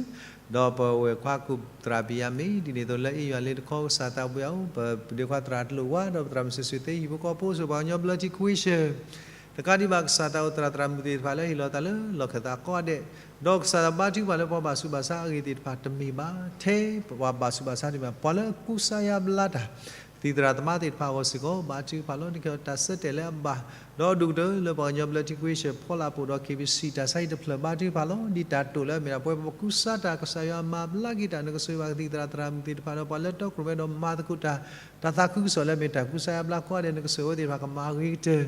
ဒီးပဝဲၢ်ခွါကူၣ်သရၣ်ပယၤမ့ၢ် ဒ်န့ၣ်အသိးလၢအ့ၣ်ယွၤလ့တခီ ကစၢ်သးပူၤယၤဧၢ, ပဒ့ခွါသရၣ်တလိၣ်ဝါ ဒီးပသရၣ်မုၣ်စုာ်စုာ်သ့ ဟံၣ်ဖိဃီဖိ ဆိၣ်ပှၤကညီဘျၢထံခွ့ဆၢၣ် တကးဒံးဘၣ် ကစၢ်သးအိၣ်သရၣ်သရၣ်မုၣ်သ့ၣ်တဖၣ်လၢဟ့ၣ်လီၤသးလၢလီၢ်ခၢၣ်သးကိးဂၤဒဲး, ဒီးကစၢ်သးဘါထုကဖၣ်လၢပှၤဘၣ်ဆူးဘၣ်ဆါအဂ့ၢ်သ့ၣ်တဖၣ်တမ့ၢ်ဘၣ်, ထဲပှၤဘၣ်ဆူးဘၣ်ဆါတမ့ၢ်ဘၣ်, ပှၤလၢကူစါယါဘျါတၢ် သံၣ်သရၣ်သမါသ့ၣ်တဖၣ်အဂီၢ်စ့ၢ်ကီး ဘါထုကဖၣ်လီၤ. နကဟ့ၣ်အီၤတၢ်ဆၢတဲာ်လၢအဘၣ်, ဒီးဒိၣ်ကတၢၢ်လၢပှၤကညီဘျၢထံခွ့ဆၢၣ် ဖီလာ်ပအိၣ်ဒီး KBC တၢ်ဆါဟံၣ်တဖျၢၣ် ဘါထုကဖၣ်လီၤ. ဒ်တၢ်တိာ်လၢအမ့ၢ်ဒၣ် ပဝဲပကူစါတၢ် ကစၢ်ယွၤမၤဘျါက့ၤတၢ် နကဆိၣ်ဂ့ၤဘၣ်ကသံၣ်သရၣ်သရၣ်မုၣ်သ့ၣ်တဖၣ် ဒီးပှၤလၢတီခိၣ်ရိၣ်မဲဒီးမၤသကိးတၢ် တၢ်သးခုကစီၣ်လၢအမ့ၢ်တၢ်ကူစါယါဘျါကိးဂၤဒဲး နကဆိၣ်ဂ့ၤဝဲသ့ၣ်တဖၣ်ကမၤအဂ့ၤကတၢၢ်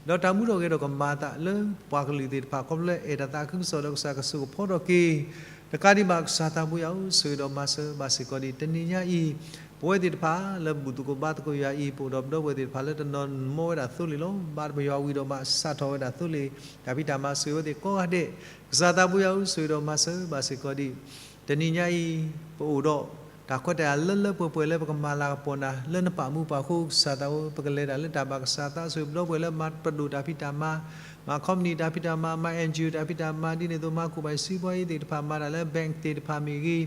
ဒီးတၢ်မူထီၣ်ဂဲၤထီၣ်ကမၤအသးလၢပှၤကလုာ်သ့ၣ်တဖၣ် ခီဖျိလၢအဲၣ်တၢ်သးခုကစီၣ်ဒီးကစၢ်ကဆိၣ်ကဖီထီၣ်က့ၤ တကးဒံးဘၣ် ကစၢ်သးပူၤယၤဧၢ, ဆိၣ်ဂ့ၤဒီးမၤစၢၤဘၣ်စ့ၢ်ကီးဒံး တနံၤညါအံၤ ပဝဲသ့ၣ်တဖၣ်လၢဘူၣ်သကိးဘါသကိးယွၤအံၤ ပအိၣ်ဒီးပဒီပုၢ်ဝဲၢ်သ့ၣ်တဖၣ်လၢတနီၤမီဝဲဒၣ်သိလ့ၣ်လီၤ. ဘါပယွၤဝံၤဒီးမၤစးထီၣ်ဝဲဒၣ်သိလ့ၣ် တၢ်ဖံးတၢ်မၤဆိၣ်ဂ့ၤဝဲသ့ၣ်ကိးဂၤဒဲး ကစၢ်သးပူၤယၤဧၢ, ဆိၣ်ဂ့ၤဒီးမၤစၢၤဘၣ်စ့ၢ်ကီးဒံး တနံၤညါအံၤ ပအိၣ်ဒီးတၢ်ခွဲးတၢ်ယာ်လၢလၢပှဲၤပှဲၤလၢပကမၤလၤကပီၤနၤ လၢနပာ်မူပှၤအဃိ ကစၢ်သးဧၢ, ပကလဲၤတၢ်လၢတၢ်ဘၣ်ကစၢ်သး ဆိၣ်ဂ့ၤပဒီပုၢ်ဝဲၢ်လၢမၤပဒိၣ်တၢ်ဖံးတၢ်မၤ, မၤ company တၢ်ဖံးတၢ်မၤ, မၤ NGO တၢ်ဖံးတၢ်မၤ, ဒ်န့ၣ်အသိးမၤကူၣ်ဘၣ်စံးဘှီအံၤသ့ၣ်တဖၣ် မၤတၢ်လၢ bank သ့ၣ်တဖၣ်မ့ၢ်ဂ့ၤ,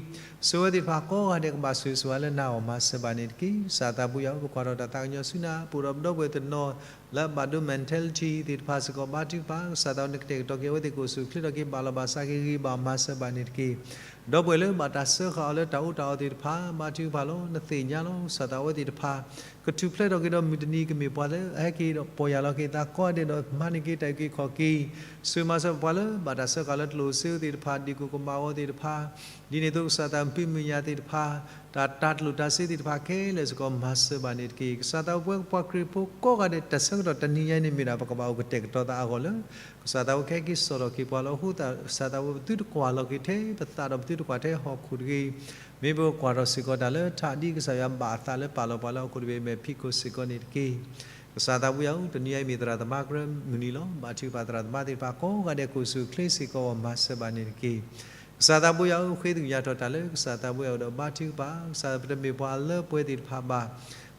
ဆိၣ်ဂ့ၤဝဲသ့ၣ်တဖၣ်ကိးဂၤဒဲး ကဘၣ်ဆိၣ်ဂ့ၤဆိၣ်ဝါလၢနၤအဂီၢ် မၤစၢၤဘၣ်န့ၣ်တက့ၢ်. ကစၢ်သးပူၤယၤဧၢ, ပကွၢ်ထီၣ်တၢ်သးကညီၤဆူနၤ, ပအိၣ်ဒီးပဒီပုၢ်ဝဲၢ်တနီၤ လၢအဘၣ်ဒိ mentality သ့ၣ်တဖၣ်စ့ၢ်ကီး ဘါထုကဖၣ်, ကစၢ်သးဧၢ နကတဲာ်ကတီၤက့ၤအဝဲသ့ၣ် ကအိၣ်ဆူၣ်ချ့ထီၣ်က့ၤ ဘၣ်လီၤဘၣ်စးက့ၤ ဂ့ၤဘၣ်မၤစၢၤဘၣ်န့ၣ်တက့ၢ်. ဒီပုၢ်ဝဲၢ်လၢဘၣ်တၢ်စၢဃာ်အီၤလၢတၢ်အီၣ်တၢ်အီသ့ၣ်တဖၣ် ဘါထုကဖၣ်လီၤ. နသ့ၣ်ညါလီၤ. ကစၢ်သးဝဲသ့ၣ်တဖၣ် ကထူၣ်ဖျဲးထီၣ်က့ၤဒီးမုၢ်တနံၤ ကမ့ၢ်ပှၤလၢအဟဲက့ၤဒီးပီၢ်ယၢ်လီၤက့ၤသးကိးဂၤဒဲးဒီး မၤန့ၢ်က့ၤတၢ်အုၣ်က့ၤခီၣ်က့ၤ, ဆိၣ်ဂ့ၤမၤစၢၤပှၤလၢဘၣ်တၢ်စၢဃာ်လၢတလိၣ်စ့အိၣ်သ့ၣ်တဖၣ်, ဒံၣ်ကိၣ်ကမၣ်အီၤသ့ၣ်တဖၣ်, ဒ်န့ၣ်အသိးကစၢ်သးမုၢ်ဖံးမုၢ်ညၣ်သ့ၣ်တဖၣ်, တၢ်တၢ်တလိၣ်တၢ်စ့သ့ၣ်တဖၣ်ခဲလၢာ်စ့ၢ်ကီး မၤစၢၤဘၣ်န့ၣ်တက့ၢ်. ကစၢ်သးဝဲပဝဲပှၤခရံာ်ဖိကိးဂၤဒဲး တၢ်ဆၢကတီၢ်တနံၤညါအံၤန့ၣ်မ့ၢ်ဒၣ် ပကဘၣ်အိၣ်ကတဲာ်ကတီၤသးအဂီၢ်လၢ ကစၢ်သးဝဲကဟဲက့ၤစိာ်ထီၣ်က့ၤပှၤလီၤ. အဃိသတး ကစၢ်သးဝဲပသုတကွၢ်လီၤက့ၤထဲပသးဒီး ပသုတကွၢ်ထဲဟီၣ်ခိၣ်တဂ့ၤ. မ့ၢ်ပကကွၢ်ထီၣ်စ့ၢ်ကီးတၢ်လၢထးဒ်ကစၢ်ယွၤဘၣ်အသးလၢပာ်လီၤပှၤလၢဟီၣ်ခိၣ်တဘ့ၣ်အမဲာ်ဖံးခိၣ်စ့ၢ်ကီးန့ၣ်တက့ၢ်. ကစၢ်သးပူၤယၤဧၢ, တနံၤညါအံၤမ့ၢ်သရၣ်သမါကြၢးမုၢ်နံၤလီၤ. ဘါထုကဖၣ်သရၣ်သမါသ့ၣ်တဖၣ်ကိးဂၤဒဲး ကအိၣ်ဆူၣ်အိၣ်ချ့စ့ၢ်ကီး မၤစၢၤဘၣ်န့ၣ်တက့ၢ်. ကစၢ်သးပူၤယၤဧၢ, ဃ့သကွံၢ်ယၤထီၣ်တၢ်လၢကစၢ်သးပူၤယၤအိၣ်ဒီးဘါထုကဖၣ်, ကစၢ်ပတမ့ၢ်ပှၤအလၢပှဲၤသ့ၣ်တဖၣ်ဘၣ်.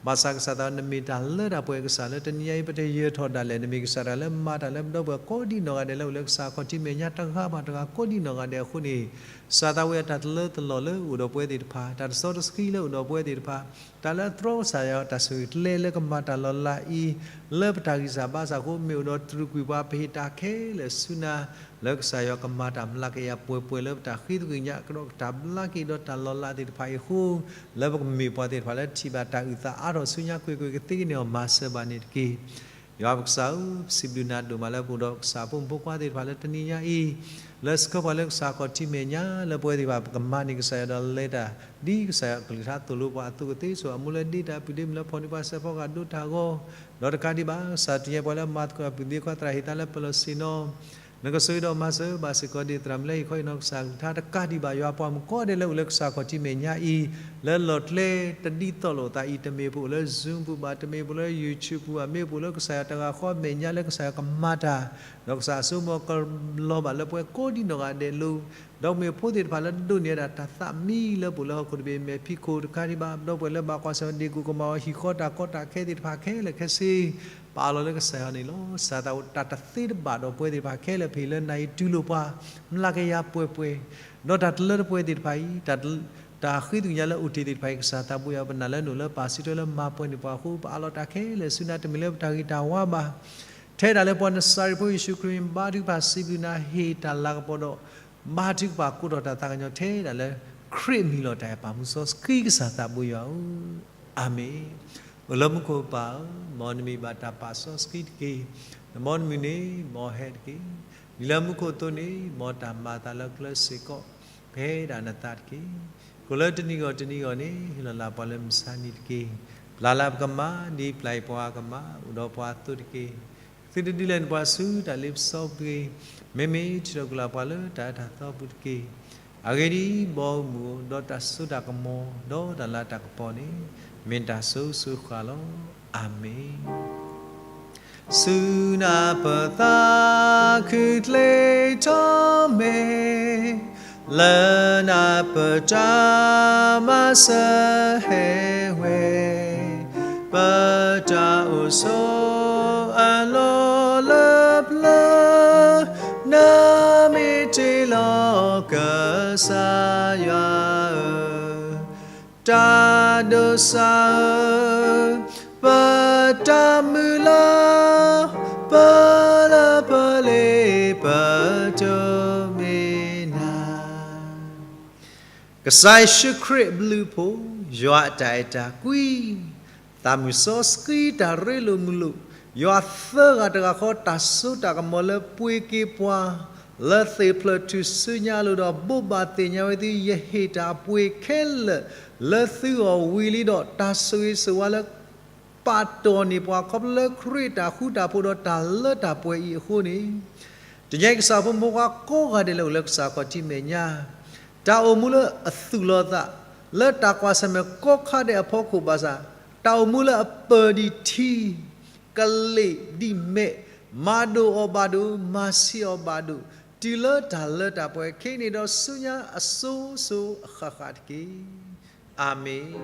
ဘၣ်ဆၣ်ကစၢ်သး နမ့ၢ်တၢ်လၢတၢ်ပှဲၤကစၢ်လၢတနံၤညါအံၤ ပတယၢၤထီၣ်ဒၣ်လဲာ်, နမ့ၢ်ကစၢ်တဂၤလၢမၤတၢ်လၢပဒီပုၢ်ဝဲၢ်ကိးဒံနီၢ်ဂၤဒဲး လၢအိၣ်လၢကစၢ်ခီၣ်ထံးမဲာ်ညါတဂၤဘၣ်တဂၤကိးဒံနီၢ်ဂၤဒဲးအဃိန့ၣ်, ကစၢ်သးဝံၣ်အတၢ်တလၢတလီၢ်လၢအိၣ်ဒီးပဝဲသ့ၣ်တဖၣ်, တၢ်တစီတဆှံလၢအိၣ်ဒီးပဝဲသ့ၣ်တဖၣ်, တၢ်လၢအတြီကစၢ်ယွၤတၢ်ဆိၣ်ဂ့ၤကျဲလၢကမၤတၢ်လီၤလးအံၤ လၢပတၢ်ဂံၢ်စၢ်ဘါစၢ်အဃိ မ့ၢ်အိၣ်ဒီးတြူာ်ကွံာ်ပှၤ ပဟ့ၣ်တၢ်ခဲလၢာ်ဆူနၤ လၢကစၢ်ယွၤကမၤတၢ်မျးကယၤပှဲၤပှဲၤလၢပတၢ်ဃ့သကွံာ်ညါ ကဒီးကတၢ်ဘျါက့ၤဒီးတၢ်လီၤလးသ့ၣ်တဖၣ်အံၤအဃိ, လၢပကမ့ၢ်ပှၤသ့ၣ်တဖၣ်လၢထံၣ်ဘၣ်တၢ်အုၣ်သးအါထီၣ်ဆူညါ ကွ့ၢ်ကွ့ၢ်ကသ့ကန့ၢ်အီၤ မၤစၢၤဘၣ်န့ၣ်တက့ၢ်. ယွၤပကစၢ်ဧၢ, ပစံးဘျုးနၤဒိၣ်မးလၢပအိၣ်ဒီးကစၢ်ဖိမုၣ်ဖိခွါသ့ၣ်တဖၣ်လၢတနံၤညါအံၤ, လၢဆှၢပှၤလၢကစၢ်ခီၣ်ထံးမဲာ်ညါ လၢပဝဲသ့ၣ်တဖၣ်ပကမၤန့ၢ်ကစၢ်ယွၤဒီးလဲၤတၢ် ဒ်ကစၢ်ယွၤအကလုၢ်ကထါသိၣ်လိပှၤအသိးကသ့, ဆိအမူလၢဒ့တၢ်အပုၢ်ဒ့မုၣ်လၢဖီၣ်န့ၢ်ပှၤစဲးဖီကဒီးတၢ်ဂီၤ, ဒီးတကးဒံးဘၣ် ကစၢ်တညဲပှၤလၢမၤသကိးအပုၢ်သ့ခွါ သရၣ်ဟ့ၣ်သါလၢပလီၢ်ဆ့ၣ်နီၤ နကဆိၣ်ဂ့ၤဒီးမၤစၢၤဘၣ်စ့ၢ်ကီးဒ်သရၣ်မုၣ်လၢဟ့ၣ်ခီဟ့ၣ်နီၤကစၢ်ကလုၢ်ကထါတကးဒံးဘၣ် ယွၤပှၤမုၣ်ကိးဂၤဒဲးလၢအိၣ်လၢကစၢ်ခီၣ်ထံးမဲာ်ညါအံၤ, လၢလီၢ်ကျဲတဒ်သိးလိာ်သးအံၤ တမ့ၢ်ပအိၣ်လၢ Zoom ပူၤဘၣ်, တမ့ၢ်ပအိၣ်လၢ YouTube ပူၤဘၣ်, မ့ၢ်ပအိၣ်လၢကစၢ်ယွၤတဂၤဃီမဲာ်ညါလၢကစၢ်ယွၤကမၤတၢ်, ဒီးကစၢ်အစိကမီၤကလီၤဘၣ်လၢပှဲၤကိးဒံနီၢ်ဂၤဒဲးလိၤ, ဒီးမ့ၢ်ဖိသ့ၣ်တဖၣ်လၢဒိးန့ၢ်ဝဲဒၣ်တၢ်သးမံလၢပအိၣ်လၢဟီၣ်ခိၣ်တဘ့ၣ်မဲာ်ဖံးခိၣ်တကးဒံးဘၣ်, ဒီပုၢ်ဝဲၢ်လၢဘၣ်ကွၢ်ဆၢၣ်မဲာ်ဒ့ၣ်ကိၣ်ကမၤအီၤဟံၣ်ဃီတၢ်ကီတၢ်ခဲသ့ၣ်တဖၣ်ခဲလၢာ်ခဲဆ့ ပအးလီၤလၢကစၢ်ယွၤန့ၣ်လီၤ. ကစၢ်သးဝံၣ်တၢ်တသ့တဘၣ်ဒီးပဝဲသ့ၣ်တဖၣ်ခဲလၢာ် ပဟ့ၣ်လၢနၤအံၤ တူၢ်လိာ်ပှၤ မျးကယၤပှဲၤပှဲၤ, ဒီးတၢ်တလၢတပှဲၤသ့ၣ်တဖၣ်အံၤ, တၢ်ဃ့သကွံာ်ညါလၢအိၣ်တ့ၢ်သ့ၣ်တဖၣ်အံၤ ကစၢ်သးဘိယွၤပနာ်လၢနအိၣ်လၢပၢ်စံးထီၣ်လၢမၤပှဲၤန့ၢ်ပှၤအဃိ ပအးလီၤတၢ်ခဲလၢာ်ဆူနၤ တမ့ၢ်လၢပတၢ်ဂ့ၤတၢ်ဝါဘၣ် ထဲဒၣ်လၢပှၤနစၤရ့းဖိယ့ၣ်ၡူးခရံာ် ဘါထုကဖၣ်စံးဘျုးနၤ ဟ့ၣ်တၢ်လၤကပီၤဒီး ဘါထုကဖၣ်ကိးထီၣ်တၢ်သးကညီၤထဲဒၣ်လၢ ခရံာ်အမံၤလီၤ. တၢ်အဲၣ်ပၢ်မူစီဆှံကစၢ်သးဘိယွၤဧၢ, အၤမ့ၣ်. အိၣ်လၢမူခိၣ်ပၢ်ဧၢ, မ်နမံၤဘၣ်တၢ်ပာ်စီဆှံတက့ၢ်. မ်နမုၢ်နံၤန့ၣ် မ်ဟဲတက့ၢ်. ဒ်လၢမူခိၣ်အသိးန့ၣ် မ်တၢ်မၤအသးလၢကျဲစ့ၢ်ကီး ပဟဲဒၣ်နသးတက့ၢ်. ကိၣ်လၢတနံၤဂီၢ်တနံၤဂီၢ်န့ၣ် ဟ့ၣ်လီၤလၢပှၤလၢမုၢ်ဆါနံၤတက့ၢ်. ပျၢ်လၢပကမၤ ဒ်ပျၢ်အံၤပှၤကမၤ အိၣ်ဒီးပှၤအသိးတက့ၢ်. သုတဒုးလဲန့ၢ်ပှၤဆူတၢ်လ့ပစီပူၤတဂ့ၤ. မ့မ့ၢ်ထုးထီၣ်ကွံာ်လၢပှၤလၢတၢ်အၢတၢ်သီပူၤတက့ၢ်. အဂ့ၢ်ဒ်အံၤ, ဘီမုၢ်ဒီးတၢ်စိတၢ်ကမီၤ ဒီးတၢ်လၤတၢ်ကပီၤန့ၣ် မ့ၢ်တၢ်စိၤစိၤဃၣ်လီၤ. အၤမ့ၣ်. ဆူနၢ်ပၢၢ်သးခုချ့ထီၣ်မဲာ် လၢနၢ်ပၢၢ်တၢ်မၤစၢၤဟဲဝဲ, ပတၢ်အိၣ်ဆိးအလီၢ်လၢပျၢၤ, နမ့ၢ်တ့လီၤကစၢ်ယွၤဧၢ, တၢ်ဒိးစၢ်ဧၢ, ပတၢ်မုၢ်လၢ် ပလၢပလ့ပတိၢ်မ့ၢ်နၤ. ကစၢ်ယ့ၣ်ၡူးခရံာ်အဘျုးအဖှိၣ်, ယွၤအတၢ်အဲၣ်တၢ်ကွံ, သးမုၢ်စီဆှံတၢ်ရ့လိာ်မုာ်လိာ်, ယွၤသၢဂၤတဂၤဃီ တၢ်စိတၢ်ကမီၤလၢပှ့ၤက့ၤပှၤ လၢသ့ၣ်ဖျၢၣ်ထူၣ်စုညါအလိၤဒီး ဘိးဘၣ်သ့ၣ်ညါဝဲသု ယဟ့ၣ်တၢ်အပှ့ၤခဲလၢာ်လၢသုဂီၢ်ဝံၤလံဒီး တၢ်ဆိၣ်ဂ့ၤဆိၣ်ဝါလၢ ပာ်တီၢ်န့ၢ်ပှၤ ခီဖျိလၢခရံာ်တၢ်ဃူတၢ်ဖိးဒီးတၢ်လၢတၢ်ပှဲၤအံၤအဃိန့ၣ်, တညါအံၤကစၢ်ဖိမုၣ်ဖိခွါကိးဂၤဒဲးလၢအိၣ်လၢကစၢ်ခီၣ်ထံးမဲာ်ညါ, တၢ်အိၣ်မူလၢအသူၣ်လီၤသး လၢတၢ်ကွၢ်ဆၢၣ်မဲာ်ကိးခါဒဲးအဖီခိၣ်ဘၣ်ဆၣ်, တၢ်အိၣ်မူလၢအပၢၢ်ဒံးထံ ကလ့ၣ်ဒံးမဲး, မၤဒိၣ်အီၤဘၣ်ဒိၣ် မၤဆံးအီၤဘၣ်ဒိၣ်, တုၤလၢတၢ်လၢတၢ်ပှဲၤ ခဲအံၤန့ၣ်ဒီးဆူညါအစိၤစိၤအဃၣ်ဃၣ်တက့ၢ်. အၤမ့ၣ်,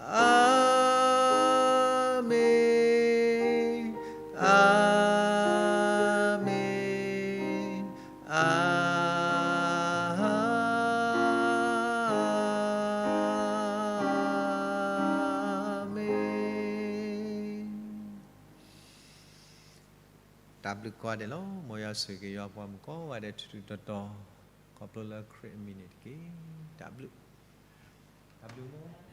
အၤမ့ၣ်, အၤမ့ၣ်, အၤမ့ၣ်. တၢ်ဘျုးကိးဂၤဒဲးလီၤ. မ်ယွၤဆိၣ်ဂ့ၤက့ၤယွၤပှၤမုၣ်ကိးဂၤဒဲးထူးထူးတီၤတီၤ, ခီဖျိလၢခရံာ်အမံၤန့ၣ်တက့ၢ်. တၢ်ဘျုး, တၢ်ဘျုး